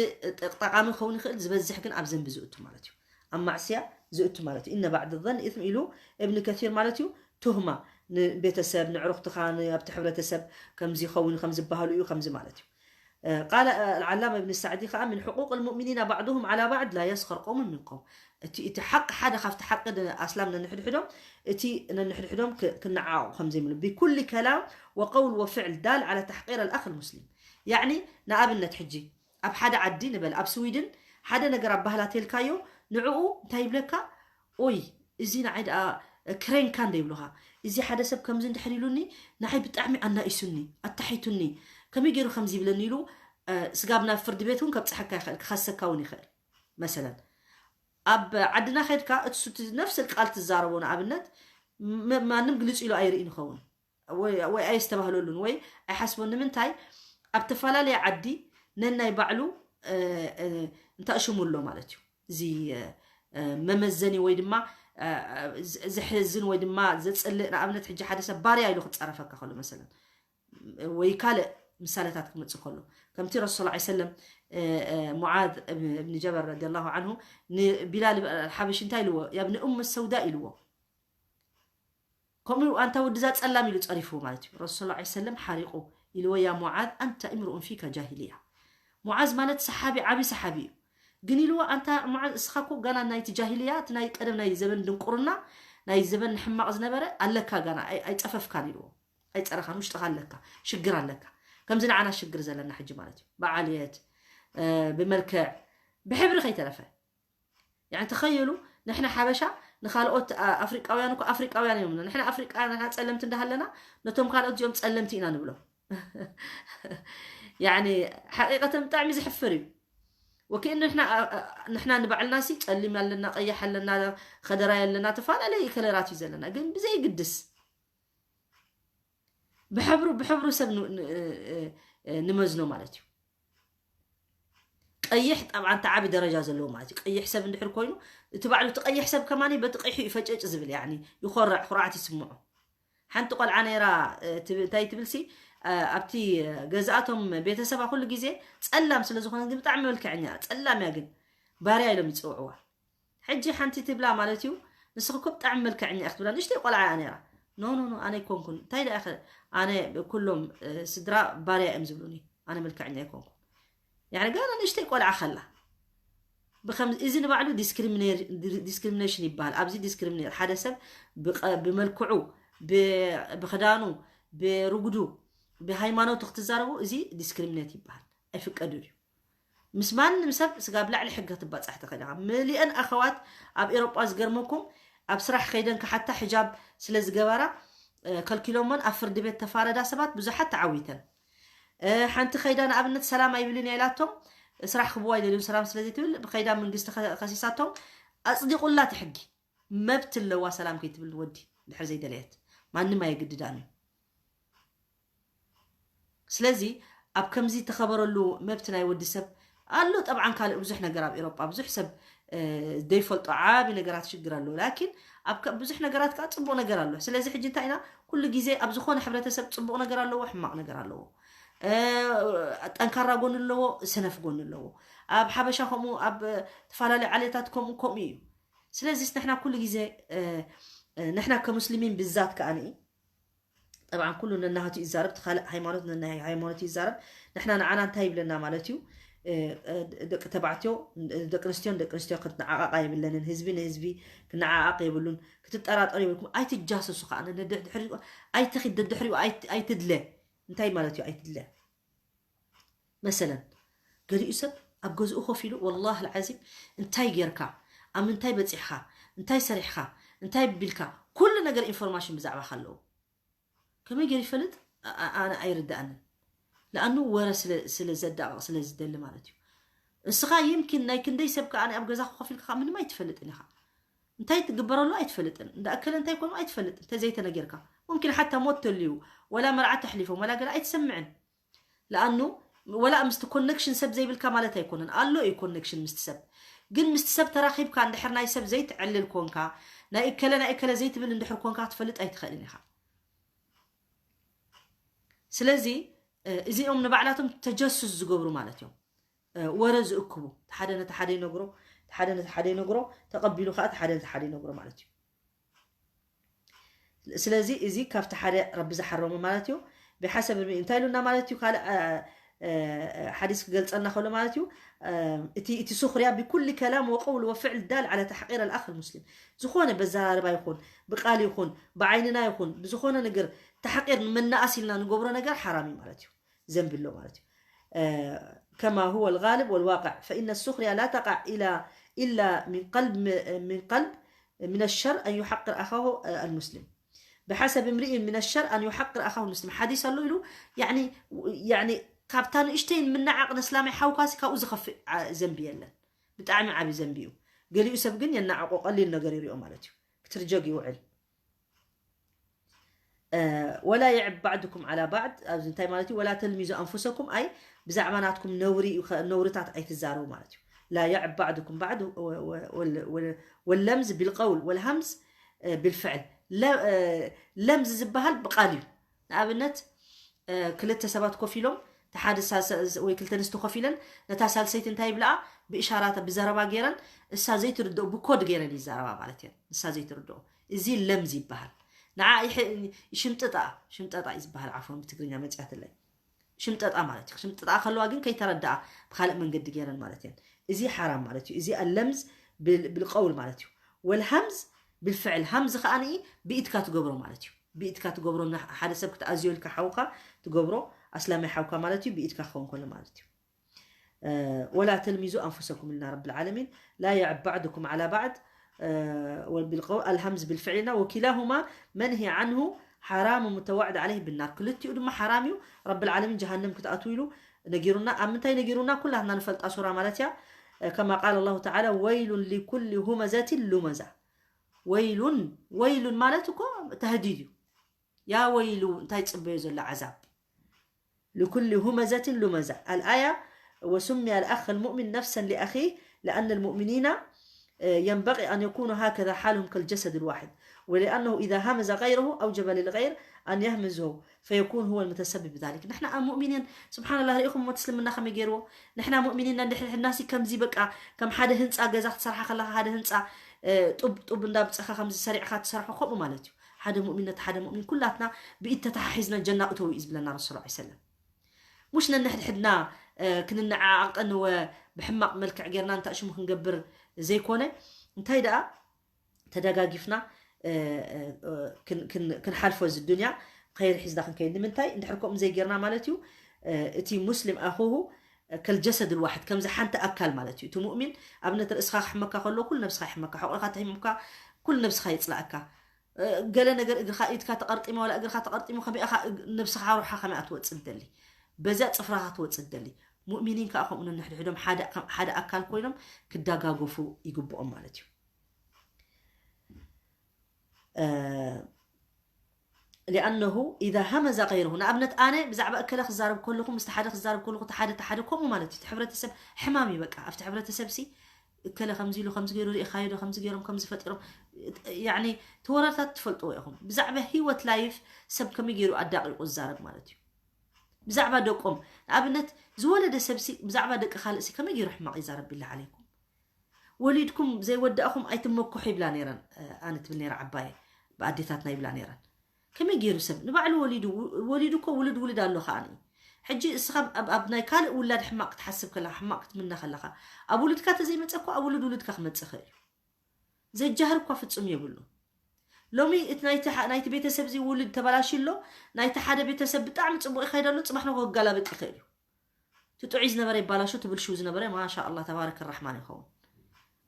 ጠቃሚ ክኸውን ይኽእል፣ ዝበዝሕ ግን ኣብ ዘንቢ ዝእቱ ማለት እዩ። ኣብ ማዕስያ ዝእቱ ማለት እዩ። إن بعض الظن إثم ኢሉ እብኒ ከሲር ማለት እዩ። ትህማ ንቤተሰብ ንዕሩኽትኻ ኣብቲ ሕብረተሰብ ከምዚ ይኸውን ከምዚ ዝበሃሉ እዩ ከምዚ ማለት እዩ። قال العلامة ابن السعدي ከኣ من حقوق المؤمنين بعضهم على بعض لا يسخر قوم من قوم። እቲ እቲ ሓቂ ሓደ ካብቲ ሓቂ ኣስላም ነንሕድሕዶም እቲ ነንሕድሕዶም ክነዓቑ ከም ዘይምሉ بكل كلام وقول وفعل دال على تحقير الأخ المسلم። ያዕኒ ንኣብነት ሕጂ ኣብ ሓደ ዓዲ ንበል ኣብ ስዊድን ሓደ ነገር ኣብ ባህላ ተልካዮ ንዕኡ እንታይ ይብለካ? ኦይ እዚ ንዓይ ደኣ ክሬንካ እንደ ይብሉኻ፣ እዚ ሓደ ሰብ ከምዚ እንድሕር ኢሉኒ ንዓይ ብጣዕሚ ኣናኢሱኒ፣ ኣታሒቱኒ፣ ከመይ ገይሩ ከምዚ ይብለኒ ኢሉ ስጋብ ናብ ፍርዲ ቤት እውን ከብፅሐካ ይኽእል፣ ክኸሰካ እውን ይኽእል። መሰለን ኣብ ዓድና ከድካ እቲ ነፍስ ቃል ትዛረቦ ንኣብነት ማንም ግልፅ ኢሉ ኣይርኢ ንኸውን ወይ ኣየስተባህለሉን ወይ ኣይሓስቦን። ንምንታይ ኣብ ተፈላለየ ዓዲ ነናይ ባዕሉ እንታእሽሙ ኣሎ ማለት እዩ። እዚ መመዘኒ ወይ ድማ ዘሕዝን ወይ ድማ ዘፅልእ ንኣብነት ሕጂ ሓደ ሰብ ባርያ ኢሉ ክፀረፈካ ከሎ መሰለን ወይ ካልእ ምሳሌታት ክመፅእ ከሎ ከምቲ ረሱል ላ ሰለም ሙዓዝ እብኒ ጀበል ረዲ ላሁ ዓንሁ ንቢላል ሓበሽ እንታይ ኢልዎ? ያብኒ እም ሰውዳ ኢልዎ። ከምኡ ኣንታ ወድዛ ፀላም ኢሉ ፀሪፍዎ ማለት እዩ። ረሱል ላ ሰለም ሓሪቑ ኢልዎ ያ ሙዓዝ ኣንተ እምርኡን ፊከ ጃሂልያ። ሙዓዝ ማለት ሰሓቢ ዓብዪ ሰሓቢ እዩ። ግን ኢልዎ ኣንታ ሙዓዝ እስኻ እኮ ጋና ናይቲ ጃሂልያ እቲ ናይ ቀደም ናይ ዘበን ድንቁርና ናይ ዘበን ሕማቕ ዝነበረ ኣለካ ጋና ኣይፀፈፍካን ኢልዎ። ኣይፀረኻን ውሽጥኻ ኣለካ ሽግር ኣለካ። ከምዚ ንዓና ሽግር ዘለና ሕጂ ማለት እዩ ብዓልየት ብመልክዕ ብሕብሪ ከይተረፈ ያ ተኸየሉ ንሕና ሓበሻ ንኻልኦት ኣፍሪቃውያን እኮ ኣፍሪቃውያን እዮም ንሕና ኣፍሪቃውያን ንሕና ፀለምቲ እንዳሃለና ነቶም ካልኦት እዚኦም ፀለምቲ ኢና ንብሎም። ያኒ ሓቂቀተን ብጣዕሚ ዝሕፍር እዩ። ወኪ ንሕና ንባዕልና ሲ ፀሊም ኣለና ቀያሕ ኣለና ከደራይ ኣለና ተፈላለየ ከለራት እዩ ዘለና ግን ብዘይግድስ ብሕብሩ ብሕብሩ ሰብ ንመዝኖ ማለት እዩ። ቀይሕ ጠብዓ እንተ ዓቢ ደረጃ ዘለዎ ማለት እዩ። ቀይሕ ሰብ እንድሕር ኮይኑ እቲ ባዕሉ እቲ ቀይሕ ሰብ ከማኒ በቲ ቀይሑ እዩ ፈጨጭ ዝብል ያኒ ይኾርዕ ኩርዓት ይስምዖ። ሓንቲ ቆልዓ ነይራ እንታይ ትብልሲ ኣብቲ ገዛኣቶም ቤተሰባ ኩሉ ግዜ ጸላም ስለ ዝኾነ ግን ብጣዕሚ መልክዐኛ ጸላም እያ ግን ባርያ ኢሎም ይጽውዕዋ። ሕጂ ሓንቲ ትብላ ማለት እዩ ንስኺ እኮ ብጣዕሚ መልክዐኛ ኢኺ ትብላ ንእሽተይ ቆልዓ እያ ነይራ። ኖ ኖ ኖ ኣነ ኣይኮንኩን እንታይ ደኣ ኢኺ ኣነ ኩሎም ስድራ ባርያ እዮም ዝብሉኒ ኣነ መልክዐኛ ኣይኮንኩን። ያኒ ገና ንእሽተይ ቆልዓ ከላ ብከም እዚ ንባዕሉ ዲስክሪሚኔሽን ይበሃል። ኣብዚ ዲስክሪሚኔት ሓደ ሰብ ብመልክዑ ብክዳኑ ብርጉዱ ብሃይማኖቱ ክትዛረቡ እዚ ዲስክሪሚኔት ይበሃል። ኣይፍቀዱ እዩ። ምስ ማንም ሰብ ስጋብ ላዕሊ ሕጊ ክትባፃሕ ትኽእል ኢኻ። መሊአን ኣኸዋት ኣብ ኤሮጳ ዝገርመኩም ኣብ ስራሕ ከይደን ክሓታ ሕጃብ ስለ ዝገበራ ከልኪሎሞን ኣብ ፍርዲ ቤት ተፋረዳ ሰባት ብዙሓት ተዓዊተን። ሓንቲ ከይዳ ንኣብነት ሰላም ኣይብልን እያ ኢላቶም ስራሕ ክብዋ ይደልዩን ሰላም ስለ ዘይትብል ብከይዳ መንግስቲ ከሲሳቶም ኣፅዲቑላ እቲ ሕጊ። መብት ኣለዋ ሰላም ከይትብል ወዲ ድሕር ዘይደለየት ማንም ኣየግድዳን እዩ። ስለዚ ኣብ ከምዚ ተኸበረሉ መብት ናይ ወዲ ሰብ ኣሎ። ጠብዓን ካልእ ብዙሕ ነገር ኣብ ኤሮጳ ብዙሕ ሰብ ዘይፈልጦ ዓቢ ነገራት ሽግር ኣለዎ። ላኪን ኣብ ብዙሕ ነገራት ከዓ ፅቡቕ ነገር ኣሎ። ስለዚ ሕጂ እንታይ ኢና ኩሉ ግዜ ኣብ ዝኾነ ሕብረተሰብ ፅቡቕ ነገር ኣለዎ፣ ሕማቕ ነገር ኣለዎ። ጠንካራ ጎኒ ኣለዎ፣ ሰነፍ ጎኒ ኣለዎ። ኣብ ሓበሻ ከምኡ ኣብ ዝተፈላለዩ ዓሌታት ከምኡ ከምኡ እዩ። ስለዚ ንሕና ኩሉ ግዜ ንሕና ከሙስሊሚን ብዛት ከኣ ንኢ ጠብዓ ኩሉ ነናሃቱ ይዛረብ፣ እቲ ካልእ ሃይማኖት ነናይ ሃይማኖት ይዛረብ። ንሕና ንዓና እንታይ ይብለና ማለት እዩ? ደቂ ተባዕትዮ ደቂ ኣንስትዮን ደቂ ኣንስትዮ ክትነዓቃቃ የብለንን። ህዝቢ ንህዝቢ ክነዓቃቅ የብሉን። ክትጠራጠሩ የብልኩም። ኣይትጃሰሱ ከዓ ነድሕሪ ኣይትኺድ ደድሕሪኡ ኣይትድለ። እንታይ ማለት እዩ ኣይትድለ? መሰለን ገሊኡ ሰብ ኣብ ገዝኡ ኮፍ ኢሉ ወላሂ ልዓዚም እንታይ ጌርካ ኣብ ምንታይ በፂሕካ እንታይ ሰሪሕካ እንታይ ቢልካ ኩሉ ነገር ኢንፎርማሽን ብዛዕባኻ ኣለዎ። ከመይ ገይሩ ይፈልጥ? ኣነ ኣይርዳእንን። ለኣኑ ወረ ስለ ዘዳቕቕ ስለ ዝደሊ ማለት እዩ። እስኻ ይምኪን ናይ ክንደይ ሰብ ከኣ ኣብ ገዛ ኮፍ ኢልካ ምንም ኣይትፈልጥን ኢኻ። እንታይ ትግበረሉ ኣይትፈልጥን። እንዳ ኣከለ እንታይ ኮኑ ኣይትፈልጥን። ተዘይተነገርካ ሙምኪን ሓታ ሞት ተልዩ ወላ መርዓ ተሕሊፎም ወላ ገለ ኣይትሰምዕን። ለኣኑ ወላ ምስቲ ኮኔክሽን ሰብ ዘይብልካ ማለት ኣይኮነን። ኣሎ እዩ ኮኔክሽን ምስቲ ሰብ። ግን ምስቲ ሰብ ተራኺብካ እንድሕር ናይ ሰብ ዘይትዕልል ኮንካ፣ ናይ እከለ ናይ እከለ ዘይትብል እንድሕር ኮንካ ክትፈልጥ ኣይትኽእልን ኢኻ። ስለዚ እዚኦም ንባዕላቶም ተጀሱስ ዝገብሩ ማለት እዮም። ወረ ዝእክቡ፣ ሓደ ነቲ ሓደ ይነግሮ፣ ሓደ ነቲ ሓደ ይነግሮ፣ ተቐቢሉ ከዓ እቲ ሓደ ነቲ ሓደ ይነግሮ ማለት እዩ። ስለዚ እዚ ካብቲ ሓደ ረቢ ዝሓረሞ ማለት እዩ። ብሓሰብ ርሚ እንታይ ኢሉና ማለት እዩ? ካልእ ሓዲስ ክገልፀና ከሎ ማለት እዩ፣ እቲ እቲ ሱኽርያ ብኩል ከላም ወቀውል ወፍዕል ዳል ዓላ ተሕቂር ኣልኣኽ ልሙስሊም፣ ዝኾነ በዘራርባ ይኹን ብቃል ይኹን ብዓይንና ይኹን ብዝኾነ ነገር ተሕቂር ንመናኣስ ኢልና ንገብሮ ነገር ሓራም እዩ ማለት እዩ። ዘንቢ ኣሎ ማለት እዩ። ከማ ሁወ ልጋልብ ወልዋቅዕ ፈኢነ ሱኽርያ ላ ተቃዕ ኢላ ኢላ ምን ቀልብ ምን ቀልብ ምን ሸር ኣን ዩሓቅር ኣኻሁ ኣልሙስሊም ብሓሰብ እምርኢን ምን ሸር ኣን ዩሓቅር ኣኻሁ ልሙስሊም ሓዲስ ኣሎ ኢሉ ካብታ ንእሽተይን ምናዓቕ ነስላማይ ሓውካሲ ካብኡ ዝኸፍእ ዘንቢ የለን። ብጣዕሚ ዓብዪ ዘንቢ እዩ። ገሊኡ ሰብ ግን የናዕቆ ቀሊል ነገር ይሪኦ ማለት እዩ። ክትርጀግ ይውዕል። ወላ የዕብ ባዕድኩም ዓላ ባዕድ ኣብዚ እንታይ ማለት እዩ? ወላ ተልሚዙ ኣንፉሰኩም ኣይ ብዛዕባ ናትኩም ነውሪ ነውርታት ኣይትዛረቡ ማለት እዩ። ላ የዕብ ባዕድኩም ባዕድ ወለምዝ ቢልቀውል ወልሃምዝ ቢልፍዕል። ለምዝ ዝበሃል ብቃል እዩ። ንኣብነት ክልተ ሰባት ኮፍ ኢሎም ወይ ክልተ ኣንስቲ ኮፍ ኢለን ነታ ሳልሰይቲ እንታይ ይብልኣ ብእሻራት ብዘረባ ገይረን እሳ ዘይትርድኦ ብኮድ ገይረን ይዛረባ ማለት እየን። ንሳ ዘይትርድኦ እዚ ለምዝ ይበሃል። ንዓ ሽምጥጣ ሽምጠጣ እዩ ዝበሃል። ዓፎን ብትግርኛ መፅያትለይ ሽምጠጣ ማለት እዩ። ሽምጥጣ ከለዋ ግን ከይተረዳኣ ብካልእ መንገዲ ገይረን ማለት እየን። እዚ ሓራም ማለት እዩ። እዚ ኣለምዝ ብልቀውል ማለት እዩ። ወልሃምዝ ብልፍዕል ሃምዝ ከዓ ብኢድካ ትገብሮ ማለት እዩ። ብኢድካ ትገብሮ ሓደ ሰብ ክትኣዝዮ ኢልካ ሓውካ ትገብሮ ኣስላማይ ሓውካ ማለት እዩ። ብኢድካ ክኸውን ከሎ ማለት እዩ። ወላ ተልሚዙ ኣንፉሰኩም ኢልና ረብል ዓለሚን ላ የዕብ ባዕድኩም ዓላ ባዕድ ወልቢልቀው ኣልሃምዝ ብልፍዕልና ወኪላሁማ መንሂ ዓንሁ ሓራሙ ሙተዋዕድ ዓለይህ ብናር። ክልቲኡ ድማ ሓራም እዩ። ረብል ዓለሚን ጀሃነም ክትኣትው ኢሉ ነጊሩና። ኣብ ምንታይ ነጊሩና? ኩላትና ንፈልጣ ሱራ ማለት እያ። ከማ ቃል ኣላሁ ተዓላ ወይሉን ሊኩሊ ሁመዘትን ሉመዛ። ወይሉን ወይሉን ማለት እኮ ተህዲድ እዩ። ያ ወይሉ እንታይ ጽበዮ ዘሎ ዓዛብ። لكل همزة لمزة. الآية وسمي الأخ المؤمن نفسا لأخيه لأن المؤمنين ينبغي أن يكونوا هكذا حالهم كالجسد الواحد ولأنه إذا همز غيره أوجب للغير أن يهمزه فيكون هو المتسبب بذلك. نحن مؤمنين سبحان الله رئيكم متسلمنا خمي جيرو نحن مؤمنين نحن ناسي كم زي بقى كم حدا هنس أجازات صراحة خلاها حدا هنس طب طب نداب صخا خمزي سريع خات صراحة خب مالتيو ሓደ ሙእሚን ነቲ ሓደ ሙእሚን ኩላትና ብኢድ ተተሓሒዝና ጀና እተው እዩ ዝብለና ረሱል ዐለይሂ ሰለም። ሙሽ ነንሕድሕድና ክንነዓዓቕን ወ ብሕማቕ መልክዕ ጌርና እንታይ ሽሙ ክንገብር ዘይኮነ እንታይ ደኣ ተደጋጊፍና ክንሓልፎ እዚ ዱንያ ኸይር ሒዝና ክንከይድ ንምንታይ እንድሕር ከምኡ ዘይጌርና ማለት እዩ። እቲ ሙስሊም ኣኹሁ ከልጀሰድ ልዋሕድ ከምዚ ሓንቲ ኣካል ማለት እዩ። እቲ ሙእሚን ኣብነት ርእስኻ ክሕመካ ከሎ ኩሉ ነብስኻ ይሕመካ፣ ሕቑኻ ተሒሙካ ኩሉ ነብስኻ ይፅላእካ። ገለ ነገር እግርኻ ኢድካ ተቐርጢማ ዋላ እግርኻ ተቐርጢሙ ከመይ ኢኻ ነብስኻ ሩሓ ከመይ ትወፅእ ትደሊ፣ በዚያ ፅፍራኻ ትወፅእ ትደሊ። ሙእሚኒን ከዓ ከምኡ ነንሕድሕዶም ሓደ ኣካል ኮይኖም ክደጋገፉ ይግብኦም ማለት እዩ። ሊኣነሁ ኢዛ ሃመዛ ገይረሁ ንኣብነት ኣነ ብዛዕባ እከለ ክዛረብ ከለኹ ምስቲ ሓደ ክዛረብ ከለኹ እቲ ሓደ እቲ ሓደ ከምኡ ማለት እዩ። እቲ ሕብረተሰብ ሕማም እዩ። በቃ ኣብቲ ሕብረተሰብ ሲ እከለ ከምዚ ኢሉ ከምዚ ገይሩ ርኢኻዮ ዶ ከምዚ ገይሮም ከምዚ ፈጢሮም ያኒ እቲ ወረታት ትፈልጥዎ ኢኹም። ብዛዕባ ህይወት ላይፍ ሰብ ከመይ ገይሩ ኣዳቂቁ ዝዛረብ ማለት እዩ። ብዛዕባ ደቆም ንኣብነት ዝወለደ ሰብ ሲ ብዛዕባ ደቂ ካልእ ሲ ከመይ ገይሩ ሕማቕ ይዛረብ ቢላ ዓለይኩም። ወሊድኩም ዘይወዳእኹም ኣይትመኩሑ ይብላ ነይረን። ኣነ ትብል ነይራ ዓባየ ብኣዴታትና ይብላ ነይረን። ከመይ ገይሩ ሰብ ንባዕሉ ወሊዱ ወሊዱ እኮ ውሉድ ውሉድ ኣሎ ከዓኒ። ሕጂ እስኻ ኣብ ናይ ካልእ ውላድ ሕማቕ ክትሓስብ ከለኻ ሕማቕ ክትምነ ከለኻ ኣብ ውሉድካ ተዘይመፀ እኮ ኣብ ውሉድ ውሉድካ ክመፅእ ይኽእል እዩ። ዘጃህር እኳ ፍፁም የብሉ። ሎሚ እቲ ናይቲ ቤተሰብ እዚ ውሉድ ተበላሽ ኣሎ ናይቲ ሓደ ቤተሰብ ብጣዕሚ ፅቡቕ ይኸይድ ኣሎ ፅባሕ ንጎ ክገላበጥ ይኽእል እዩ። እቲ ጥዑይ ዝነበረ ይባላሾ እቲ ብልሽው ዝነበረ ማሻ ኣላ ተባረክ ራሕማን ይኸውን።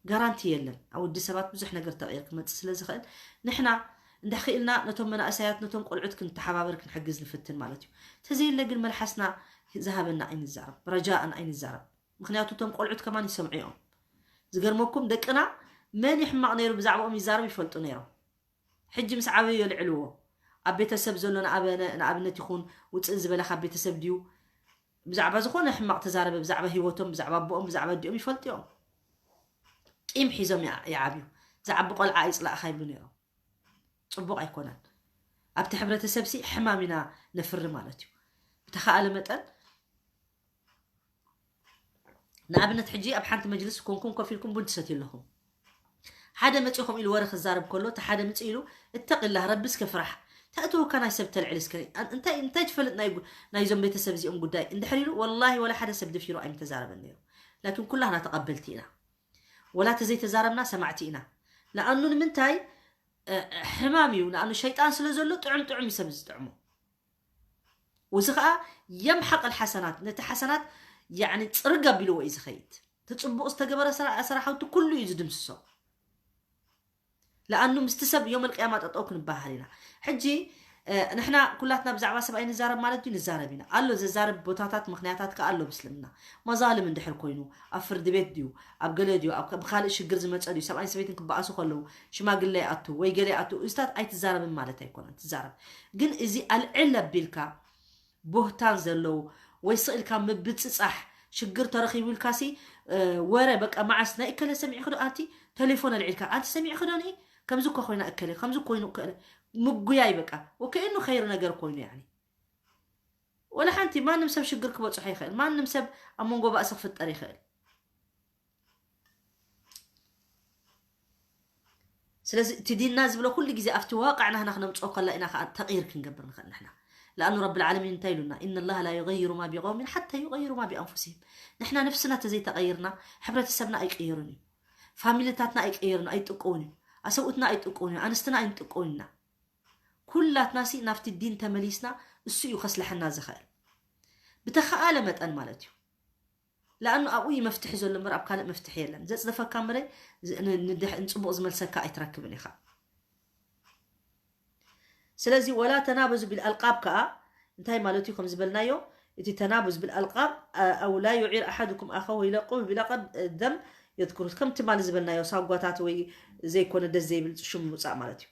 ጋራንቲ የለን ኣብ ወዲ ሰባት ብዙሕ ነገር ተቕይር ክመፅእ ስለ ዝኽእል ንሕና እንዳኽኢልና ነቶም መናእሰያት፣ ነቶም ቆልዑት ክንተሓባበር፣ ክንሕግዝ ንፍትን ማለት እዩ። ተዘይለ ግን መልሓስና ዝሃበና ኣይንዛረብ፣ ረጃእን ኣይንዛረብ። ምኽንያቱ እቶም ቆልዑት ከማን ይሰምዑ እዮም። ዝገርመኩም ደቅና መን ይሕማቕ ነይሩ ብዛዕባኦም ይዛረብ ይፈልጡ ነይሮም። ሕጂ ምስ ዓበዩ የልዕልዎ። ኣብ ቤተሰብ ዘሎ ንኣብነ-፣ ንኣብነት ይኹን ውፅእ ዝበለ ካብ ቤተሰብ ድዩ ብዛዕባ ዝኾነ ሕማቕ ተዛረበ፣ ብዛዕባ ህይወቶም፣ ብዛዕባ ኣቦኦም፣ ብዛዕባ ኣዲኦም ይፈልጡ እዮም። ቂም ሒዞም ይዓ-፣ ይዓብዩ። ዝዓቢ ቆልዓ ኣይፅላእኻ ይብሉ ነይሮም። ፅቡቕ ኣይኮነን። ኣብቲ ሕብረተሰብ ሲ ሕማም ኢና ነፍሪ ማለት እዩ። ብተኻእለ መጠን ንኣብነት ሕጂ ኣብ ሓንቲ መጅልስ ኮንኩም ኮፍ ኢልኩም ቡን ትሰትዩ ኣለኹም። ሓደ መፂኹም ኢሉ ወረ ክዛረብ ከሎ እቲ ሓደ ምፅ ኢሉ እተቂላህ ረቢ እስከ ፍራሕ፣ እንታይ እተወካ ናይ ሰብ ተልዕል እስከ እንታይ እንታይ ትፈልጥ ናይ ጉ- ናይዞም ቤተሰብ እዚኦም ጉዳይ እንድሕር ኢሉ ወላሂ ወላ ሓደ ሰብ ድፊሩ ኣይምተዛረበን ነይሩ። ላኪን ኩላህና ተቐበልቲ ኢና። ወላ ተዘይተዛረብና ሰማዕቲ ኢና። ለኣኑ ንምንታይ እ፣ ሕማም እዩ። ንኣኑ ሸይጣን ስለ ዘሎ ጥዑም ጥዑም እዩ ሰብ ዝጥዕሞ። እዚ ኸዓ የምሐቅ ልሓሰናት ነቲ ሓሰናት ያኒ ፅርግ ኣቢልዎ እዩ ዝኸይድ። እቲ ፅቡቕ ዝተገበረ ስራ- ስራሕቲ ኩሉ እዩ ዝድምስሶ። ለኣኑ ምስቲ ሰብ ዮም ልቅያማ ጠጠው ክንበሃል ኢና። ሕጂ እ፣ ንሕና ኩላትና ብዛዕባ ሰብ ኣይንዛረብ ማለት እዩ ንዛረብ ኢና ኣሎ። ዘዛረብ ቦታታት ምክንያታት ከ ኣሎ ብስልምና። መዛልም እንድሕር ኮይኑ ኣብ ፍርዲ ቤት ድዩ ኣብ ገለ ድዩ ኣብ ከ- ብካልእ ሽግር ዝመፀ ድዩ ሰብኣይን ሰበይትን ክበኣሱ ከለዉ ሽማግለ ይኣቱ ወይ ገለ ይኣቱ እዚታት ኣይትዛረብን ማለት ኣይኮነን። ትዛረብ ግን እዚ ኣልዕል ኣቢልካ ቦህታን ዘለዉ ወይ ስቕ ኢልካ ምብፅፃሕ ሽግር ተረኺቡ ኢልካሲ እ፣ ወረ በቃ መዓስ ናይ እከለ ሰሚዕኺ ዶ ኣንቲ ቴሌፎን ኣልዒልካ ኣንቲ ሰሚዕኺ ዶ ንኢ ከምዚ እኮ ኮይና እከለ ከምዚ እኮ ኮይኑ እከለ ምጉያይ በቃ ወከእኑ ኸይር ነገር ኮይኑ ያኒ ወላ ሓንቲ ማንም ሰብ ሽግር ክበፅሖ ይኽእል። ማንም ሰብ ኣብ መንጎ ባእሲ ክፍጠር ይኽእል። ስለዚ እቲ ዲንና ዝብሎ ኩሉ ግዜ ኣብቲ ዋቃዕ ናህና ክነምፅኦ ከላ ኢና ከዓ ተቕይር ክንገብር ንኽእል ንሕና። ለኣኑ ረብ ልዓለሚን እንታይ ኢሉና? إن الله لا يغير ما بقوم حتى يغيروا ما بأنفسهم። ንሕና ነፍስና ተዘይተቐይርና ሕብረተሰብና ኣይቅየርን እዩ። ፋሚልታትና ኣይቀየርን ኣይጥቀውን እዩ። ኣሰብኡትና ኣይጥቀውን እዩ። ኣንስትና ኣይንጥቀውን ኢና። ኩላትና ሲ ናብቲ ዲን ተመሊስና እሱ እዩ ከስልሐና ዝኽእል ብተኸኣለ መጠን ማለት እዩ። ለኣኑ ኣብኡ እዩ መፍትሒ ዘሎ እምበር ኣብ ካልእ መፍትሒ የለን። ዘፅደፈካ ምረ ንፅቡቕ ዝመልሰካ ኣይትረክብን ኢኻ። ስለዚ ወላ ተናበዙ ቢልኣልቃብ ከዓ እንታይ ማለት እዩ ከም ዝበልናዮ እቲ ተናቡዝ ብልኣልቃብ ኣው ላ ዩዒር ኣሓድኩም ኣኸው ይለቁብ ቢለቀብ ደም የትክሩት ከም ትማሊ ዝበልናዮ ሳጓታት ወይ ዘይኮነ ደስ ዘይብል ሽም ምውፃእ ማለት እዩ።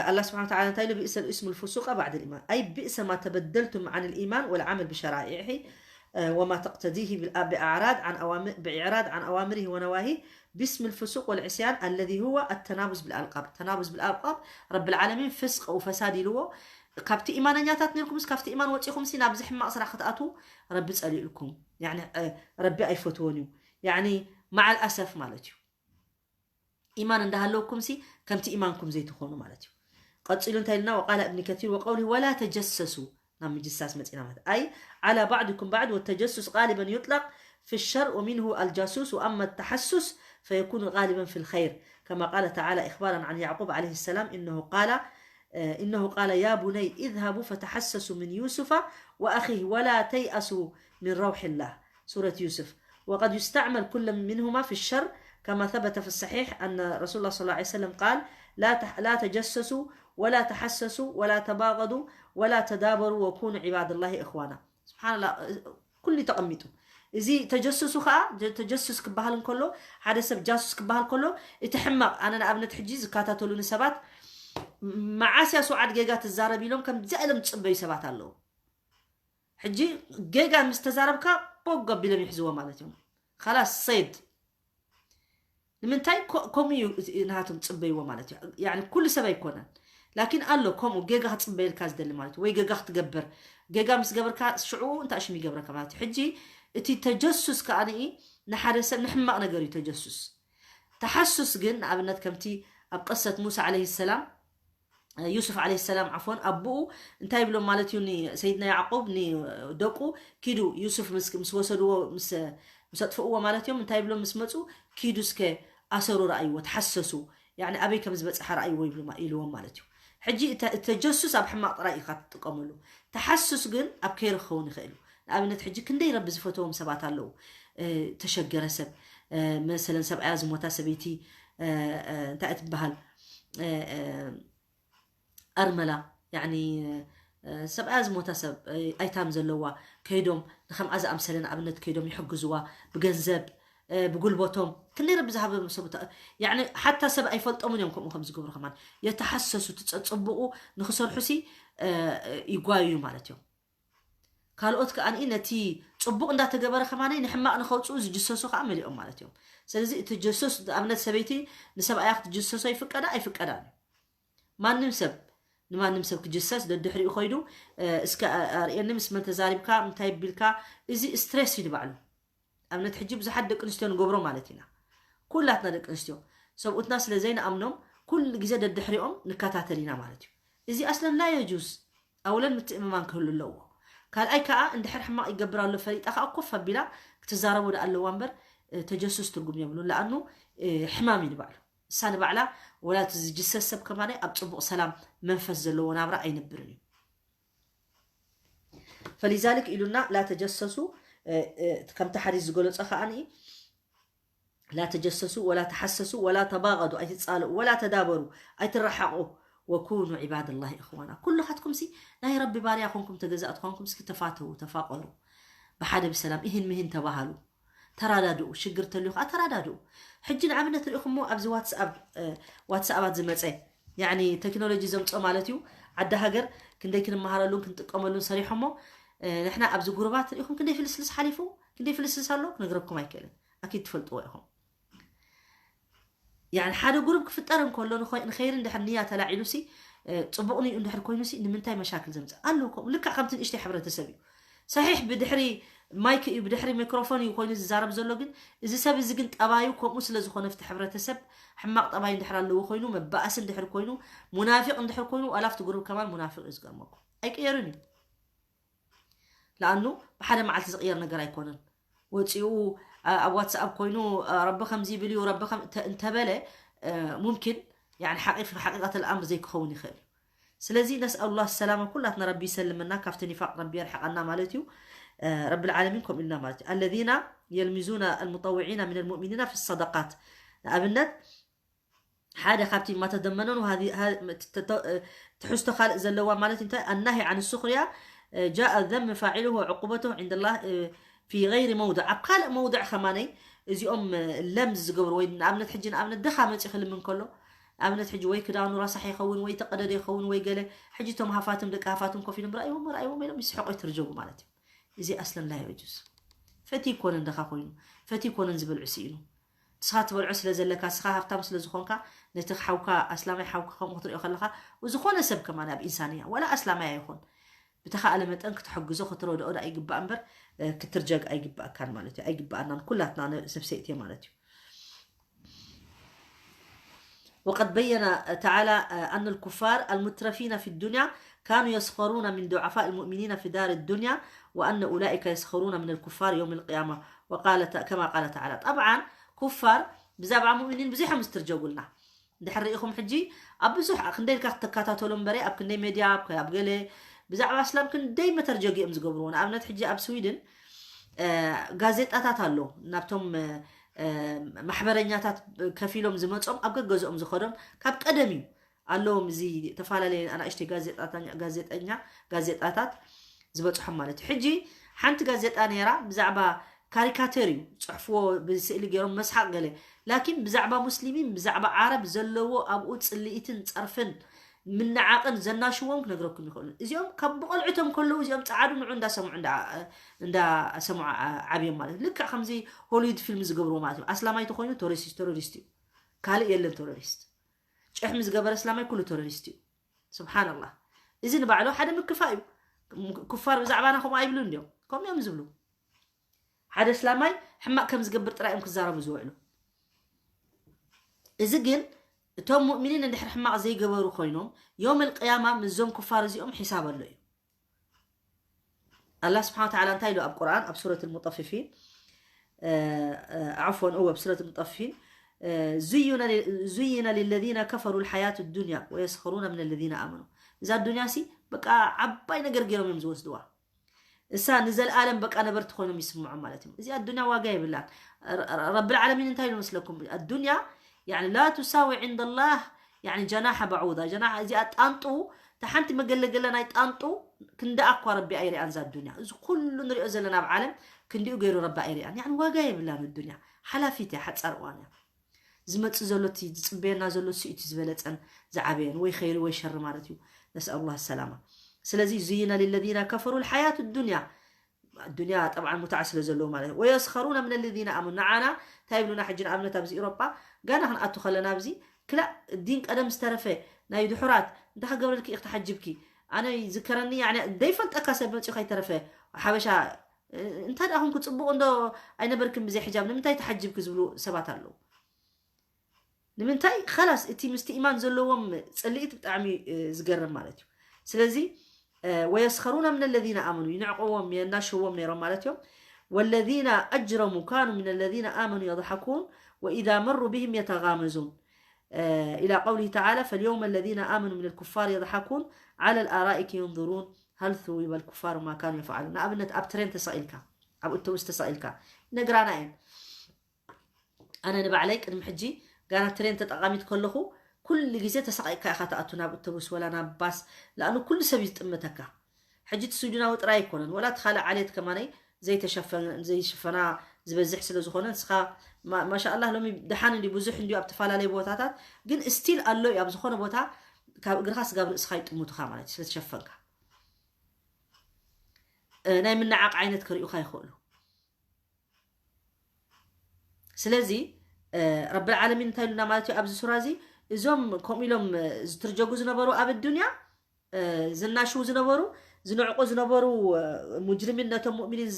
ኣላ ስብሓን ተዓላ እንታይ ኢሉ ብእሰ ልእስሙ ልፍሱቀ ባዕድ ልኢማን ኣይ ብእሰ ማ ተበደልቱም ዓን ልኢማን ወልዓመል ብሸራኢዒ ወማ ተቅተዲህ ብኣዕራድ ዓን ኣዋምሪህ ወነዋሂህ ብስም ልፍሱቅ ወልዕስያን ኣለዚ ህወ ኣተናቡዝ ብልኣልቃብ ተናቡዝ ብልኣልቃብ ረብልዓለሚን ፍስቅ ወፈሳድ ኢልዎ ካብቲ ኢማነኛታት ነርኩምስ ካብቲ ኢማን ወፂኹምሲ ናብዚ ሕማቅ ስራሕ ክትኣትዉ ረቢ ፀሊኡልኩም ረቢ ኣይፈትዎን እዩ። ማዓል ኣሰፍ ማለት እዩ። ኢማን እንዳሃለውኩም ሲ ከምቲ ኢማንኩም ዘይትኾኑ ማለት እዩ። ቀፂሉ እንታይ ኢልና ወቃለ እብኒ ከቲር ወቀውሊ ወላ ተጀሰሱ ናብ ምጅሳስ መፂና ማለት ኣይ ዓላ ባዕድኩም ባዕድ ወተጀሱስ ቃሊበን ዩጥለቅ في الشر ومنه الجاسوس وأما التحسس فيكون غالبا في الخير كما قال تعالى إخبارا عن يعقوب عليه السلام إنه قال إنه قال يا بني اذهبوا فتحسسوا من يوسف وأخيه ولا تيأسوا من روح الله سورة يوسف وقد يستعمل كل منهما في الشر كما ثبت في الصحيح أن رسول الله صلى الله عليه وسلم قال لا تح لا تجسسوا ولا تحسسوا ولا تباغضوا ولا تدابروا وكونوا عباد الله إخوانا سبحان الله كل تقميتو እዚ ተጀሱሱ ከዓ ተጀሱስ ክበሃል እንከሎ ሓደ ሰብ ጃሱስ ክበሃል ከሎ እቲ ሕማቕ ኣነ ንኣብነት ሕጂ ዝከታተሉኒ ሰባት መዓስያ ስዓድ ጌጋ ትዛረብ ኢሎም ከምዚኣ ኢሎም ዝፅበዩ ሰባት ኣለዉ ሕጂ ጌጋ ምስ ተዛረብካ ቦግ ኣቢሎም ይሕዝዎ ማለት እዮም ካላስ ሰይድ ንምንታይ ከምኡ እዩ ናሃቶም ፅበይዎ ማለት እዩ ኩሉ ሰብ ኣይኮነን ላኪን ኣሎ ከምኡ ጌጋ ክፅበየልካ ዝደሊ ማለት ወይ ጌጋ ክትገብር ጌጋ ምስ ገበርካ ሽዑ እንታይ ሽም ይገብረካ ማለት እዩ ሕጂ እቲ ተጀሱስ ከዓ ንኢ ንሓደ ሰብ ንሕማቕ ነገር እዩ ተጀሱስ ተሓሱስ ግን ንኣብነት ከምቲ ኣብ ቅሰት ሙሳ ዓለይሂ ሰላም ዩሱፍ ዓለይሂ ሰላም ዓፎን ኣቦኡ እንታይ ይብሎም ማለት እዩ ንሰይድና ያዕቆብ ንደቁ ኪዱ ዩሱፍ ምስ ምስ ወሰድዎ ምስ ምስ ኣጥፍእዎ ማለት እዮም እንታይ ይብሎም ምስ መፁ ኪዱ እስከ ኣሰሩ ረኣይዎ ተሓሰሱ ያኒ ኣበይ ከም ዝበፅሐ ረኣይዎ ይብሉ ኢልዎም ማለት እዩ ሕጂ ተጀሱስ ኣብ ሕማቕ ጥራይ ኢኻ ትጥቀመሉ ተሓሱስ ግን ኣብ ከይር ክኸውን ይኽእል እዩ ንኣብነት ሕጂ ክንደይ ረቢ ዝፈተዎም ሰባት ኣለዉ ተሸገረ ሰብ መሰለን ሰብኣያ ዝሞታ ሰበይቲ እንታይ ትበሃል ኣርመላ ያኒ ሰብኣያ ዝሞታ ሰብ ኣይታም ዘለዋ ከይዶም ንከምኣ ዝኣምሰለ ንኣብነት ከይዶም ይሕግዝዋ ብገንዘብ ብጉልበቶም ክንደይ ረቢ ዝሃበ ሰብ ያኒ ሓታ ሰብ ኣይፈልጦምን እዮም ከምኡ ከም ዝገብሩ ከማን የተሓሰሱ ትፀፅብቑ ንክሰርሑ ሲ ይጓዩ ማለት እዮም። ካልኦት ከኣ ነቲ ፅቡቕ እንዳተገበረ ከማነይ ንሕማቕ ንኸውፅኡ ዝጅሰሱ ከዓ መሊኦም ማለት እዮም። ስለዚ እቲ ጀሱስ ኣብነት ሰበይቲ ንሰብኣያ ክትጅሰሶ ይፍቀዳ ኣይፍቀዳን እዩ። ማንም ሰብ ንማንም ሰብ ክጅሰስ ደድሕሪኡ ኮይዱ እስከ ኣርእየኒ ምስ መን ተዛሪብካ እንታይ ቢልካ እዚ ስትሬስ እዩ ንባዕሉ። ኣብነት ሕጂ ብዙሓት ደቂ ኣንስትዮ ንገብሮ ማለት ኢና። ኩላትና ደቂ ኣንስትዮ ሰብኡትና ስለ ዘይንኣምኖም ኩሉ ግዜ ደድሕሪኦም ንከታተል ኢና ማለት እዩ። እዚ ኣስለን ላ የጁስ ኣውለን ምትእምማን ክህሉ ኣለዎ። ካልኣይ ከዓ እንድሕር ሕማቕ ይገብር ኣሎ ፈሊጣ ከዓ ኮፍ ኣቢላ ክትዛረቦ ዳ ኣለዋ እምበር ተጀሱስ ትርጉም የብሉን። ለኣኑ ሕማም እዩ ንባዕሉ። እሳ ንባዕላ ወላ እቲ ዝጅሰስ ሰብ ከማናይ ኣብ ፅቡቕ ሰላም መንፈስ ዘለዎ ናብራ ኣይነብርን እዩ። ፈሊዛልክ ኢሉና ላ ተጀሰሱ ከምቲ ሓዲስ ዝገለፆ ከዓኒ ላ ተጀሰሱ ወላ ተሓሰሱ ወላ ተባቐዱ ኣይትፃልኡ ወላ ተዳበሩ ኣይትረሓቑ ወኩኑ ዒባድ ላህ እኽዋና ኩልኻትኩም ሲ ናይ ረቢ ባርያ ኮንኩም ተገዛእቲ ኮንኩም እስኪ ተፋተዉ ተፋቀሩ ብሓደ ብሰላም ይህን ምህን ተባሃሉ ተራዳድኡ ሽግር ተልዩ ከዓ ተራዳድኡ ሕጂ ንኣብነት ርኢኹሞ ኣብዚ ዋትስኣብ ዋትስኣባት ዝመፀ ያኒ ቴክኖሎጂ ዘምፅኦ ማለት እዩ ዓዲ ሃገር ክንደይ ክንመሃረሉን ክንጥቀመሉን ሰሪሖሞ ንሕና ኣብዚ ጉሩባት ርኢኹም ክንደይ ፍልስልስ ሓሊፉ ክንደይ ፍልስልስ ኣሎ ክነግረኩም ኣይክእልን ኣኪድ ትፈልጥዎ ኢኹም ያኒ ሓደ ጉሩብ ክፍጠር እንከሎ ንኸይር እንድሕር ንያ ተላዒሉ ሲ ፅቡቕ ንዩ እንድሕር ኮይኑ ሲ ንምንታይ መሻክል ዘምፅእ ኣለዎ ከምኡ ልክዕ ከምቲ ንእሽተይ ሕብረተሰብ እዩ ሰሒሕ ብድሕሪ ማይክ እዩ ብድሕሪ ሚክሮፎን እዩ ኮይኑ ዝዛረብ ዘሎ ግን እዚ ሰብ እዚ ግን ጠባዩ ከምኡ ስለ ዝኾነ ፍቲ ሕብረተሰብ ሕማቕ ጠባይ እንድሕር ኣለዎ ኮይኑ መባእሲ እንድሕር ኮይኑ ሙናፊቕ እንድሕር ኮይኑ ዋላ ፍቲ ጉሩብ ከማን ሙናፊቕ እዩ ዝገርመኩም ኣይቅየርን እዩ ለኣኑ ብሓደ መዓልቲ ዝቕየር ነገር ኣይኮነን ወፂኡ ኣብ ዋትስኣፕ ኮይኑ ረቢ ከምዚ ይብል እዩ ረቢ እንተበለ ሙምኪን ሓቂቀት ልኣምር ዘይክኸውን ይኽእል እዩ ስለዚ ነስኣሉላ ሰላማ ኩላትና ረቢ ይሰልመና ካብቲ ኒፋቅ ረቢ የርሕቀና ማለት እዩ ረቢ ልዓለሚን ከምኡ ኢልና ማለት እዩ الذين يلمزون المطوعين من المؤمنين في الصدقات ንኣብነት ሓደ ካብቲ ما تضمنه ትሕዝቶ ካልእ ዘለዋ ማለት እንታይ النهي عن السخرية جاء ذم فاعله وعقوبته عند الله في غير موضع ኣብ ካልእ መውضع ከማነይ እዚኦም ለምዝ ዝገብሩ ወይ ንኣብነት ሕጂ ንኣብነት ድኻ መፂ ክልምን ከሎ ኣብነት ሕጂ ወይ ክዳኑ ራሳሕ ይኸውን ወይ ተቀደደ ይኸውን ወይ ገለ ሕጂ ቶም ሃፋትም ደቂ ሃፋትም ኮፍ ኢሎም ራእይዎም ራእይዎም ኢሎም ይስሕቆ ይትርጀጉ ማለት እዩ እዚ ኣስለን ላ የጁዝ ፈቲ ይኮነን ድኻ ኮይኑ ፈቲ ይኮነን ዝበልዑ ስኢኑ ንስኻ ትበልዖ ስለ ዘለካ ንስኻ ሃብታም ስለ ዝኾንካ ነቲ ሓውካ ኣስላማይ ሓውካ ከምኡ ክትሪኦ ከለኻ ዝኾነ ሰብ ከማን ኣብ ኢንሳንያ ዋላ ኣስላማይ ኣይኹን ብተኻእለ መጠን ክትሕግዞ ክትረድኦ ዳ ይግባእ እምበር ክትርጀግ ኣይግባእካን ማለት እዩ ኣይግባኣናን ኩላትና ሰብ ሰይእትየ ማለት እዩ وقد بين تعالى أن الكفار المترفين في الدنيا كانوا يسخرون من ضعفاء المؤمنين في دار الدنيا وأن أولئك يسخرون من الكفار يوم القيامة وقال كما قال تعالى طبعا كفار ብዛዕባ ሙእሚኒን ብዙሕ እዮም ዝትርጀጉልና ድሕር ርኢኹም ሕጂ ኣብ ብዙሕ ክንደይ ኢልካ ክትከታተሉ እምበረ ኣብ ክንደይ ሜድያ ኣብ ገለ ብዛዕባ እስላም ክንደይ መተርጀጊ እዮም ዝገብርዎ ንኣብነት ሕጂ ኣብ ስዊድን ጋዜጣታት ኣሎ ናብቶም ማሕበረኛታት ከፊሎም ዝመፆም ኣብ ገገዝኦም ዝኸዶም ካብ ቀደም እዩ ኣለዎም እዚ ተፈላለየ ኣናእሽተይ ጋዜጠኛ ጋዜጣታት ዝበፅሖም ማለት እዩ ሕጂ ሓንቲ ጋዜጣ ነይራ ብዛዕባ ካሪካተር እዩ ፅሕፍዎ ብስእሊ ገይሮም መስሓቅ ገለ ላኪን ብዛዕባ ሙስሊሚን ብዛዕባ ዓረብ ዘለዎ ኣብኡ ፅልኢትን ፀርፍን ምንዓቕን ዘናሽዎም ክነግረኩም ይኽእሉ እዚኦም ካብ ብቆልዕቶም ከለዉ እዚኦም ፀዓዱ ንዑ እንዳሰምዑ እንዳሰምዑ ዓብዮም ማለት ልክዕ ከምዚ ሆሊውድ ፊልም ዝገብርዎ ማለት እዩ ኣስላማይ ተኮይኑ ቶሪስት ቶሮሪስት እዩ ካልእ የለን ቶሮሪስት ጭሕሚ ዝገበረ እስላማይ ኩሉ ቶሮሪስት እዩ ስብሓንላህ እዚ ንባዕሉ ሓደ ምክፋ እዩ ኩፋር ብዛዕባና ከምኡ ኣይብሉ እንዲዮም ከምኡ እዮም ዝብሉ ሓደ እስላማይ ሕማቅ ከም ዝገብር ጥራይ እዮም ክዛረቡ ዝውዕሉ እዚ ግን እቶም ሙእሚኒን እንድሕር ሕማቅ ዘይገበሩ ኮይኖም ዮም ልቅያማ ምስዞም ኩፋር እዚኦም ሒሳብ ኣሎ እዩ ኣላ ስብሓን ተዓላ እንታይ ኢሉ ኣብ ቁርኣን ኣብ ሱረት ልሙጠፍፊን ዓፎን እወ ኣብ ሱረት ልሙጠፍፊን زين للذين كفروا الحياة الدنيا ويسخرون من الذين آمنوا እዛ ዱንያ ሲ በቃ ዓባይ ነገር ገይሮም እዮም ዝወስድዋ እሳ ንዘለኣለም በቃ ነበርቲ ኮይኖም ይስምዖም ማለት እዩ እዚኣ ዱንያ ዋጋ የብላን ረቢ ልዓለሚን እንታይ ኢሉ መስለኩም ኣዱንያ ላ ትሳዊ ዕንደ ላህ ያኒ ጀናሐ በዑዳ፣ ጀናሐ እዚኣ ጣንጡ፣ እታ ሓንቲ መገለገለ ናይ ጣንጡ ክንድኣ እኳ ረቢ ኣይሪኣን እዛ ኣዱንያ። እዚ ኩሉ ንሪኦ ዘለና ኣብ ዓለም ክንዲኡ ገይሩ ረቢ ኣይሪኣን። ያኒ ዋጋ የብላን ኣዱንያ፣ ሓላፊት እያ፣ ሓጻር እዋን እያ። ዝመጽእ ዘሎ እቲ ዝጽበየና ዘሎ እሱ እቲ ዝበለጸን ዝዓበየን ወይ ኸይሪ ወይ ሸሪ ማለት እዩ። ነስኣሉላህ ሰላማ። ስለዚ ዙይነ ሊለዚነ ከፈሩ ልሓያቱ ዱንያ፣ ዱንያ ጠብዓን ሙታዕ ስለ ዘለዎ ማለት እዩ። ወየስኸሩነ ምን ለዚነ ኣመኑ፣ ንዓና እንታይ ይብሉና ሕጂ ንኣብነት ኣብዚ ኢሮጳ ጋና ክንኣቱ ከለና ኣብዚ ክላእ ዲን ቀደም ዝተረፈ ናይ ድሑራት እንታይ ክገብረልኪ ኢኽ ተሓጅብኪ ኣነ ይዝከረኒ ያኒ ዘይፈልጠካ ሰብ መፅኡ ከይተረፈ ሓበሻ እንታይ ደኣ ኮንኩ ጽቡቕ እንዶ ኣይነበርክን ብዘይ ሕጃብ ንምንታይ ተሓጅብኪ ዝብሉ ሰባት ኣለዉ። ንምንታይ ኸላስ እቲ ምስቲ ኢማን ዘለዎም ጽልኢት ብጣዕሚ ዝገርም ማለት እዩ። ስለዚ ወየስኸሩነ ምን ለዚነ ኣመኑ ይንዕቕዎም የናሽዎም ነይሮም ማለት እዮም። ወለዚነ ኣጅረሙ ካኑ ምን ለዚነ ኣመኑ የضሓኩን ወኢዛ መሩ ብህም የተጋመዙን ኢላ ቀውሊሂ ተዓላ ፈልየውመ ለዚነ ኣመኑ ምን ልኩፋር የضሓኩን ዓላ ልኣራኢክ የንظሩን ሀል ثዊበ ልኩፋር ማ ካኑ የፍዓሉን። ንኣብነት ኣብ ትሬን ተሰቒልካ ኣብ ኣውቶቡስ ተሰቒልካ ይነግራና እየን። ኣነ ንባዕለይ ቅድሚ ሕጂ ጋና ትሬን ተጠቃሚት ከለኹ ኩሉ ግዜ ተሰቃይካ ኢኻ ትኣቱ ናብ ኣውቶቡስ ወላ ናብ ባስ፣ ለኣኑ ኩሉ ሰብ እዩ ዝጥምተካ። ሕጂ እቲ ስዊድናዊ ጥራይ ኣይኮነን፣ ወላ እቲ ካልእ ዓሌት ከማነይ ዘይተሸፈነ ዘይሽፈና ዝበዝሕ ስለ ዝኾነ ንስኻ ማሻኣላህ ሎሚ ደሓን እንዲ ብዙሕ እንዲ ኣብ ተፈላለየ ቦታታት ግን ስቲል ኣሎ እዩ ኣብ ዝኾነ ቦታ ካብ እግርኻ ስጋብ ርእስኻ ይጥምቱኻ ማለት እዩ ስለተሸፈንካ ናይ ምንዓቕ ዓይነት ክርእዩኻ ይኽእሉ። ስለዚ ረብል ዓለሚን እንታይ ኢሉና ማለት እዩ ኣብዚ ሱራ እዚ እዞም ከምኡ ኢሎም ዝትርጀጉ ዝነበሩ ኣብ ኣዱንያ ዝናሽው ዝነበሩ ዝንዕቁ ዝነበሩ ሙጅሪሚን ነቶም ሙእሚኒን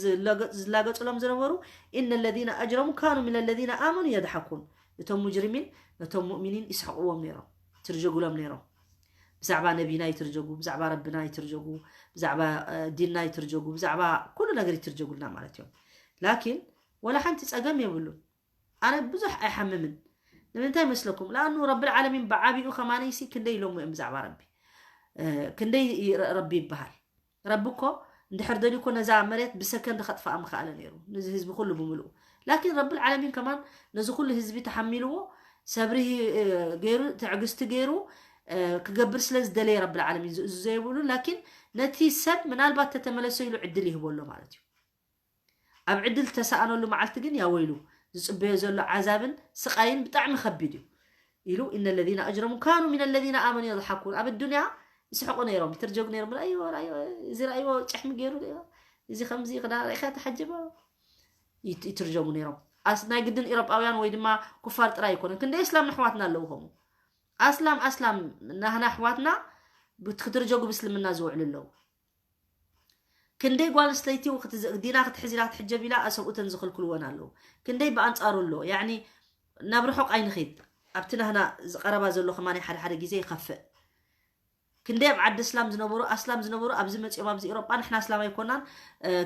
ዝላገፁሎም ዝነበሩ ኢነ ለዚነ ኣጅረሙ ካኑ ምን ለዚነ ኣመኑ የድሓኩን እቶም ሙጅሪሚን ነቶም ሙእሚኒን ይስሕቅዎም ነይሮም ትርጀጉሎም ነይሮም ብዛዕባ ነቢና ይትርጀጉ ብዛዕባ ረብና ይትርጀጉ ብዛዕባ ዲንና ይትርጀጉ ብዛዕባ ኩሉ ነገር ይትርጀጉልና ማለት እዮም ላኪን ወላ ሓንቲ ጸገም የብሉን ኣነ ብዙሕ ኣይሓምምን ንምንታይ መስለኩም ለኣኑ ረብል ዓለሚን ብዓቢኡ ከማነይሲ ክንደይ ኢሎሞ እዮም ብዛዕባ ረቢ ክንደይ ረቢ ይበሃል ረቢ እኮ እንድሕር ደልዩ እኮ ነዛ መሬት ብሰከንድ ከጥፋኣ ምኸኣለ ነይሩ ነዚ ህዝቢ ኩሉ ብምልኡ ላኪን ረብል ዓለሚን ከማን ነዚ ኩሉ ህዝቢ ተሓሚልዎ ሰብሪ ገይሩ ትዕግስቲ ገይሩ ክገብር ስለ ዝደለየ ረብል ዓለሚን እዚ ዘይብሉ ላኪን ነቲ ሰብ ምናልባት ተተመለሰ ኢሉ ዕድል ይህቦ ኣሎ ማለት እዩ ኣብ ዕድል ተሰኣነሉ መዓልቲ ግን ያወይሉ ዝፅበዮ ዘሎ ዓዛብን ስቃይን ብጣዕሚ ከቢድ እዩ ኢሉ እነ ለዚነ ኣጅረሙ ካኑ ሚን ለዚነ ኣመኑ የضሓኩን ኣብ ኣዱንያ ይስሕቁ ነይሮም ይትርጀጉ ነይሮም ራእይዎ ራእይዎ እዚ ራእይዎ ጭሕሚ ገይሩ እዚ ከምዚ ክዳ ራእይካ ተሓጅበ ይትርጀሙ ነይሮም ኣስ ናይ ግድን ኤሮጳውያን ወይ ድማ ኩፋር ጥራይ ይኮነን ክንደ እስላም ኣሕዋትና ኣለዉ ከምኡ ኣስላም ኣስላም ናህና ኣሕዋትና ክትርጀጉ ብስልምና ዝውዕሉ ኣለዉ ክንደይ ጓል ኣንስተይቲ ዲና ክትሕዝ ኢላ ክትሕጀብ ኢላ ሰብኡተን ዝኽልክልወን ኣለዉ ክንደይ ብኣንፃሩ ኣሎ ያኒ ናብ ርሑቕ ኣይንኺድ ኣብቲ ናህና ዝቀረባ ዘሎ ከማን ሓደ ሓደ ግዜ ይኸፍእ ክንደይ ኣብ ዓዲ እስላም ዝነበሩ ኣስላም ዝነበሩ ኣብዚ መፂኦም ኣብዚ ኤሮጳ ንሕና ኣስላም ኣይኮናን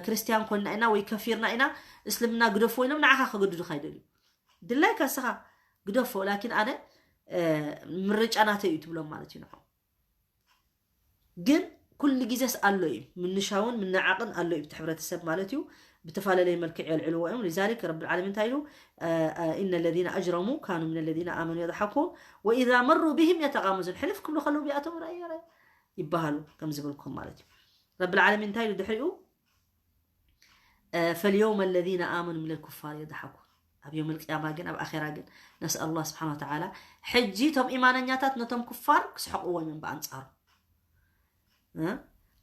ክርስትያን ኮንና ኢና ወይ ከፊርና ኢና እስልምና ግደፍዎ ኢሎም ንዓኻ ከገድዱኻ ይደልዩ ድላይካ ስኻ ግደፎ ላኪን ኣነ ምርጫ ናተይ እዩ ትብሎም ማለት እዩ ንዖም ግን ኩሉ ግዜስ ኣሎ እዩ ምንሻውን ምንዓቕን ኣሎ እዩ ብቲ ሕብረተሰብ ማለት እዩ ብተፈላለየ መልክዕ የልዕልዎ እዮም ሊዛሊክ ረብል ዓለሚን እንታይ ኢሉ ኢነ ለዚነ ኣጅረሙ ካኑ ምን ለዚነ ኣመኑ የضሓኩን ወኢዛ መሩ ብህም የተቃመዙን ሕልፍ ክብሉ ከለዉ ቢኣቶም ራእዮ ራእዮ ይበሃሉ ከም ዝብልኩም ማለት እዩ ረብል ዓለሚን እንታይ ኢሉ ድሕሪኡ ፈልየውመ ለዚነ ኣመኑ ምን ልኩፋር የድሓኩን ኣብ ዮም ልቅያማ ግን ኣብ ኣኼራ ግን ነስኣል ላ ስብሓን ወተዓላ ሕጂ እቶም ኢማነኛታት ነቶም ኩፋር ክስሕቅዎም እዮም ብኣንፃሩ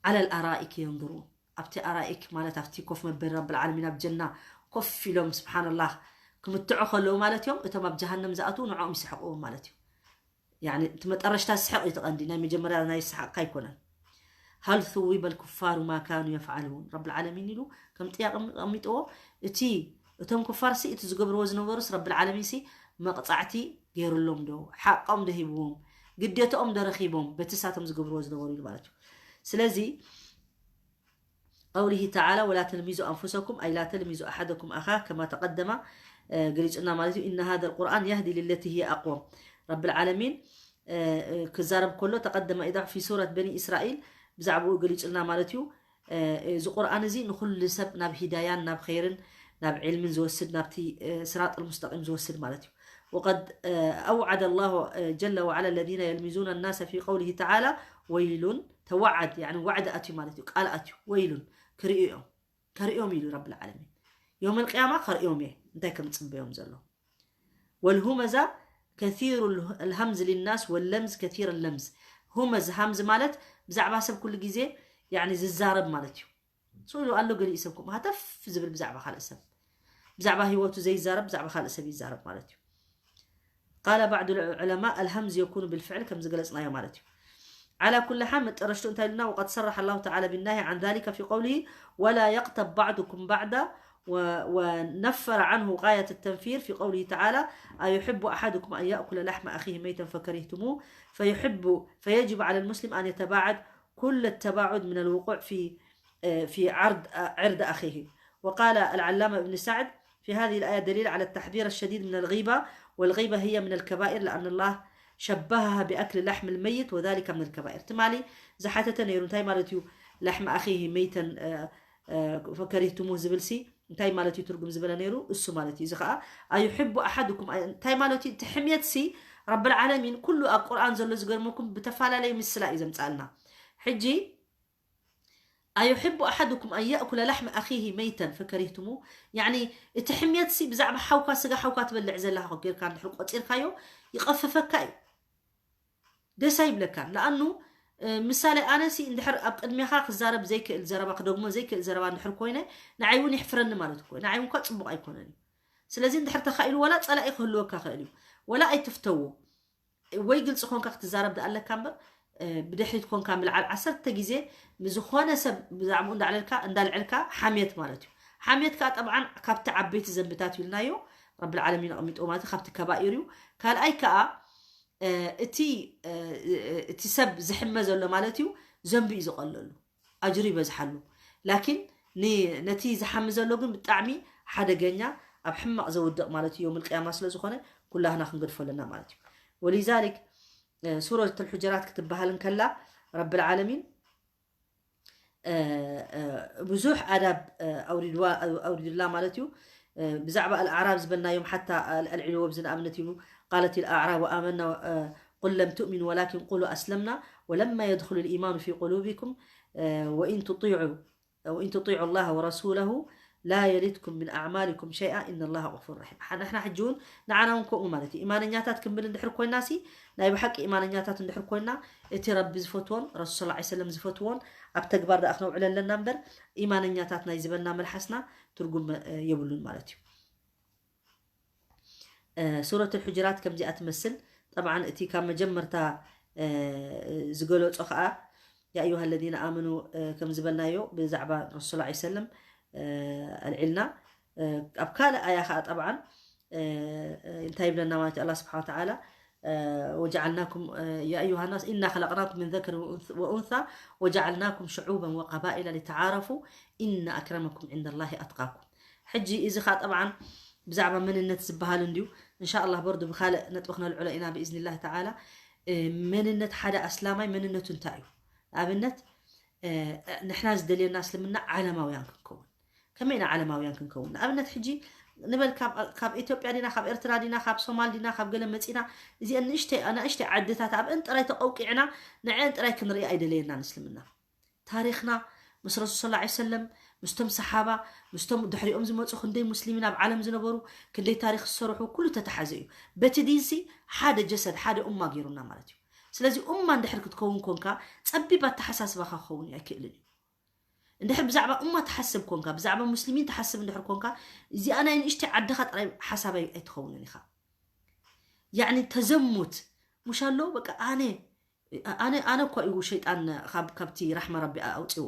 ዓለ ልኣራኢክ የንظሩን ኣብቲ ኣራኢክ ማለት ኣብቲ ኮፍ መበሊ ረብል ዓለሚን ኣብ ጀና ኮፍ ኢሎም ስብሓንላህ ክምትዑ ከለዉ ማለት እዮም እቶም ኣብ ጀሃነም ዝኣትዉ ንዕኦም ይስሕቅዎም ማለት እዩ ያኒ እቲ መጠረሽታ ስሕቕ እዩ ትቐንዲ ናይ መጀመርያ ናይ ሰሓቕካ ኣይኮነን ሀል ثዊበ ልኩፋሩ ማ ካኑ የፍዓሉን ረብል ዓለሚን ኢሉ ከም ጥያቅ ኣሚጥዎ እቲ እቶም ኩፋር ሲ እቲ ዝገብርዎ ዝነበሩስ ረብል ዓለሚን ሲ መቕፃዕቲ ገይሩሎም ዶ ሓቆም ዶ ሂብዎም ግዴታኦም ዶ ረኺቦም በቲ ሳቶም ዝገብርዎ ዝነበሩ ኢሉ ማለት እዩ ስለዚ قوله تعالى ولا تلمزوا أنفسكم أي لا تلمزوا أحدكم أخاه كما تقدم ገሊጹልና ማለት እዩ إن هذا القرآن يهدي للتي هي أقوم رب العالمين ክዛረብ ከሎ تقدم إذا في سورة بني إسرائيل ብዛዕባኡ ገሊጹልና ማለት እዩ እዚ ቁርኣን እዚ ንኩሉ ሰብ ናብ ሂዳያን ናብ ኸይርን ናብ ዕልምን ዝወስድ ናብቲ ስራጥ ልሙስተቂም ዝወስድ ማለት እዩ وقد آه، أوعد الله آه، جل وعلا الذين يلمزون الناس في قوله تعالى ويل، ተወዓድ يعني وعد ኣትዩ ማለት እዩ፣ ቃል ኣትዩ። ويل፣ ክርእዩ እዮም፣ ከርእዮም ኢሉ ረብል ዓለሚን። የውመል ቅያማ ከርእዮም እየ እንታይ ከም ጽበዮም ዘሎ። والهمزة كثير الهمز للناس واللمز كثير اللمز። همز፣ همز ማለት ብዛዕባ ሰብ ኩሉ ግዜ يعني ዝዛረብ ማለት እዩ። ስእሉ ኣሎ ገሊኡ ሰብ ከምኡ ሃተፍ ዝብል ብዛዕባ ካልእ ሰብ፣ ብዛዕባ ህይወቱ ዘይዛረብ ብዛዕባ ካልእ ሰብ ይዛረብ ማለት እዩ። قال بعض العلماء الهمز يكون بالفعل ከም ዝገለጽናዮ ማለት እዩ። على كل حال መጠረሽቱ እንታይ ኢሉና؟ وقد صرح الله تعالى بالنهي عن ذلك في قوله ولا يغتب بعضكم بعضا و- ونفر عنه غاية التنفير في قوله تعالى أيحب أحدكم أن يأكل لحم أخيه ميتا فكرهتموه فيحب فيجب على المسلم أن يتباعد كل التباعد من الوقوع في آه، في عرض آه، عرض أخيه. وقال العلامة ابن سعد في هذه الآية دليل على التحذير الشديد من الغيبة، والغيبة هي من الكبائر لأن الله شبهها بأكل لحم الميت وذلك من الكبائر. ትማሊ ዝሓተተ ነይሩ እንታይ ማለት እዩ? لحم أخيه ميتا آه، آه، فكرهتموه ዝብል ሲ እንታይ ማለት እዩ ትርጉም ዝበለ ነይሩ? እሱ ማለት እዩ። እዚ ኸዓ أيحب أحدكم እንታይ ማለት እዩ? እቲ ሕምየት ሲ ረብል ዓለሚን ኩሉ ኣብ ቁርኣን ዘሎ ዝገርመኩም ብተፈላለየ ምስላ እዩ ዘምጻልና። ሕጂ أيحب أحدكم أن يأكل لحم أخيه ميتا فكرهتموه يعني እቲ ሕምየት ሲ ብዛዕባ ሓውካ ስጋ ሓውካ ትበልዕ ዘለኻ ጌርካ እንድሕር ቆጺርካዮ ይቐፍፈካ እዩ። ደስ ኣይብለካን። ለኣኑ ምሳሌ ኣነ ሲ እንድሕር ኣብ ቅድሜኻ ክዛረብ ዘይክእል ዘረባ ክደግሞ ዘይክእል ዘረባ እንድሕር ኮይነ ንዓይ እውን ይሕፍረኒ ማለት እኮ ንዓይ እውን እኳ ፅቡቅ ኣይኮነን እዩ። ስለዚ እንድሕር ተኻኢሉ ወላ ፀላኢ ክህልወካ ክእል እዩ ወላ ኣይትፍተዎ ወይ ግልፂ ኮንካ ክትዛረብ ደኣ ኣለካ እምበር ብድሕሪት ኮንካ ምልዓል ዓሰርተ ግዜ ንዝኾነ ሰብ ብዛዕባኡ እንዳዕለልካ እንዳልዐልካ ሓሜት ማለት እዩ። ሓሜት ከዓ ጠብዓን ካብቲ ዓበይቲ ዘንብታት ይብልናዮ ረብል ዓለሚን ኣቐሚጦ ማለት ካብቲ ከባኢር እዩ። ካልኣይ ከዓ እቲ እቲ ሰብ ዝሕመ ዘሎ ማለት እዩ ዘንቢ እዩ ዝቐለሉ ኣጅሩ ይበዝሓሉ። ላኪን ነቲ ዝሓሚ ዘሎ ግን ብጣዕሚ ሓደገኛ ኣብ ሕማቕ ዘውድቕ ማለት እዩ የውም ልቅያማ ስለ ዝኾነ ኩላህና ክንገድፎ ኣለና ማለት እዩ። ወሊዛሊክ ሱረት ልሑጀራት ክትበሃል እንከላ ረብል ዓለሚን ብዙሕ ኣዳብ ኣውሪድዋ ኣውሪድላ ማለት እዩ። ብዛዕባ ኣልኣዕራብ ዝበልናዮም ሓታ ኣልዕልዎ ብዚ ንኣብነት ይብሉ قالت الأعراب آمنا قل لم تؤمنوا ولكن قولوا أسلمنا ولما يدخل الإيمان في قلوبكم وإن تطيعوا وإن تطيعوا الله ورسوله لا يلتكم من أعمالكم شيئا إن الله غفور رحيم። ንሕና ሕጂ እውን ንዓና እውን ከምኡ ማለት እዩ። ኢማነኛታት ክንብል እንድሕር ኮይና ሲ ናይ ብሓቂ ኢማነኛታት እንድሕር ኮይና እቲ ረቢ ዝፈትዎን ረሱል ሰለላሁ ዐለይሂ ወሰለም ዝፈትዎን ኣብ ተግባር ደኣ ክነውዕሎ ኣለና እምበር ኢማነኛታት ናይ ዝበልና መልሓስና ትርጉም የብሉን ማለት እዩ። ሱረት ልሑጅራት ከምዚኣ ትመስል። ጠብዓን እቲ ካብ መጀመርታ ዝገለጾ ከዓ يا أيها الذين آمنوا ከም ዝበልናዮ ብዛዕባ ረሱል ሰለላሁ ዐለይሂ ወሰለም ኣልዒልና። ኣብ ካልእ ኣያ ከዓ ጠብዓን እንታይ ይብለና ማለት ኣላ ስብሓን ወተዓላ وجعلناكم يا أيها الناس إنا خلقناكم من ذكر وأنثى وجعلناكم شعوبا وقبائل لتعارفوا إن أكرمكم عند الله أتقاكم። ሕጂ እዚ ከዓ ጠብዓን ብዛዕባ መንነት ዝበሃል እንድዩ። እንሻ ኣላህ በርዱ ብካልእ ነጥቢ ክነልዕሎ ኢና ብኢዝኒላህ ተዓላ። መንነት ሓደ ኣስላማይ መንነቱ እንታይ እዩ? ንኣብነት ንሕና ዝደልየና እስልምና ዓለማውያን ክንከውን ከመይ ኢና ዓለማውያን ክንከውን? ንኣብነት ሕጂ ንበል ካብ ኢትዮጵያ ዲና ካብ ኤርትራ ዲና ካብ ሶማል ዲና ካብ ገለ መፂና እዚአን ንእሽተይ ኣናእሽተይ ዓድታት ኣብአን ጥራይ ተቀውቂዕና ንዐን ጥራይ ክንርኢ ኣይደለየናን እስልምና። ታሪክና ምስ ረሱል ሰለላሁ ዐለይሂ ወሰለም ምስቶም ሰሓባ ምስቶም ድሕሪኦም ዝመፁ ክንደይ ሙስሊሚን ኣብ ዓለም ዝነበሩ ክንደይ ታሪክ ዝሰርሑ ኩሉ ተተሓዘ እዩ። በቲ ዲንሲ ሓደ ጀሰድ ሓደ ኡማ ገይሩና ማለት እዩ። ስለዚ ኡማ እንድሕር ክትከውን ኮንካ ፀቢብ ኣተሓሳስባካ ክኸውን እዩ ኣይክእልን እዩ። እንድሕር ብዛዕባ እማ ትሓስብ ኮንካ ብዛዕባ ሙስሊሚን ትሓስብ እንድሕር ኮንካ እዚኣ ናይ ንእሽተይ ዓድኻ ጥራይ ሓሳብ ኣይትኸውንን ኢኻ። ያዕኒ ተዘሙት ሙሽ ኣሎ በቃ ኣነ ኣነ ኣነ እኳ እዩ ሸይጣን ካብ ካብቲ ራሕማ ረቢ ኣውፅዎ።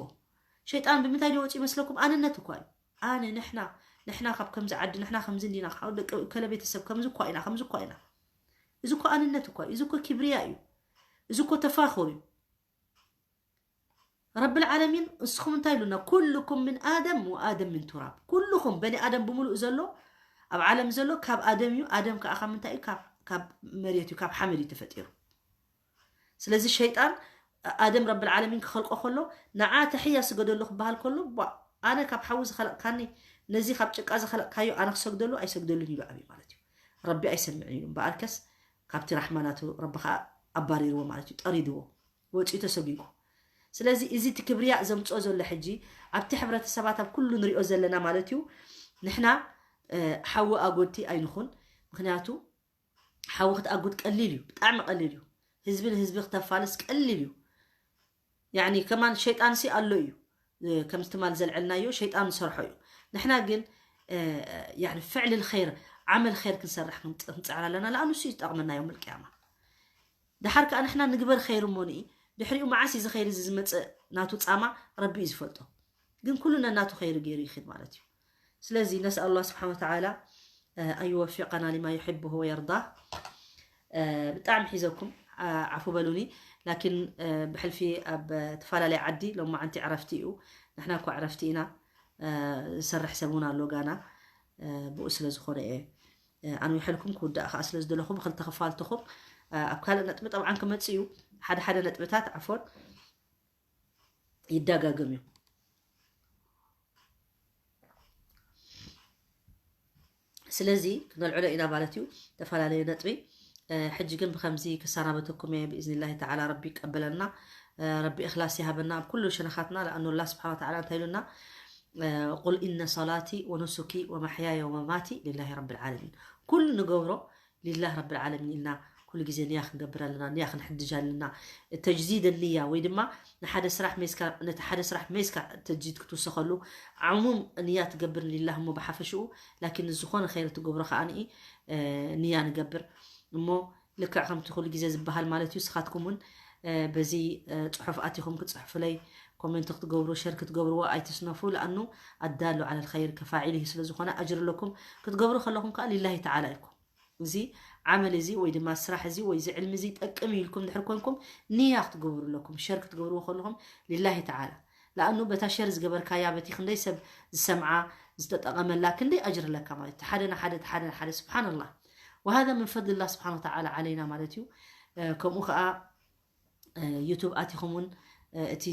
ሸይጣን ብምንታይ ዶ ወፂኡ ይመስለኩም? ኣነነት እኳ እዩ። ኣነ ንሕና ንሕና ካብ ከምዚ ዓዲ ንሕና ከምዚ እንዲና ደቂ ከለ ቤተሰብ ከምዚ እኳ ኢና ከምዚ እኳ ኢና። እዚ እኮ ኣነነት እኳ እዩ። እዚ እኮ ኪብርያ እዩ። እዚ እኮ ተፋኹር እዩ። ረብል ዓለሚን እስኹም እንታይ ኢሉና? ኩልኩም ምን ኣደም ወኣደም ምን ቱራብ። ኩልኹም በኒ ኣደም ብምሉእ ዘሎ ኣብ ዓለም ዘሎ ካብ ኣደም እዩ። ኣደም ከዓ ካብ ምንታይ እዩ? ካብ መሬት እዩ፣ ካብ ሓመድ እዩ ተፈጢሩ። ስለዚ ሸይጣን ኣደም ረብል ዓለሚን ክኸልቆ ከሎ ንዓ ተሕያ ስገደሉ ክበሃል ከሎ ኣነ ካብ ሓዊ ዝኸለቕካኒ ነዚ ካብ ጭቃ ዝኸለቕካዮ ኣነ ክሰግደሉ ኣይሰግደሉን ኢሉ ኣብዩ ማለት እዩ። ረቢ ኣይሰምዕን እዩ። እምበኣርከስ ካብቲ ራሕማ ናቱ ረቢ ከዓ ኣባሪርዎ ማለት እዩ፣ ጠሪድዎ፣ ወፂኡ ተሰጒጉ። ስለዚ እዚ እቲ ክብርያእ ዘምፅኦ ዘሎ ሕጂ ኣብቲ ሕብረተሰባት ኣብ ኩሉ ንሪኦ ዘለና ማለት እዩ። ንሕና ሓዊ ኣጎድቲ ኣይንኹን። ምክንያቱ ሓዊ ክትኣጉድ ቀሊል እዩ፣ ብጣዕሚ ቀሊል እዩ። ህዝቢ ንህዝቢ ክተፋልስ ቀሊል እዩ። ያኒ ከማን ሸይጣን ሲ ኣሎ እዩ። ከምዚ ትማል ዘልዐልናዮ ሸይጣን ዝሰርሖ እዩ። ንሕና ግን ያኒ ፍዕል ኸይር ዓመል ኸይር ክንሰርሕ ክንፅዕር ኣለና። ለኣኑ እሱ እዩ ዝጠቕመና ዮም ልቅያማ። ድሓር ከዓ ንሕና ንግበር ኸይር እሞ ንኢ ድሕሪኡ መዓስ እዚ ኸይር እዚ ዝመፅእ ናቱ ፃማ ረቢ እዩ ዝፈልጦ። ግን ኩሉ ነናቱ ኸይር ገይሩ ይኽድ ማለት እዩ። ስለዚ ነስኣል ኣላህ ስብሓን ወተዓላ ኣን ዩወፊቀና ሊማ ዩሕብሁ ወየርዳ። ብጣዕሚ ሒዘኩም ዓፉ በሉኒ። ላኪን ብሕልፊ ኣብ ተፈላለየ ዓዲ ሎማዓንቲ ዕረፍቲ እዩ። ንሕና እኳ ዕረፍቲ ኢና። ዝሰርሕ ሰብ እውን ኣሎ ጋና። ብኡ ስለ ዝኾነ እየ ኣንዊሐልኩም ክውዳእ ከዓ ስለ ዝደለኹ ብክልተ ክፋልትኹም ኣብ ካልእ ነጥቢ ጠብዓን ክመፅእ እዩ። ሓደ ሓደ ነጥብታት ዓፎን ይደጋገም እዩ። ስለዚ ክነልዕሎ ኢና ማለት እዩ ተፈላለዩ ነጥቢ። ሕጂ ግን ብከምዚ ክሰናበተኩም እየ ብእዝኒላሂ ተዓላ። ረቢ ይቀበለና፣ ረቢ እክላስ ይሃበና ኣብ ኩሉ ሸነኻትና። ለኣኑ ኣላህ ስብሓን ወተዓላ እንታይ ኢሉና? ቁል ኢነ ሰላቲ ወኑሱኪ ወመሕያየ ወመማቲ ሊላሂ ረቢ ልዓለሚን። ኩሉ ንገብሮ ሊላህ ረቢ ልዓለሚን ኢልና ኩሉ ግዜ ንያ ክንገብር ኣለና፣ ንያ ክንሕድጅ ኣለና። ተጅዚድ ንያ ወይ ድማ ንሓደ ስራሕ ሜስካ ነቲ ሓደ ስራሕ ሜስካ ተጅዚድ ክትውሰኸሉ ዓሙም ንያ ትገብር ሊላህ እሞ ብሓፈሽኡ። ላኪን ንዝኾነ ኸይር ትገብሮ ከዓ ንኢ ንያ ንገብር እሞ ልክዕ ከምቲ ኩሉ ግዜ ዝበሃል ማለት እዩ። ስኻትኩም እውን በዚ ፅሑፍ ኣቲኹም ክትፅሕፉለይ ኮሜንት ክትገብሩ ሸር ክትገብርዎ ኣይትስነፉ። ለኣኑ ኣዳሉ ዓለ ልኸይር ከፋዒል እዩ ስለ ዝኾነ ኣጅር ኣለኩም። ክትገብሩ ከለኹም ከዓ ሊላሂ ተዓላ ኢልኩም እዚ ዓመል እዚ ወይ ድማ ስራሕ እዚ ወይ እዚ ዕልሚ እዚ ይጠቅም እዩ ኢልኩም ድሕር ኮንኩም ንያ ክትገብሩ ኣለኩም። ሸር ክትገብርዎ ከለኹም ሊላሂ ተዓላ። ለኣኑ በታ ሸር ዝገበርካያ በቲ ክንደይ ሰብ ዝሰምዓ ዝተጠቐመላ ክንደይ ኣጅር ኣለካ ማለት እዩ። ሓደ ንሓደ ሓደ ንሓደ ስብሓንላህ። ወሃذا من فضل الله سبحانه وتعالى علينا ማለት እዩ። ከምኡ ከዓ ዩቱብ ኣቲኹም እውን እቲ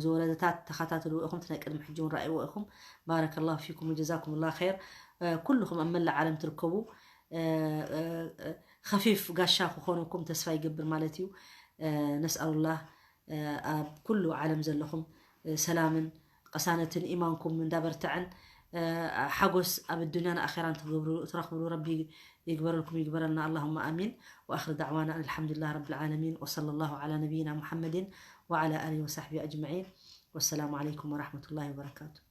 ዝወረደታት ተኸታተልዎ ኢኹም። እቲ ናይ ቅድሚ ሕጂ እውን ረኣይዎ ኢኹም። ባረከላሁ ፊኩም ወጀዛኩም ላ ኸይር። ኩልኹም ኣብ መላእ ዓለም ትርከቡ ከፊፍ ጋሻ ክኾነኩም ተስፋ ይገብር ማለት እዩ። ነስኣሉላህ ኣብ ኩሉ ዓለም ዘለኹም ሰላምን ቅሳነትን ኢማንኩም እንዳበርትዐን ሓጎስ ኣብ ኣዱንያን ኣኼራን ትረኽብሉ ረቢ ይግበረልኩም ይግበረልና። ኣላሁማ ኣሚን። ወኣኽር ዳዕዋና ኣን ኣልሓምዱሊላህ ረቢ ልዓለሚን። ወሰለ ላሁ ዓላ ነቢይና ሙሓመድን ወዓላ ኣሊሂ ወሳሕቢሂ ኣጅመዒን። ወሰላሙ ዓለይኩም ወረሕመቱላሂ ወበረካቱ።